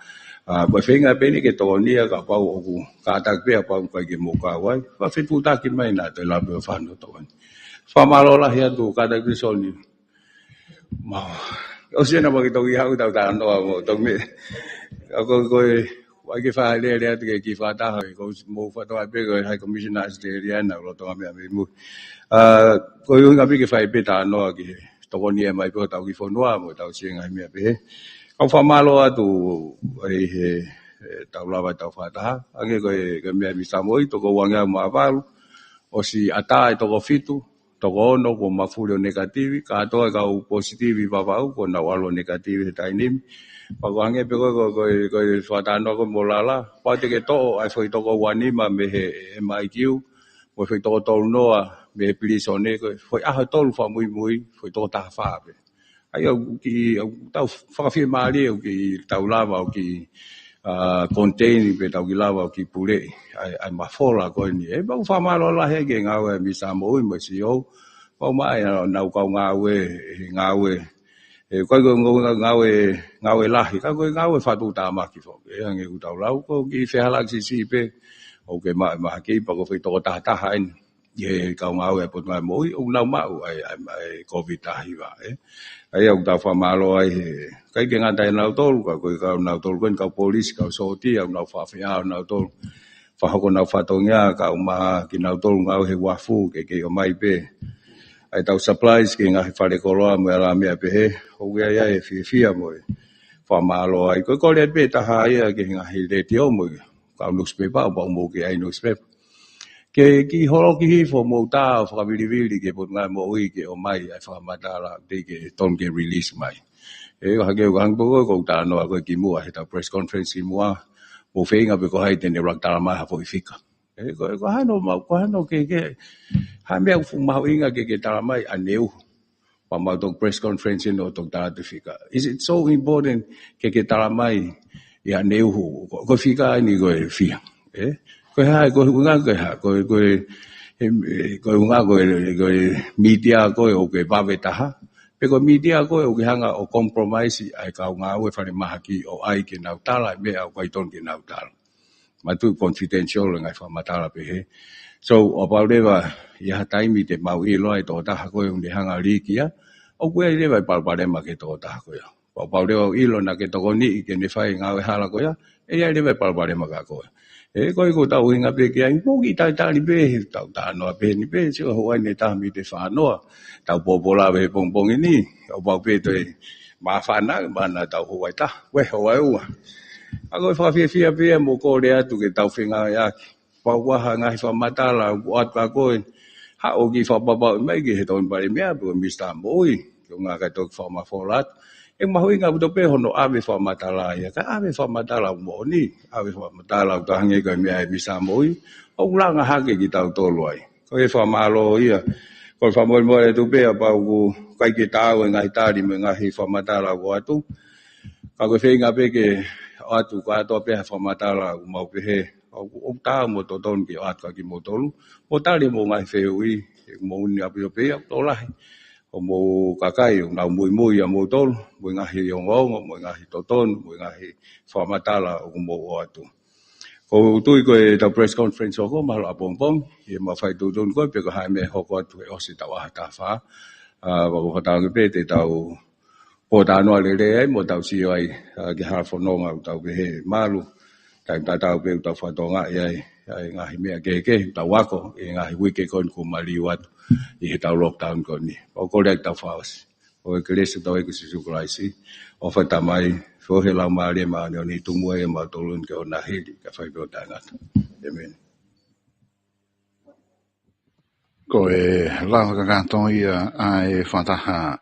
ʻA, ko e feinga pē eni ke tokonia ka pau ʻoku kātaki pē pau ʻikai ke mou kau ai. Fakafetuʻutaki mai naʻa toe lava pē ʻo fano tokoni. Fakamālō lahi atu kātaki pē Soni. Mau. ʻOsi ena mau kiʻi toki haʻu ʻetau talanoa mo toki meʻa. ʻA ko, ko e, ʻai ke fai lele atu ke kiʻi fakataha, ko mou fakatoa pē ko e High Commissioner Australia naʻa ku lolotonga meʻa mei mui. ʻA, ko e ʻuhinga pē ke fai pē talanoa ki he tokoni ʻe mai pē ʻo tau kiʻi fonua mo tau siʻi ngaahi meʻa pehē. Kau fakamālō atu ʻi he, ʻetau lava ʻetau fakataha. Hangē ko e, ko e meʻa Minisitā Moʻui, toko uangeau mā valu, ʻosi ʻatā e toko fitu, toko ono kuo mafuli ʻo negative, kātoa e kau positive Vavaʻu kuo nau ʻalu ʻo negative he taimi ni. Pea ko e hangē pē ko e, ko e, ko e, ko e fakatalanoa ko ē mo Lala, pau te ke toʻo ʻa e foʻi toko ua nima mei he M I Q, mo e foʻi toko tolu noa mei he pilīsone, ko e foʻi ʻaho tolu fakamuimui, foʻi toko taha fā pē. ʻA ia ʻoku kiʻi, ʻoku tau fakafiemālie ʻoku kiʻi tau lava ʻo kiʻi, ʻa, contain pē tau kiʻi lava ʻo kiʻi puleʻi ʻa e, ʻa e mafola ko eni. ʻE, pea ʻoku fakamālō lahi ki he ngāue ʻa e Minisitā Moʻui mo e C E O. Pea ʻoku maʻa ʻenau kau ngāue, he ngāue. ʻE, ko e ko e ngāue, ngāue lahi, ka ko e ngāue fakatuʻutāmaki foki. ʻE, hangē ʻoku tau lau, ko e kiʻi fehālaaki siʻisiʻi pē ʻoku ke maʻu e mahaki, pea ko e foʻi toko taha taha eni ʻi he kau ngāue ʻa e Potungāue Moʻui, ʻoku nau maʻu ʻa e, ʻa e, ʻa e Covid taha hiva, ʻe. ʻA ia ʻoku tau fakamālō ai he, ʻikai ke ngata ʻia nautolu, ka ko e kau nautolu ko eni kau polisi, kau sōtia, ʻoku nau fakafeʻao nautolu. Fakahoko ʻenau fatongia, kau mai kinautolu ngāue he uafu, ke kei ʻomai pē ʻa ʻetau supplies ki he ngaahi fale koloa mo e ala meʻa pehē, ʻoku ʻi ai ʻa e fiefia mo e fakamālō ai. Ko e kole pē taha ia ki he ngaahi letiō mo e kau newspaper, ʻo pau mou kei ʻai newspaper. Ke kiʻi holoki hifo mou tā ʻo fakavilivili ki he Potungāue Moʻui ke ʻomai ʻa e fakamatala, teʻeki ke tonu ke release mai. ʻE, ʻo hangē, ʻo hangē pē ko e, ko e talanoa ko ē kimuʻa, heʻetau press conference kimuʻa, mou feinga pē ko hai te ne ʻuluaki tala mai ha foʻi fika. ʻE, ko e, ko e hano mau, ko e hano ke, ke, ha meʻa ʻoku fuʻu mahuʻinga ke, ke tala mai ʻaneuhu. Pea mau toki press conference ʻo toki tala atu e fika. Is it so important ke, ke tala mai ia ʻaneuhu? Ko, ko e fika eni ko e fiha. ʻE? Ko e hā, ko e ʻuhinga, ko e hā, ko e, ko e, he, ko e ʻuhinga, ko e, ko e media, ko e ʻoku ke vave taha. Pe ko e media, ko e ʻoku ke hanga ʻo compromise ʻa e kau ngāue falemahaki ʻo ʻai ke nau tala e meʻa ʻoku ʻikai tonu ke nau tala. Matu confidential e ngaahi fakamatala pehē. So, ʻo pau leva ʻi ha taimi te mau ʻilo ai e tokotaha ko ē ʻoku ne hanga ʻo likia, ʻoku ʻi ai leva e palopalema ki he tokotaha ko ia. Pea ʻo pau leva ʻoku ʻilo naʻa ke tokoniʻi ke ne fai e ngāue hala ko ia, ʻe ʻi ai leva e palopalema kia koe. ʻE, ko e ʻoku tau ʻuhinga pē ki ai, mou kiʻi talitali pē, tau talanoa pē ni pē, sio hua ne taha mei te fanoa, tau popola pē he pongipongi ni, ʻo pau pē toe māfana, mana tau hua ʻe taha, ue hua ʻe ua. ʻA ko e fakafiefia pē ia mo kole atu ke tau fengāueʻaki. Pau ko ha ngaahi fakamatala, ʻoku ʻoatu kia koe, haʻu ʻo kiʻi fakapapauʻi mai ki he Tokoni Palēmia, pe ko e Minisitā Moʻui, ke ʻuhinga kae toki fakamafola atu. ʻE mahuʻinga ʻaupito pē hono ʻave fakamatala ia, kae ʻave fakamatala ʻoku moʻoni, ʻave fakamatala ʻoku tau hangē ko e meʻa ʻa e Minisitā Moʻui, ʻoku langa hake kitautolu ai. Ko e fakamālō ia, ko e fakamolemole atu pē ʻa pau ʻoku ʻikai ke taau e ngaahi tali mo e ngaahi fakamatala ʻoku ʻoatu. Ka ko e feinga pē ke ʻoatu kātoa pē ha fakamatala ʻoku mau pehē, ʻoku, ʻoku taau mo totonu ke ʻoatu kia kimoutolu, mo tali mo e ngaahi fehuʻi, ʻoku moʻoni ʻaupito pē ia, tokolahi ʻo e kakai, ʻoku nau muimui ʻia moutolu, mo e ngaahi ongoongo, mo e ngaahi totonu, mo e ngaahi fakamatala ʻoku mou ʻoatu. ʻOku ou tui ko ʻetau press conference hoko, mahalo ʻapongipongi, ʻi heʻemau fai tuʻutuʻuni ko ē, pe ko e hā e meʻa ʻe hoko atu he ʻosi ʻetau ʻaho taha fā. ʻA, ʻoku ou fakatauange pē te tau pōtalanoa lelei ai, mo tau sio ai, ʻa, ki he hala fononga ʻoku tau pehē malu, taimi tatau pē ʻoku tau fakatokangaʻi ai, ʻa e ngaahi meʻa kehekehe ʻoku tau ako, ʻi he ngaahi uike ko eni kuo maliu atu, ʻi heʻetau lockdown ko eni. ʻOku ou kole atu ke tau fakaʻosi. ʻOku ʻi he kelesi ʻa hotau ʻEiki ko Sīsū Kalaisi, ʻofa ʻa e Tamai, feohi ʻa e Laumālie Māʻoniʻoni, tuku muʻa ʻiate kimautolu ni ke ʻoua naʻa hili, kae fai pē ʻo taʻengata. ʻĒmeni. Ko e lava kakato ia ʻa e fakataha